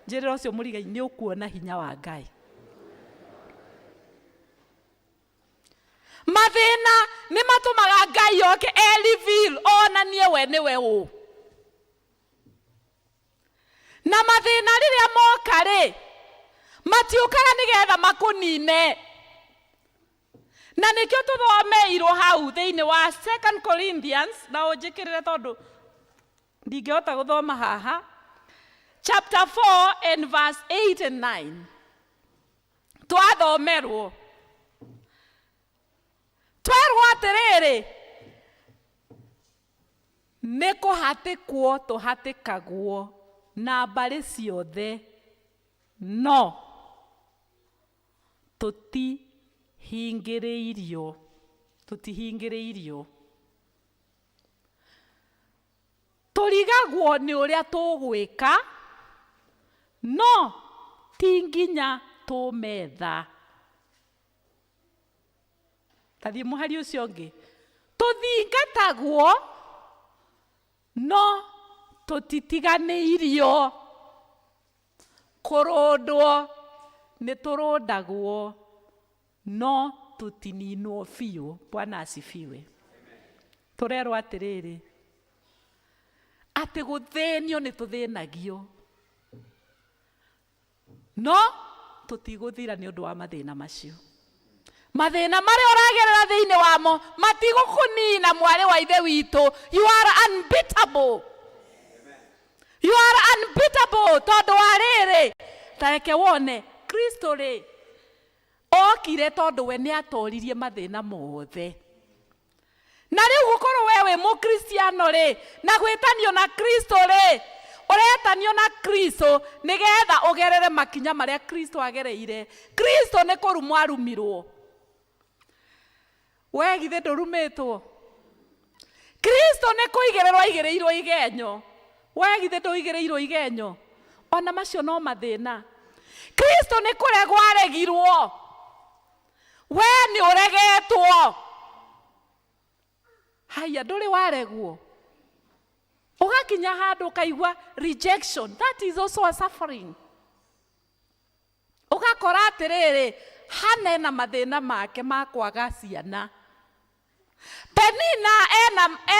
Njĩrĩra ũcio mũrigai, nĩ ũkuona hinya wa Ngai. Mathĩna nĩ matũmaga Ngai oke e reveal, onanie we nĩwe ũ. Na mathĩna rĩrĩa moka rĩ, matiũkaga nĩgetha makũnine. Na nĩkĩo tũthomeirwo hau thĩinĩ wa 2 Corinthians, na ũnjĩkĩrĩre tondũ ndingĩhota gũthoma haha, chapter 4 and verse 8 and 9. Twathomerwo twerwo atĩrĩrĩ, nĩ kũhatĩkwo tũhatĩkagwo na mbarĩ ciothe, no tũtihingĩrĩirio, tũtihingĩrĩirio. Tũrigagwo nĩ ũrĩa tũgwĩka, no ti nginya tũme tha. Ta thiĩ mũhari ũcio ũngĩ. Tũthingatagwo, no tũtitiganĩirio. Kũrũndwo nĩ tũrũndagwo, no tũtininwo biũ. Bwana asifiwe. Tũrerwo atĩrĩrĩ, atĩ gũthĩnio nĩ tũthĩnagio, no tũtigũthira nĩ ũndũ wa mathĩna macio. Mathĩna marĩa ũragerera thĩinĩ wamo matigũkũnina mwarĩ wa ithe witũ. You are unbeatable. You are unbeatable tondũ wa rĩrĩ ta reke wone Kristo rĩ okire tondũ we nĩ atoririe mathĩna mothe. Na rĩu gũkorwo we wĩ mũkristiano rĩ na gwĩtanio na Kristo rĩ ũretanio na Kristo nĩgetha ũgerere makinya marĩa Kristo agereire. Kristo nĩ kũrumwo arumirwo. We githĩ ndũrumĩtwo? Kristo nĩ kũigĩrĩrwo aigĩrĩirwo igenyo. We githĩ ndũigĩrĩirwo igenyo? Ona macio no mathĩna. Kristo nĩ kũregwo aregirwo. We nĩ ũregetwo. Haya ndũrĩ waregwo. Ũgakinya handũ ũkaigua rejection. That is also a suffering. Ũgakora atĩrĩrĩ Hana ena mathĩna make ma kwaga ciana. Penina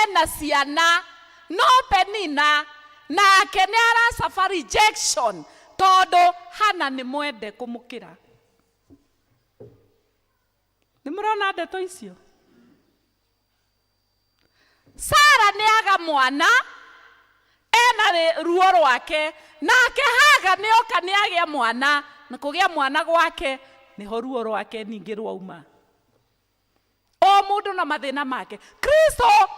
ena ciana no Penina nake nĩ aracaba rejection tondũ Hana nĩ mwende kũmũkĩra. Nĩ mũrona ndeto icio? Sara nĩ aga mwana ena ruo rwake nake Haga nĩ oka nĩ agĩa mwana na kũgĩa mwana gwake nĩho ruo rwake ningĩ rwauma. O mũndũ na mathĩna make. Kristo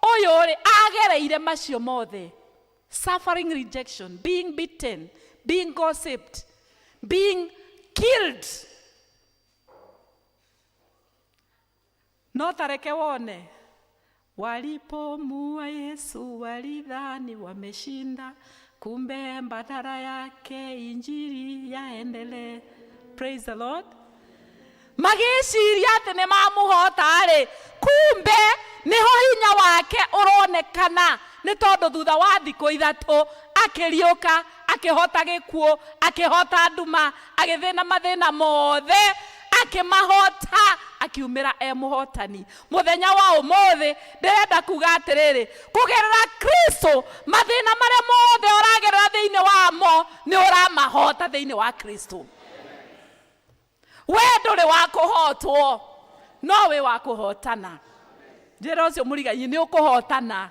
ũyũ rĩ agereire macio mothe. Suffering rejection, being beaten, being gossiped, being killed. No tareke wone walipomua Yesu walidhani wameshinda, kumbe badala yake injili yaendelee. Praise the Lord. Magĩciria atĩ nĩ mamũhota rĩ, kumbe nĩho hinya wake ũronekana nĩ tondũ thutha wa thikũ ithatũ akĩriũka, akĩhota gĩkuũ, akĩhota nduma, agĩthĩna mathĩna mothe, akĩmahota, akiumĩra e mũhotani. Mũthenya wa ũmũthĩ ndĩrenda kuga atĩrĩrĩ, kũgerera Kristo mathĩna marĩa mothe ũragerera thĩinĩ wamo nĩ ũramahota thĩinĩ wa Kristo. We ndũrĩ wa kũhotwo no wĩ wa kũhotana. Njĩra ũcio mũriganyi nĩ ũkũhotana.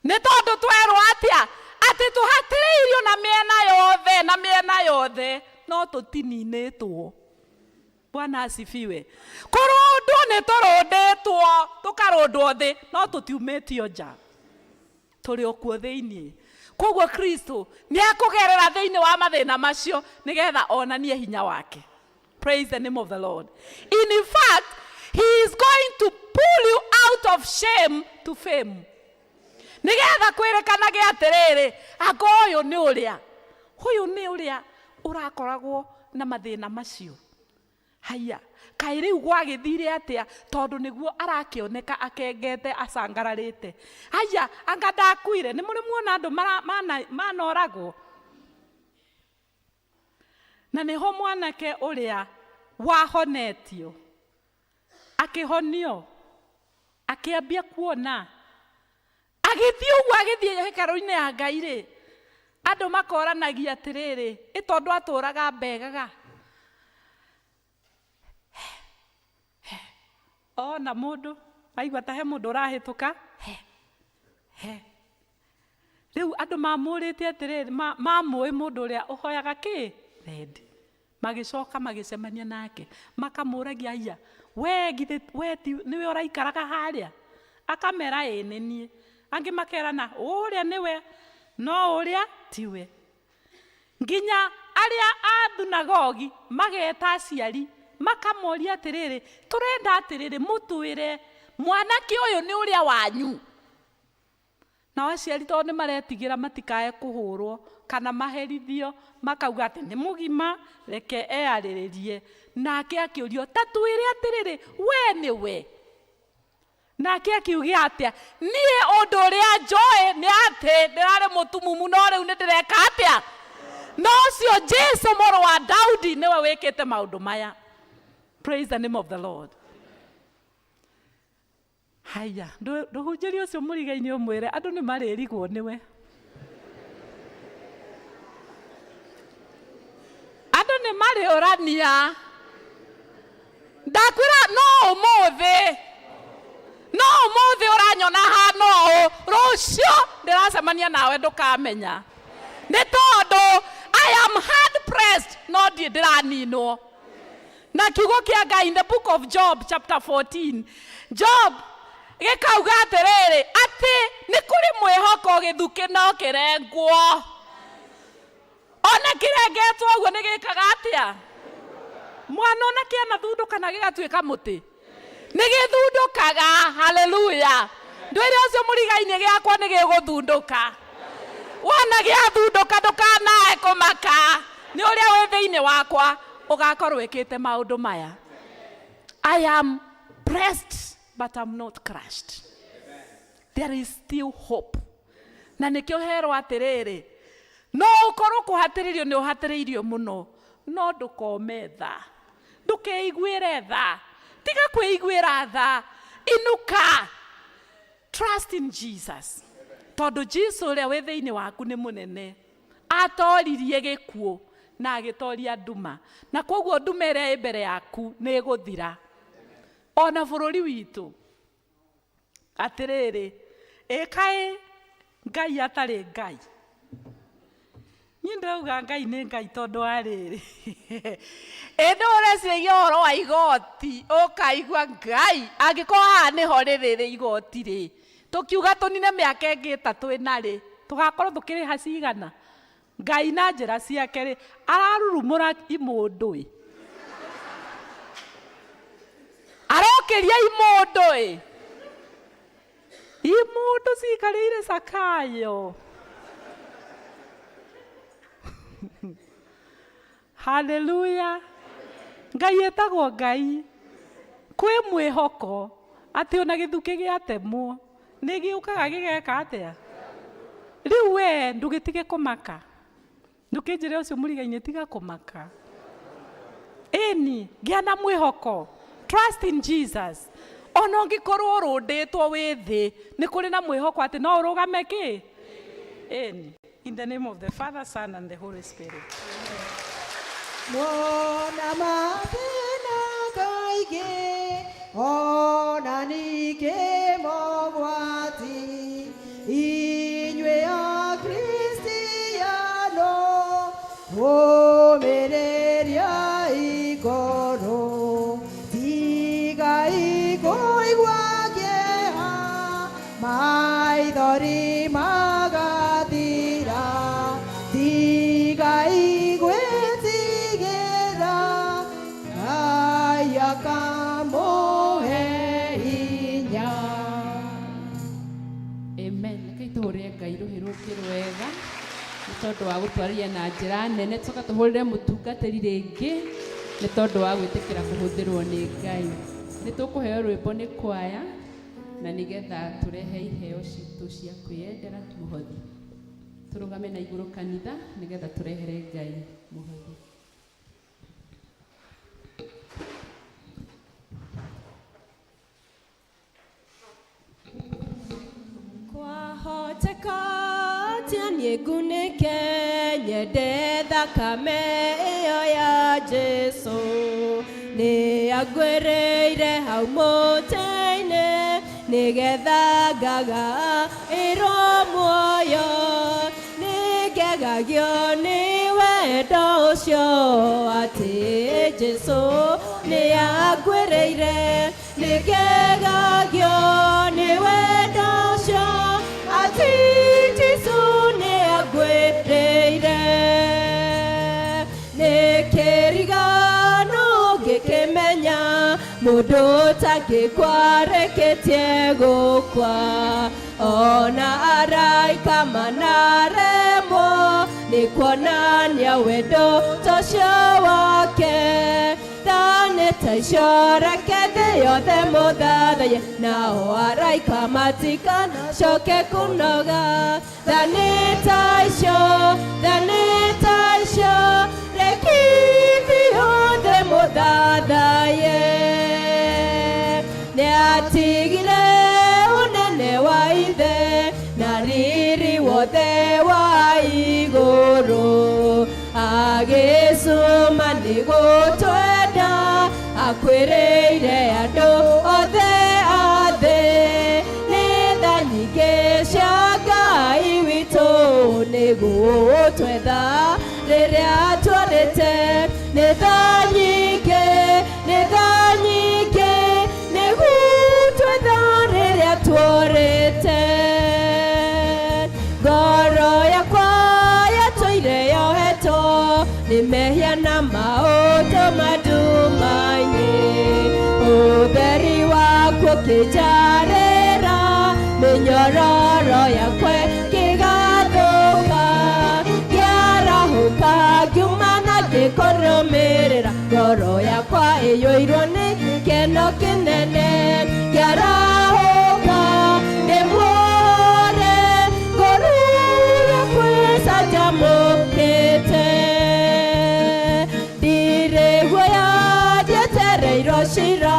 Nĩ tondũ twerwo atĩa atĩ tũhatĩrĩirio na mĩena yothe na mĩena yothe no tũtininĩtwo. Bwana asifiwe. Kũrũndwo nĩ tũrũndĩtwo tũkarũndwo thĩ no tũtiumĩtio nja. Tũrĩ o kuo thĩinĩ. Koguo Kristo nĩ akũgerera thĩinĩ wa mathĩna macio nĩgetha onanie hinya wake. Praise the name of the Lord. In fact, he is going to pull you out of shame to fame. Nĩgetha kwĩrĩkanage atĩrĩrĩ, anga ũyũ nĩ ũrĩa, ũyũ nĩ ũrĩa ũrakoragwo na mathĩna macio. Haya, kaĩ rĩu gwagĩthire atĩa tondũ nĩguo arakĩoneka akengete acangararĩte. Haya, anga ndakuire, nĩ mũrĩ muona andũ manoragwo. Na nĩho mwanake ũrĩa wahonetio akĩhonio akĩambia kuona agĩthiĩ ũguo agĩthiĩ hekarũ-inĩ ya Ngai rĩ, andũ makoranagia atĩrĩrĩ, ĩ tondũ atũraga mbegaga. Ona mũndũ aigua ta he mũndũ ũrahĩtũka, he he. Rĩu andũ mamũrĩte atĩrĩrĩ, mamũĩ mũndũ ũrĩa ũhoyaga kĩ? Thendi. Magĩcoka magĩcemania nake, makamũragia aya, we githĩ we ti nĩwe ũraikaraga harĩa? Akamera ĩĩ nĩ niĩ. Angĩ makerana ũrĩa nĩwe, no ũrĩa tiwe. Nginya arĩa a thunagogi mageta aciari makamoria atĩrĩrĩ, tũrenda atĩrĩrĩ mũtwĩre mwanake ũyũ nĩ ũrĩa wanyu. Nao aciari tondũ nĩ maretigĩra matikae kũhũrwo kana maherithio, makauga atĩ nĩ mũgima reke eyarĩrĩrie. Nake akĩũrio ta twĩre atĩrĩrĩ, we nĩwe? Nake akiuga atĩa, niĩ ũndũ ũrĩa njũĩ nĩ atĩ ndĩrarĩ mũtumumu no rĩu nĩ ndĩreka atĩa? No ũcio Jesu mũrũ wa Daudi nĩwe wĩkĩte maũndũ maya. Praise the name of the Lord. Haya, ndũhunjĩrie ũcio mũriga-inĩ ũmwĩre andũ nĩ marĩrigwo nĩwe. Andũ nĩ marĩũrania. Ndakwĩra no ũmũthĩ, no ũmũthĩ ũranyona hana ũũ, rũciũ ndĩracemania nawe ndũkamenya. Nĩ tondũ I am hard pressed, no ndirĩ ndĩraninwo. Na kiugo kĩa Ngai in the book of Job chapter 14, Job gĩkauga atĩrĩrĩ, atĩ nĩ kũrĩ mwĩhoko gĩthukĩ no kĩrengwo. Ona kĩrengetwo ũguo nĩ gĩkaga atĩa? Mwana ona kĩanathundũka na gĩgatuĩka mũtĩ, nĩ gĩthundũkaga. Haleluya! Ndwĩre ũcio mũrigainĩ gĩakwa nĩ gĩgũthundũka. Wona gĩathundũka ndũkanae kũmaka, nĩ ũrĩa wĩ thĩinĩ wakwa ũgakorwo ĩkĩte maũndũ maya. I am pressed but I'm not crushed. There is still hope. Na nĩkĩo herwo atĩrĩrĩ, no ũkorwo kũhatĩrĩrio nĩ ũhatĩrĩirio mũno, no ndũkome tha, ndũkeiguĩre tha, tiga kwĩiguĩra tha, inuka, trust in Jesus, tondũ Jesu ũrĩa wĩ thĩinĩ waku nĩ mũnene. Atoririe gĩkuũ na agĩtoria nduma, na koguo nduma ĩrĩa ĩ mbere yaku nĩ ĩgũthira. Ona bũrũri witũ atĩrĩrĩ, ĩkaĩ Ngai atarĩ Ngai. Niĩ ndĩrauga Ngai nĩ Ngai tondũ wa rĩrĩ, ĩ nĩ ũreciragia ũhoro wa igoti, ũkaigua Ngai angĩkorwo haha nĩho rĩrĩ igoti rĩ, tũkiuga tũnine mĩaka ĩngĩ ĩtatũ ĩna rĩ, tũgakorwo tũkĩrĩha cigana? Ngai na njĩra ciake rĩ, ararurumũra imũndũ ĩ, arokĩria imũndũ ĩ, imũndũ cikarĩire Zakayo. Haleluya! Ngai ĩtagwo Ngai. Kwĩ mwĩhoko atĩ ona gĩthukĩ gĩatemwo nĩ gĩũkaga gĩgeka atĩa? Rĩu we ndũgĩtige kũmaka, ndũkĩnjĩre ũcio mũrigainĩ tiga kũmaka. Ĩni, gĩa na mwĩhoko, trust in Jesus. Ona ũngĩkorwo ũrũndĩtwo wĩ thĩ, nĩ kũrĩ na mwĩhoko atĩ no ũrũgame kĩ? Ĩni. In the name of the Father, Son, and the Holy Spirit. Mwona mathĩna kaingĩ, ona ningĩ mogwati, inyuĩ Akristiano, ũmĩrĩriai ngoro, tigai kũigua kĩeha, maithori magathira, tigai gwĩtigĩra, Ngai akamũhe hinya. Amen. Rekei tũhũrĩre Ngai rũhĩ rũngĩ rwega nĩ tondũ wa gũtwarĩria na njĩra nene. Tũcoka tũhũrĩre mũtungatĩri rĩngĩ nĩ tondũ wa gwĩtĩkĩra kũhũthĩrwo nĩ Ngai. Nĩ tũkũheo rwĩmbo nĩ kwaya na nĩgetha tũrehe iheo citũ cia kwĩyendera mũhothi. Tũrũgame na igũrũ kanitha nĩgetha tũrehere Ngai mũhothi. Kwahoteka atĩa niĩ ngunĩke nyende thakame ĩyo ya Jesũ, nĩ angwĩrĩire hau mũtĩ-inĩ nĩgetha ngaga ĩrwo muoyo, nĩ ngegagio nĩ wendo ũcio atĩ Jesũ nĩ angwĩrĩire, nĩ ngegagio nĩ wendo ũcio atĩ Jesũ nĩ angwĩrĩire. Nĩ kĩrigano ngĩkĩmenya mũndũ ũtangĩkua arĩkĩtie gũkua, ona araika manaremwo nĩ kuonania wendo ũcio wake. Thani ta icio reke thĩ yothe mũthathaye, nao araika matikanacoke kũnoga. Thani ta icio, thani ta icio, reke thĩ yothe mũthathaye. Nĩatigire ũnene wa ithe na riri wothe wa igũrũ, agĩcuma nĩ gũtwenda, akwĩrĩire waku ũkĩnjarĩra mĩnyororo yakwa ĩkĩgathũka ngĩarahũka ngiuma na ngĩkũrũmĩrĩra ngoro yakwa ĩiyũirwo nĩ gĩkeno kĩnene ngĩarahũka ndĩmuore ngoro yakwa ĩcanjamũkĩte ndirĩ guoya njetereirwo cira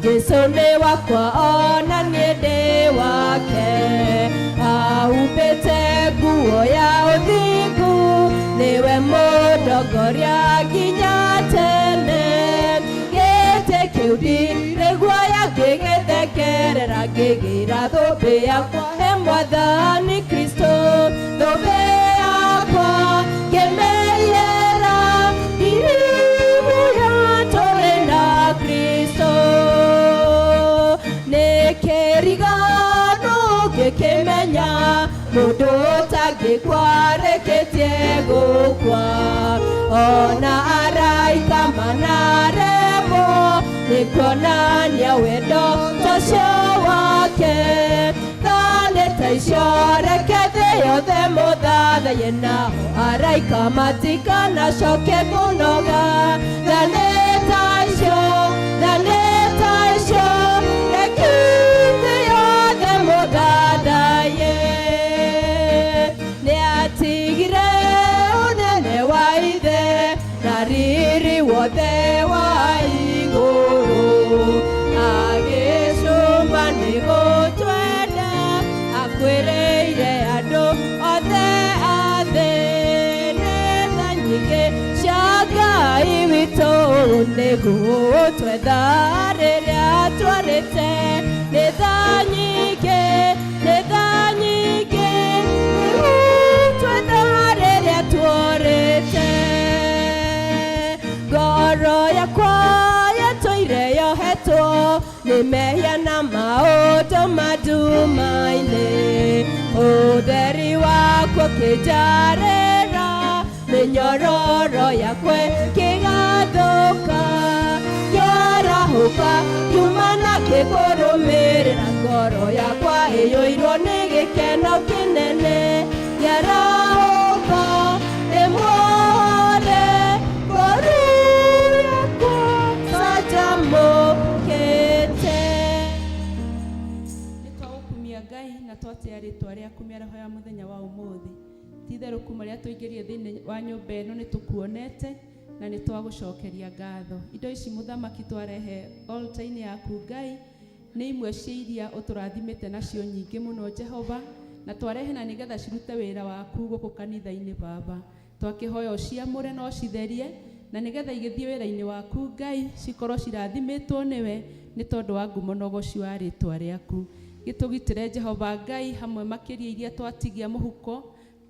Jesũ nĩ wakwa ona niĩ ndĩ wake ahumbĩte nguo ya ũthingu nĩwe mũndongoria nginya tene gĩtĩ kĩu ndirĩ guoya ngĩgĩthekerera ngĩgĩra thũmbĩ yakwa he mwathani Kristo thũmbĩ yakwa ngĩmĩiyĩra ndirĩ guoya tũrĩ na Kristo nĩ kĩrigano ngĩkĩmenya mũndũ ũtangĩkua arĩkĩtie gũkua ona araika manaremwo nĩ kuonania wendo tocio wake tha nĩ ta icio reke thĩ yothe mũthathaye nao araika matikanacoke kũnoga tha nĩ ta icio tha nĩ ta icio reke thĩ yothe mũthathaye nĩatigire ũnene wa ithe na riri wothe wa igũrũ agĩcũma nĩ gũtwenda akwĩrĩire andũ othe a thĩ nĩ tha nyingĩ cia Ngai witũ nĩguo twetha rĩrĩa twarĩte nĩ tha nyingĩ nĩ tha nyingĩ nĩguo twetha rĩrĩa tworĩte ngoro yakwa yatũire yohetwo nĩ mehia na maũndũ mandumainĩ ũtheri waku ũkĩnjarĩra mĩnyororo yakwa ĩkĩgathũka ngĩarahũka ngiuma na ngĩkũrũmĩrĩra ngoro yakwa ĩiyũirwo nĩ gĩkeno kĩnene ngĩarahũka ndĩmuohore ngoro yakwa canjamũkĩte. Nĩ twagũkumia Ngai na twatĩa rĩtwa rĩaku mĩaraho ya mũthenya wa ũmũthĩ ti-itherũ kuma rĩrĩa tũingĩrire thĩinĩ wa nyũmba ĩno nĩ tũkuonete na nĩ twagũcokeria ngatho indo ici mũthamaki twarehe altar-inĩ yaku Ngai nĩ imwe cia iria ũtũrathimĩte nacio nyingĩ mũno Jehova na twarehe na nĩgetha cirute wĩra waku gũkũ kanitha-inĩ Baba twakĩhoya ũciamũre na ũcitherie na nĩgetha igĩthiĩ wĩra-inĩ waku Ngai cikorwo cirathimĩtwo nĩwe nĩ tondũ wa ngumo na ũgoci wa rĩtwa rĩaku gĩtũgitĩre Jehova Ngai hamwe makĩria iria twatigia mũhuko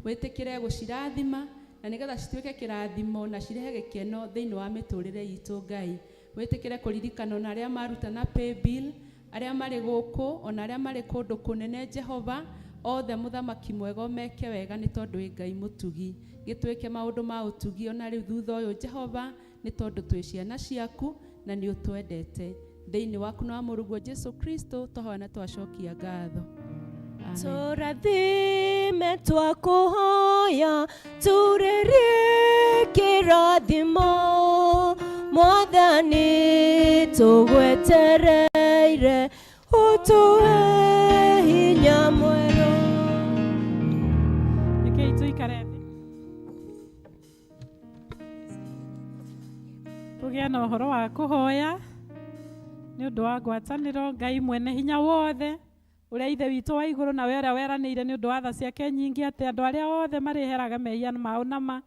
wĩtĩkĩre gũcirathima na nĩgetha cituĩke kĩrathimo na cirehe gĩkeno thĩinĩ wa mĩtũrĩre itũ Ngai wĩtĩkĩre kũririkana ona arĩa maruta na paybill arĩa marĩ gũkũ ona arĩa marĩ kũndũ kũnene Jehova othe mũthamaki mwega ũmeke wega nĩ tondũ wĩ Ngai mũtugi gĩtwĩke maũndũ ma ũtugi ona rĩu thutha ũyũ Jehova nĩ tondũ twĩ ciana ciaku na nĩ ũtwendete thĩinĩ waku na wa mũrũguo Jesu Kristo twahoya na twacokia ngatho. Amen. Tũrathime twakũhoya turĩrie kĩrathimo Mwathani tũgwetereire ũtũhe hinya mwerũ. Rekei tũikare thĩ tũgĩe na ũhoro wa kũhoya nĩ ũndũ wa ngwatanĩro Ngai mwene hinya wothe ũrĩa ithe witũ wa igũrũ na we ũrĩa weranĩire nĩ ũndũ wa tha ciake nyingĩ atĩ andũ arĩa othe marĩheraga mehia mao nama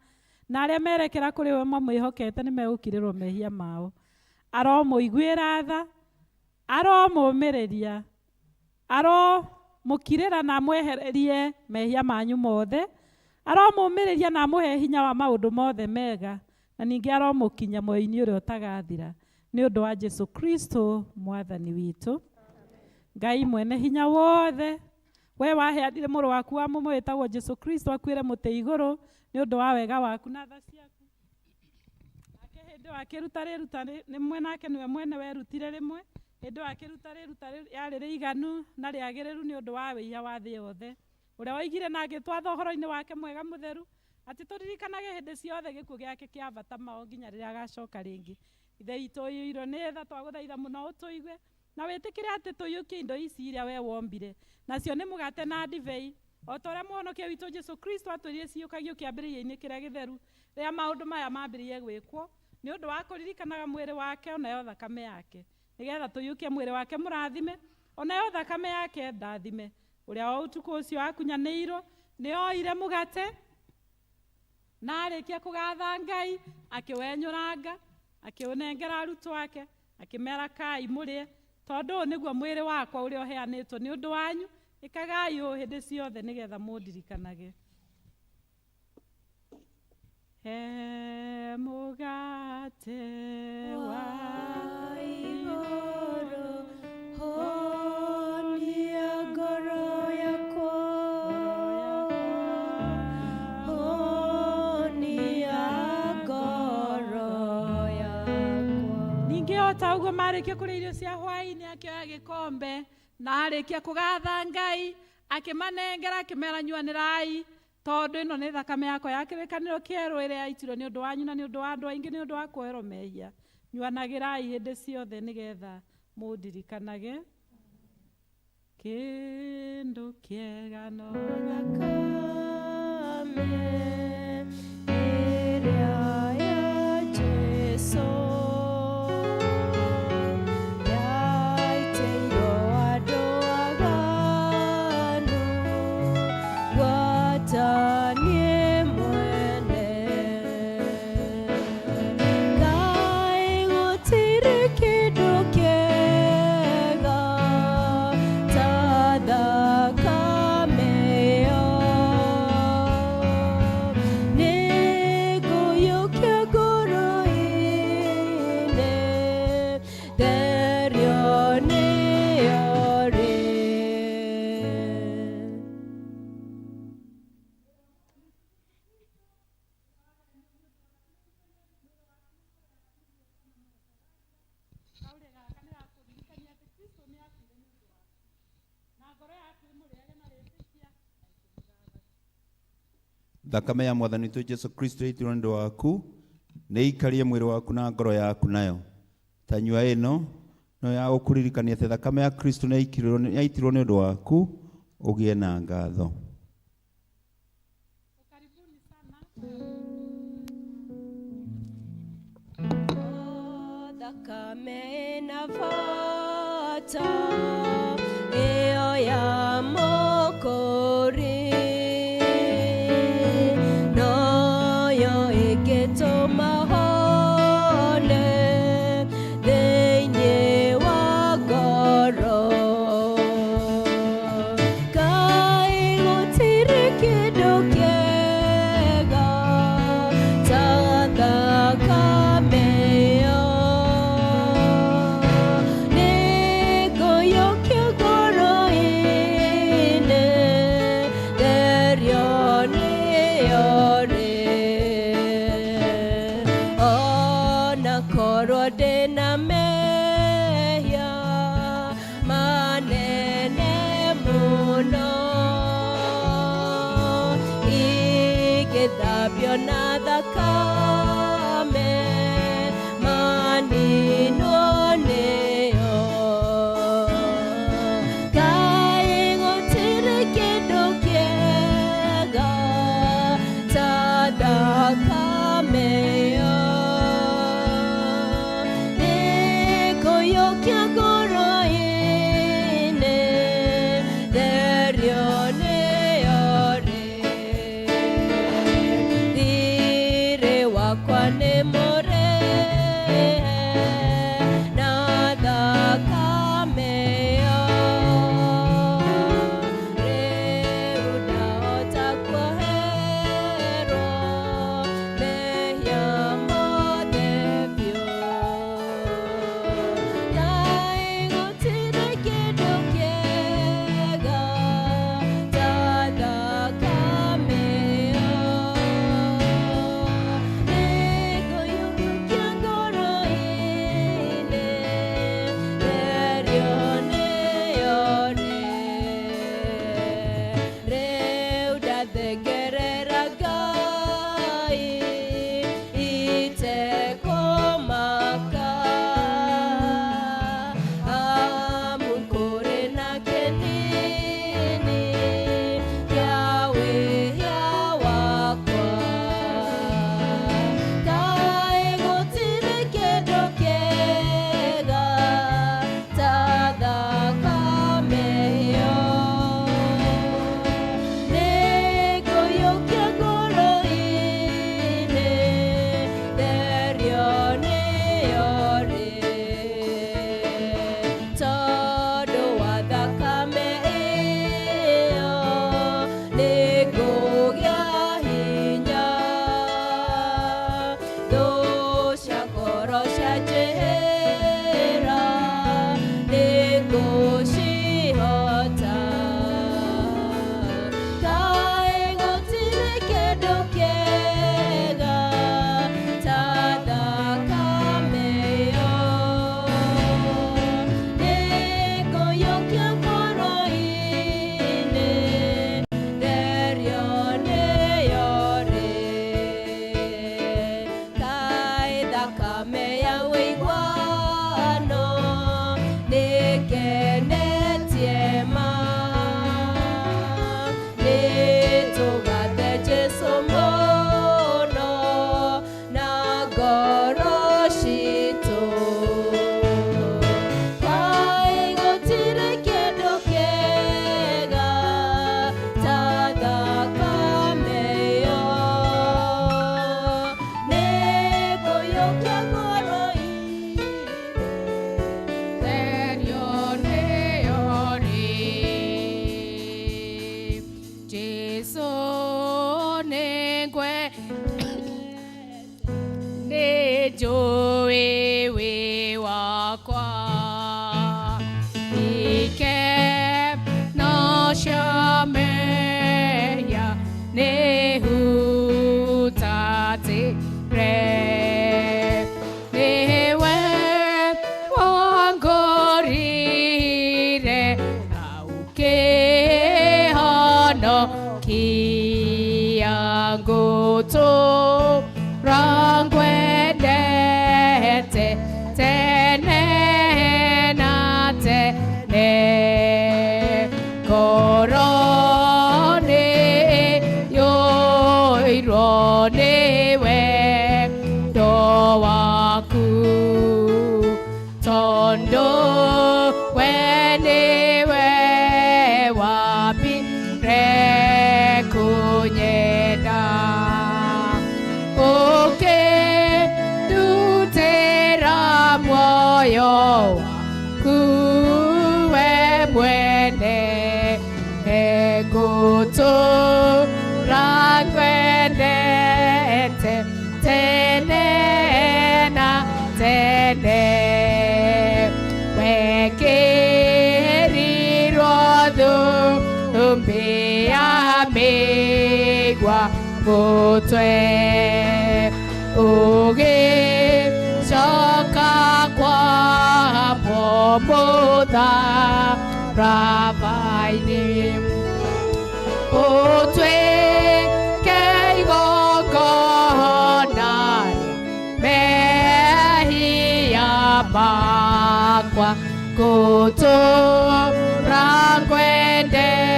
na arĩa merekera kũrĩ we mamwĩhokete nĩ megũkirĩrwo mehia mao aromũiguĩra tha aromũmĩrĩria aromũkirĩra na amwehererie mehia manyu mothe aromũmĩrĩria na amũhe hinya wa maũndũ mothe mega na ningĩ aromũkinya muoyo-inĩ ũrĩa ũtagathira nĩ ũndũ wa Jesu Kristo mwathani witũ. Ngai mwene hinya wothe we waheanire mũrũ waku wa mũmwe wĩtagwo Jesu Kristo akuĩre mũtĩ igũrũ nĩ ũndũ wa wega waku na tha ciaku nake hĩndĩ ĩyo akĩruta rĩruta rĩmwe nake nĩwe mwene werutire rĩmwe Hĩndĩ ĩyo akĩruta rĩruta rĩarĩ rĩiganu na rĩagĩrĩru nĩ ũndũ wa wĩhia wa thĩ yothe, ũrĩa woigire na agĩtwatha ũhoro-inĩ wake mwega mũtheru atĩ tũririkanage hĩndĩ ciothe gĩkuũ gĩake kĩa bata mao nginya rĩrĩa agacoka rĩngĩ. Ithe witũ ũiyũirwo nĩ tha, twagũthaitha mũno ũtũigue na wĩtĩkĩre atĩ tũiyũkie indo ici iria we wombire, nacio nĩ mũgate na ndibei, o ta ũrĩa Mũhonokia witũ Jesũ Kristo atwĩrire ciyũkagio kĩambĩrĩria-inĩ kĩrĩa gĩtheru rĩrĩa maũndũ maya mambĩrĩirie gwĩkwo, nĩ ũndũ wa kũririkanaga mwĩrĩ wake o nayo thakame yake, nĩgetha tũiyũkie mwĩrĩ wake mũrathime o nayo thakame yake ndathime. Ũrĩa o ũtukũ ũcio akunyanĩirwo nĩ oire mũgate na arĩkia kũgatha Ngai akĩwenyũranga akĩũnengera arutwo ake akĩmera kai mũrĩe, tondũ ũyũ nĩguo mwĩrĩ wakwa ũrĩa ũheanĩtwo nĩ ũndũ wanyu, ĩkagai ũũ hĩndĩ ciothe nĩgetha mũndirikanage. He mũgate wa igũrũ, honia ngoro yakwa, honia ngoro yakwa. Ningĩ o ta ũguo marĩkia kũrĩa irio cia hwaĩ-inĩ akĩoya gĩkombe na arĩkia kũgatha Ngai akĩmanengera akĩmera nyuanĩrai, tondũ ĩno nĩ thakame yakwa ya kĩrĩkanĩro kĩerũ ĩrĩa yaitirwo nĩ ũndũ wanyu na nĩ ũndũ wa andũ aingĩ nĩ ũndũ wa kuoherwo mehia. Nyuanagĩrai hĩndĩ ciothe nĩgetha mũndirikanage. Kĩndũ kĩega no thakame ĩrĩa ya Jesũ yaitĩirwo andũ aganu, gwata niĩ mwene. Ngai gũtirĩ kĩndũ kĩega ta thakame ĩyo, nĩngũiyũkia ngoro-inĩ, therio nĩyo rĩ. Thakame ya mwathani witũ Jesũ Kristo ĩitirwo nĩ ũndũ waku nĩ ikarie mwĩrĩ waku na ngoro yaku nayo. Ta nyua ĩno no ya gũkũririkania atĩ thakame ya Kristo nĩ yaitirwo nĩ ũndũ waku ũgĩe na ngatho. Thakame ĩna bata ĩyo ya Mũkũri, noyo ĩngĩtũma hone thĩinĩ wa ngoro. Ngai gũtirĩ kĩndũ kĩega ta thakame ĩyo, nĩngũiyũkia ngoro-inĩ, therio nĩyo rĩ. Ona korwo ndĩna mehia manene mũno, ingĩthambio na thakame maninwo nĩyo. Ngai gũtirĩ kĩndũ kĩega ta thakame ĩyo, nĩngũiyũkia ngoro-inĩ, therio nĩyo rĩ. Ngũtũũra ngwendete tene na tene. Ngoro nĩyũirwo nĩ wendo waku, tondũ we nĩwe wambire kũnyenda. Ũkĩndutĩra muoyo waku we mwene, ngũtũũra ngwendete tene na tene. Wekĩrirwo thũmbĩ ya mĩigua mũtwe, ũgĩcoka kwambwo mũtharaba-inĩ. Ũtuĩke igongona rĩa mehia makwa, ngũtũũra ngwendete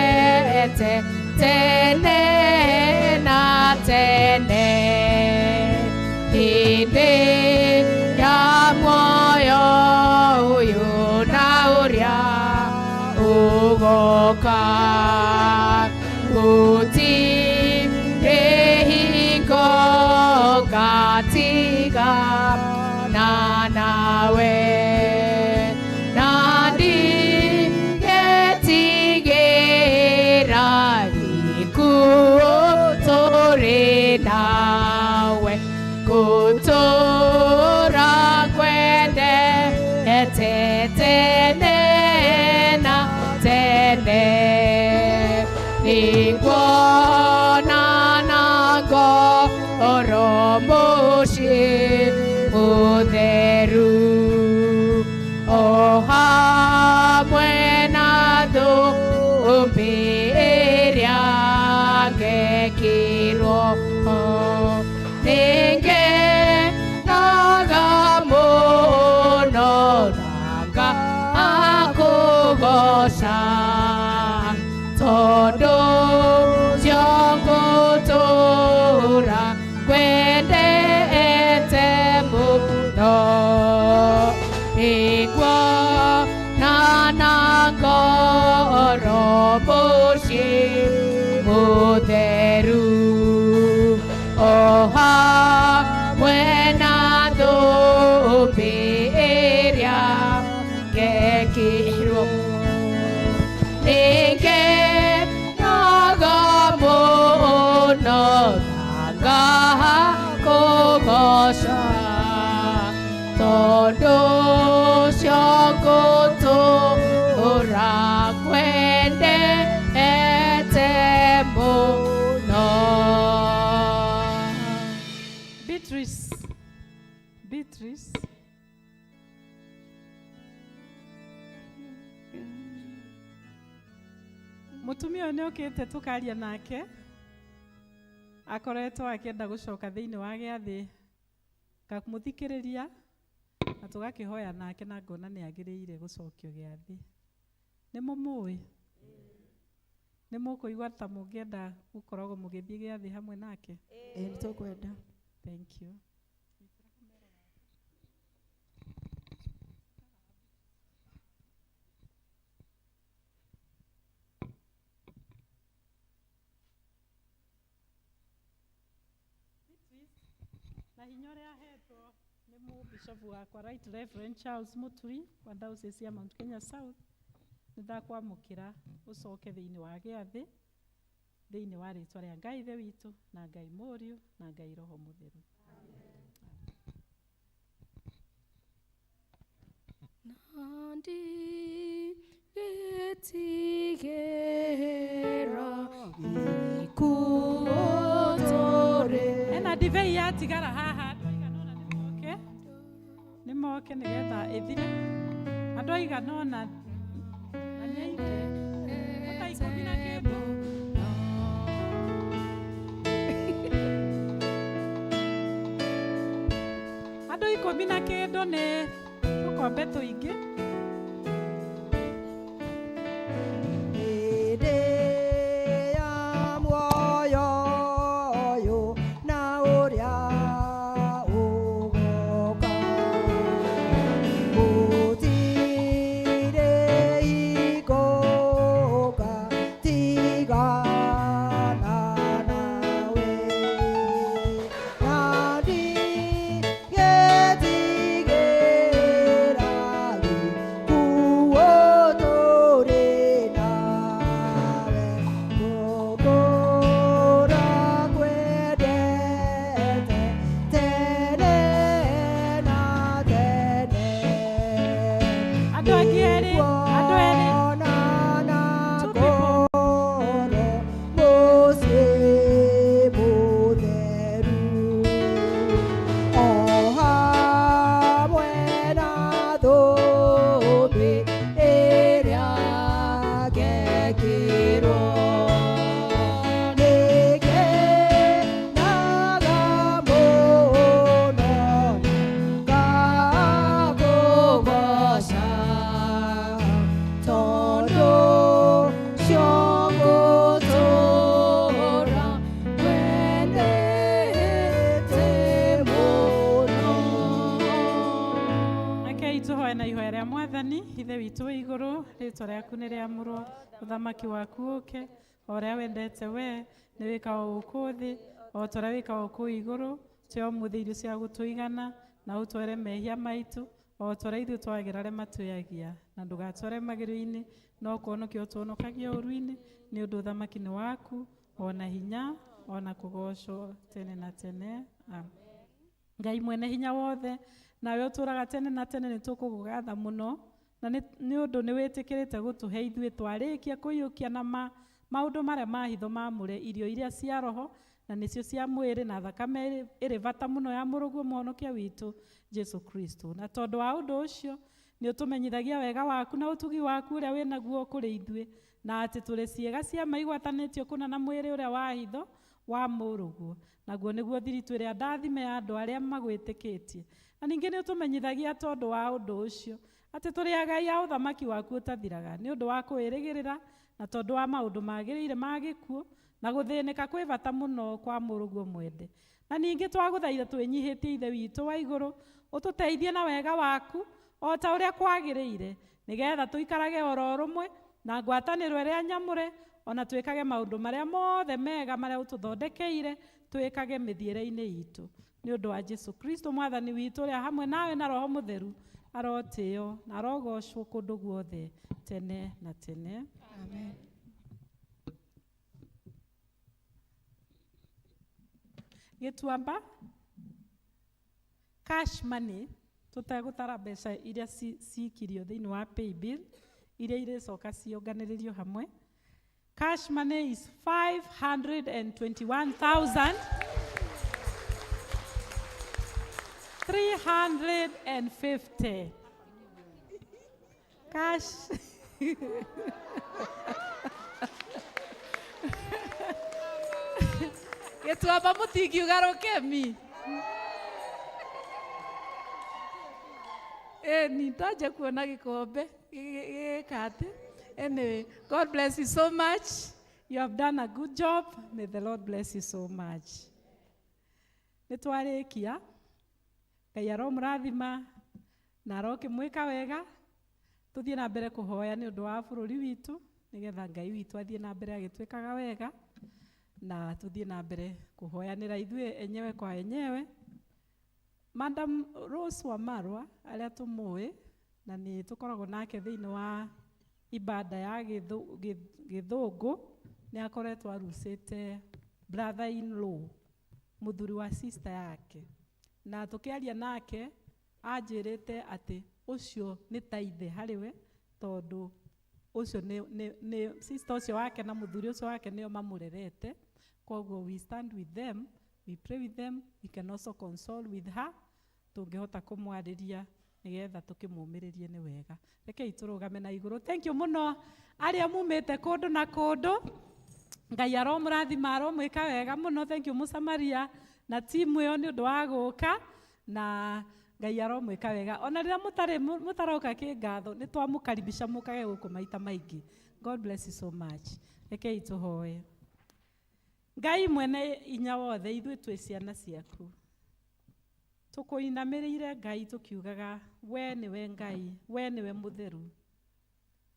tene na tene. Hĩndĩ ya muoyo ũyũ na ũrĩa ũgoka, gũtirĩ hingo ngatigana nawe, na ndingetigĩra gĩkuũ tũrĩ nawe. Ngũtũũra ngwendete tene na tene. Nĩnguona na ngoro mũciĩ mũtheru, o hamwe na thũmbĩ ĩrĩa ngekĩrwo. Nĩngenaga mũno na ngakũgooca, tondũ ũcio ngũtũũra ngwendete mũno. Nĩnguona na ngoro mũciĩ mũtheru, o hamwe na thũmbĩ ĩrĩa ngekĩrwo. Nĩngenaga mũno na ngakũgooca, tondũ ũcio ngũtũũra ngwendete mũno. Beatrice. Beatrice. Mũtumia ũyũ nĩ okĩte tũkaria nake, akoretwo akĩenda gũcoka thĩinĩ wa gĩathĩ, ngamũthikĩrĩria na tũgakĩhoya nake na ngona nĩ agĩrĩire gũcokio gĩathĩ. Nĩ mũmũĩ? Nĩ mũkũigua ta mũngĩenda gũkoragwo mũgĩthiĩ gĩathĩ hamwe nake? Ĩĩ nĩ tũkwenda. Thank you. Na hinya ũrĩa ahetwo nĩ mũbishofu wakwa Right Reverend Charles Muturi wa Diocese ya Mount Kenya South, nĩ ndakwamũkĩra ũcoke thĩinĩ wa gĩathĩ thĩinĩ wa rĩtwa rĩa Ngai Ithe witũ na Ngai Mũriũ na Ngai Roho Mũtheru. Ndigĩtigĩra gĩkuũ tũrĩ. Ena ndibei yatigara haha, andũ aigana ũna nĩ moke nĩgetha ĩthire. Andũ aigana ũna na nĩ aingĩ, ta ikũmi na kĩndũ. Ikũmi na kĩndũ nĩ tũkombe tũingĩ. Hĩndĩ ya muoyo ũyũ na ũrĩa ũgoka, gũtirĩ hingo ngatigana nawe. Na ndigĩtigĩra gĩkuũ tũrĩ nawe. Ngũkũra ngwendete tene na tene. Andũ angĩ erĩ, andũ erĩ. Nĩnguonana Two people. ngoro mũciĩ mũtheru. O hamwe na thũmbĩ ĩrĩa ngekĩrwo. Nĩngenaga mũno ngakũgooca, tondũ ũcio ngũtũũra ngwendete mũno. Rekei tũhoe na ihoya rĩa Mwathani. Ithe witũ wĩ igũrũ, rĩtwa rĩaku nĩ rĩamũrwo, ũthamaki waku ũke, o ũrĩa wendete we nĩ wĩkagwo gũkũ thĩ o ta ũrĩa wĩkagwo kũu igũrũ. Tũhe ũmũthĩ irio cia gũtũigana, na ũtware mehia maitũ o ta ũrĩa ithuĩ twagĩra arĩa matwĩagia, na ndũgatware magerio-inĩ, no kũhonokia ũtũhonokagie ũũru-inĩ, nĩ ũndũ ũthamaki nĩ waku, ona hinya, ona kũgoocwo tene na tene. Amen. Ngai mwene hinya wothe, nawe ũtũũraga tene na tene, nĩ tũkũgũgatha mũno na nĩ ũndũ nĩ wĩtĩkĩrĩte gũtũhe ithuĩ twarĩkia kũiyũkia na ma maũndũ marĩa ma hitho mamũre, irio iria cia roho na nĩcio cia mwĩrĩ na thakame ĩrĩ bata mũno ya mũrũguo mũhonokia witũ Jesu Kristo. Na tondũ wa ũndũ ũcio nĩ ũtũmenyithagia wega waku na ũtugi waku ũrĩa wĩ naguo kũrĩ ithuĩ, na atĩ tũrĩ ciĩga cia ma igwatanĩtio kũna na mwĩrĩ ũrĩa wa hitho wa mũrũguo, naguo nĩguo thiritũ ĩrĩa ndathime ya andũ arĩa magwĩtĩkĩtie. Na ningĩ nĩ ũtũmenyithagia tondũ wa ũndũ ũcio atĩ tũrĩ agai a ũthamaki waku ũtathiraga, nĩ ũndũ wa kwĩrĩgĩrĩra na tondũ wa maũndũ magĩrĩire ma gĩkuũ na gũthĩnĩka kwĩ bata mũno kwa mũrũguo mwende. Na ningĩ twagũthaitha twĩnyihĩtie, Ithe witũ wa igũrũ, ũtũteithie na wega waku o ta ũrĩa kwagĩrĩire, nĩgetha tũikarage oro rũmwe na ngwatanĩro ĩrĩa nyamũre, ona twĩkage maũndũ marĩa mothe mega marĩa ũtũthondekeire twĩkage mĩthiĩre-inĩ itũ, nĩ ũndũ wa Jesu Kristo Mwathani witũ, ũrĩa hamwe nawe na Roho Mũtheru arotĩo na arogocwo kũndũ guothe tene na tene. Amen. Gĩtuamba cash money, tũtegũtara mbeca iria cikirio thĩinĩ wa paybill iria irĩcoka cionganĩrĩrio hamwe, cash money is 521,000 350 cash. Gĩtuamba mũtingiuga rũkemi. Ĩni ndanja kuona gĩkombe gĩgĩka atĩ. Anyway, God bless you so much. You have done a good job. May the Lord bless you so much. Nĩ twarĩkia. Ngai aromũrathima na arokĩmwĩka wega. Tũthiĩ na mbere kũhoya nĩ ũndũ wa bũrũri witũ, nĩgetha Ngai witũ athiĩ na mbere agĩtwĩkaga wega, na tũthiĩ na mbere kũhoyanĩra ithuĩ enyewe kwa enyewe. Madam Rose Wamarwa, arĩa tũmũĩ na nĩ tũkoragwo nake thĩinĩ wa ibada ya gĩthũngũ, nĩ akoretwo arucĩte brother in law, mũthuri wa sister yake, na tũkĩaria nake anjĩrĩte atĩ ũcio nĩ ta ithe harĩ we, tondũ ũcio nĩ sister ũcio wake na mũthuri ũcio wake nĩo mamũrerete. Koguo we stand with them, we pray with them, we can also console with her, tũngĩhota kũmwarĩria nĩgetha tũkĩmũmĩrĩrie nĩ wega. Rekei tũrũgame na igũrũ. Thank you mũno arĩa mumĩte kũndũ na kũndũ. Ngai aromũrathima, aromwĩka wega mũno. Thank you Mũsamaria na timu ĩyo nĩ ũndũ wa gũka na Ngai aromwĩka wega. Ona rĩrĩa mũtarĩ mũtaroka kĩngatho, nĩ twamũkaribisha mũkage gũkũ maita maingĩ. God bless you so much. Rekei tũhoe. Ngai mwene inya wothe, ithuĩ twĩ ciana ciaku. Tũkũinamĩrĩire Ngai tũkiugaga, we nĩwe Ngai, we nĩwe mũtheru.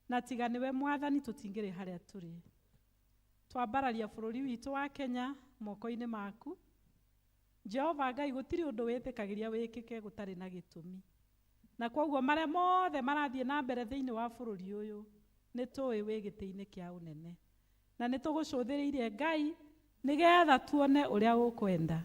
Na tiga nĩwe Mwathani tũtingĩrĩ harĩa tũrĩ. Twambararia bũrũri witũ wa Kenya moko-inĩ maku. Jehova Ngai, gũtirĩ ũndũ wĩtĩkagĩria wĩkĩke gũtarĩ na gĩtũmi. Na kwoguo marĩa mothe marathiĩ na mbere thĩinĩ wa bũrũri ũyũ, nĩ tũĩ wĩ gĩtĩ-inĩ kĩa ũnene. Na nĩ tũgũcũthĩrĩirie Ngai nĩgetha tuone ũrĩa ũkwenda.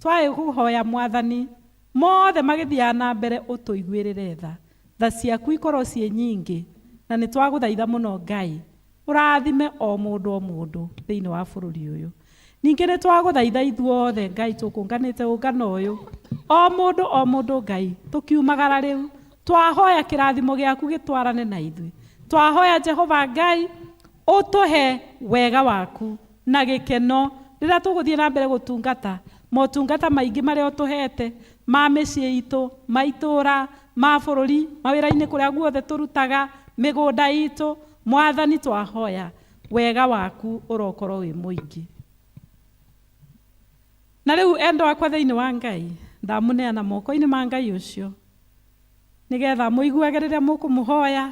Twaĩ kũhoya Mwathani, mothe magĩthiaga na mbere ũtũiguĩrĩre tha. Tha ciaku ikorwo ciĩ nyingĩ, na nĩ twagũthaitha mũno Ngai, ũrathime o mũndũ o mũndũ thĩinĩ wa bũrũri ũyũ. Ningĩ nĩ twagũthaitha ithuothe Ngai tũkũnganĩte ũngano ũyũ, o mũndũ o mũndũ Ngai, tũkiumagara rĩu, twahoya kĩrathimo gĩaku gĩtwarane na ithuĩ. Twahoya Jehova Ngai, ũtũhe wega waku na gĩkeno rĩrĩa tũgũthiĩ na mbere gũtungata motungata maingĩ marĩa ũtũhete ma mĩciĩ itũ, ma itũũra, ma bũrũri, mawĩra-inĩ kũrĩa guothe tũrutaga, mĩgũnda itũ. Mwathani twahoya wega waku ũrokorwo wĩ mũingĩ. Na rĩu endwa akwa thĩinĩ wa Ngai, ndamũneana moko-inĩ ma Ngai ũcio, nĩgetha mũiguage rĩrĩa mũkũmũhoya,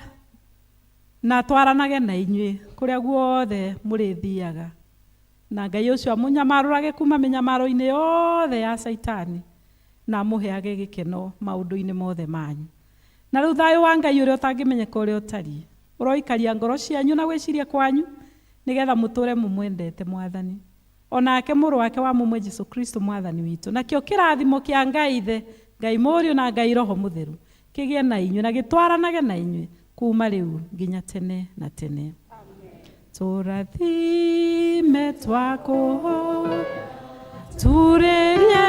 na twaranage na inyuĩ kũrĩa guothe mũrĩthiaga. Na Ngai ũcio amũnyamarũrage kuma mĩnyamaro-inĩ yothe ya Caitani, na amũheage gĩkeno maũndũ-inĩ mothe manyu. Na rĩu thayũ wa Ngai ũrĩa ũtangĩmenyeka ũrĩa ũtariĩ, ũroikaria ngoro cianyu na gwĩciria kwanyu, nĩgetha mũtũre mũmwendete Mwathani, o nake Mũrũ wake wa mũmwe Jesu Kristo Mwathani witũ. Nakĩo kĩrathimo kĩa Ngai Ithe, Ngai Mũriũ na Ngai Roho Mũtheru kĩgĩe na inyuĩ na gĩtwaranage na inyuĩ kuma rĩu nginya tene na tene. Tũrathime twakũho turĩrie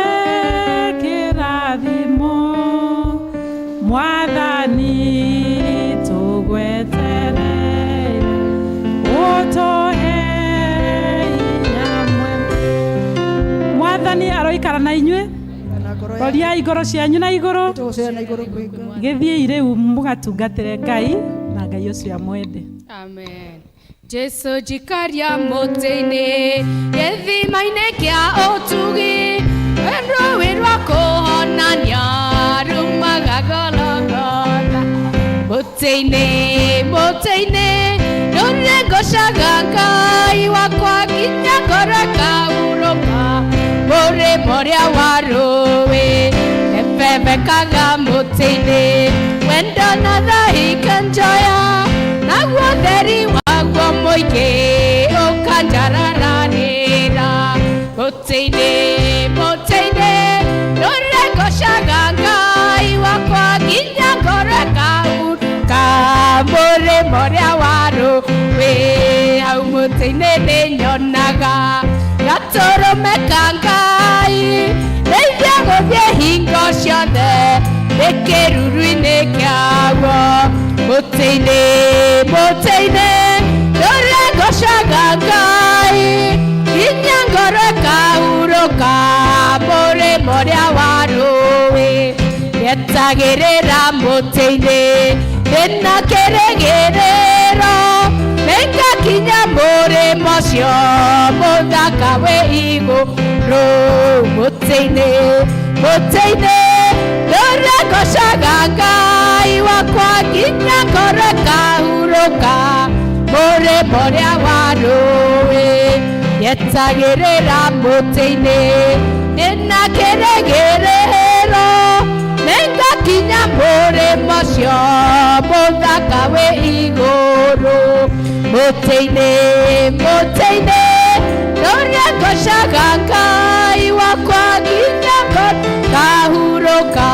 kĩrathimo Mwathani tũgwetereire ũtũhe hinya mwene. Mwathani aroikara na inyuĩ, roriai ngoro cianyu na igũrũ, gĩthiĩi rĩu mũgatungatĩre Ngai na Ngai ũcio amwende. Amen. Jesu njikaria mũtĩ-inĩ gĩthima-inĩ kĩa ũtugi, rũĩ rwa kũhonania rumaga Golgotha. Mũtĩ-inĩ, mũtĩ-inĩ nĩngũcaga Ngai wakwa nginya ngoro ĩkahurũka, mũrĩmo ũrĩa wa rũĩ ĩbebekaga mũtĩ-inĩ, wendo na tha ikanjoya, naguo ũtheri waguo mũingĩ ũkanjararanĩra. Mũtĩ-inĩ, mũtĩ-inĩ nĩngũcaga Ngai wakwa nginya ngoro ĩkahurũka, mũrĩmo ũrĩa wa rũĩ hau mũtĩ-inĩ nĩnyonaga gatũrũme ka Ngai, ndeithia gũthiĩ hingo ciothe ndĩ kĩruru-inĩ kĩaguo. Mũtĩ-inĩ, mũtĩ-inĩ nĩngũcaga Ngai nginya ngoro ĩkahurũka, mũrĩmo ũrĩa wa rũĩ nĩetagĩrĩra mũtĩ-inĩ ndĩna kĩrĩgĩrĩro, nĩngakinya mũrĩmo ũcio mũthaka wĩ igũrũ. Mũtĩ-inĩ, mũtĩ-inĩ nĩngũcaga Ngai wakwa nginya ngoro ĩkahurũka, mũrĩmo ũrĩa wa rũĩ nĩetagĩrĩra mũtĩ-inĩ ndĩna kĩrĩgĩrĩro, nĩngakinya mũrĩmo ũcio mũthaka wĩ igũrũ. Mũtĩ-inĩ, mũtĩ-inĩ nĩngũcaga Ngai wakwa nginya ngoro ĩkahurũka,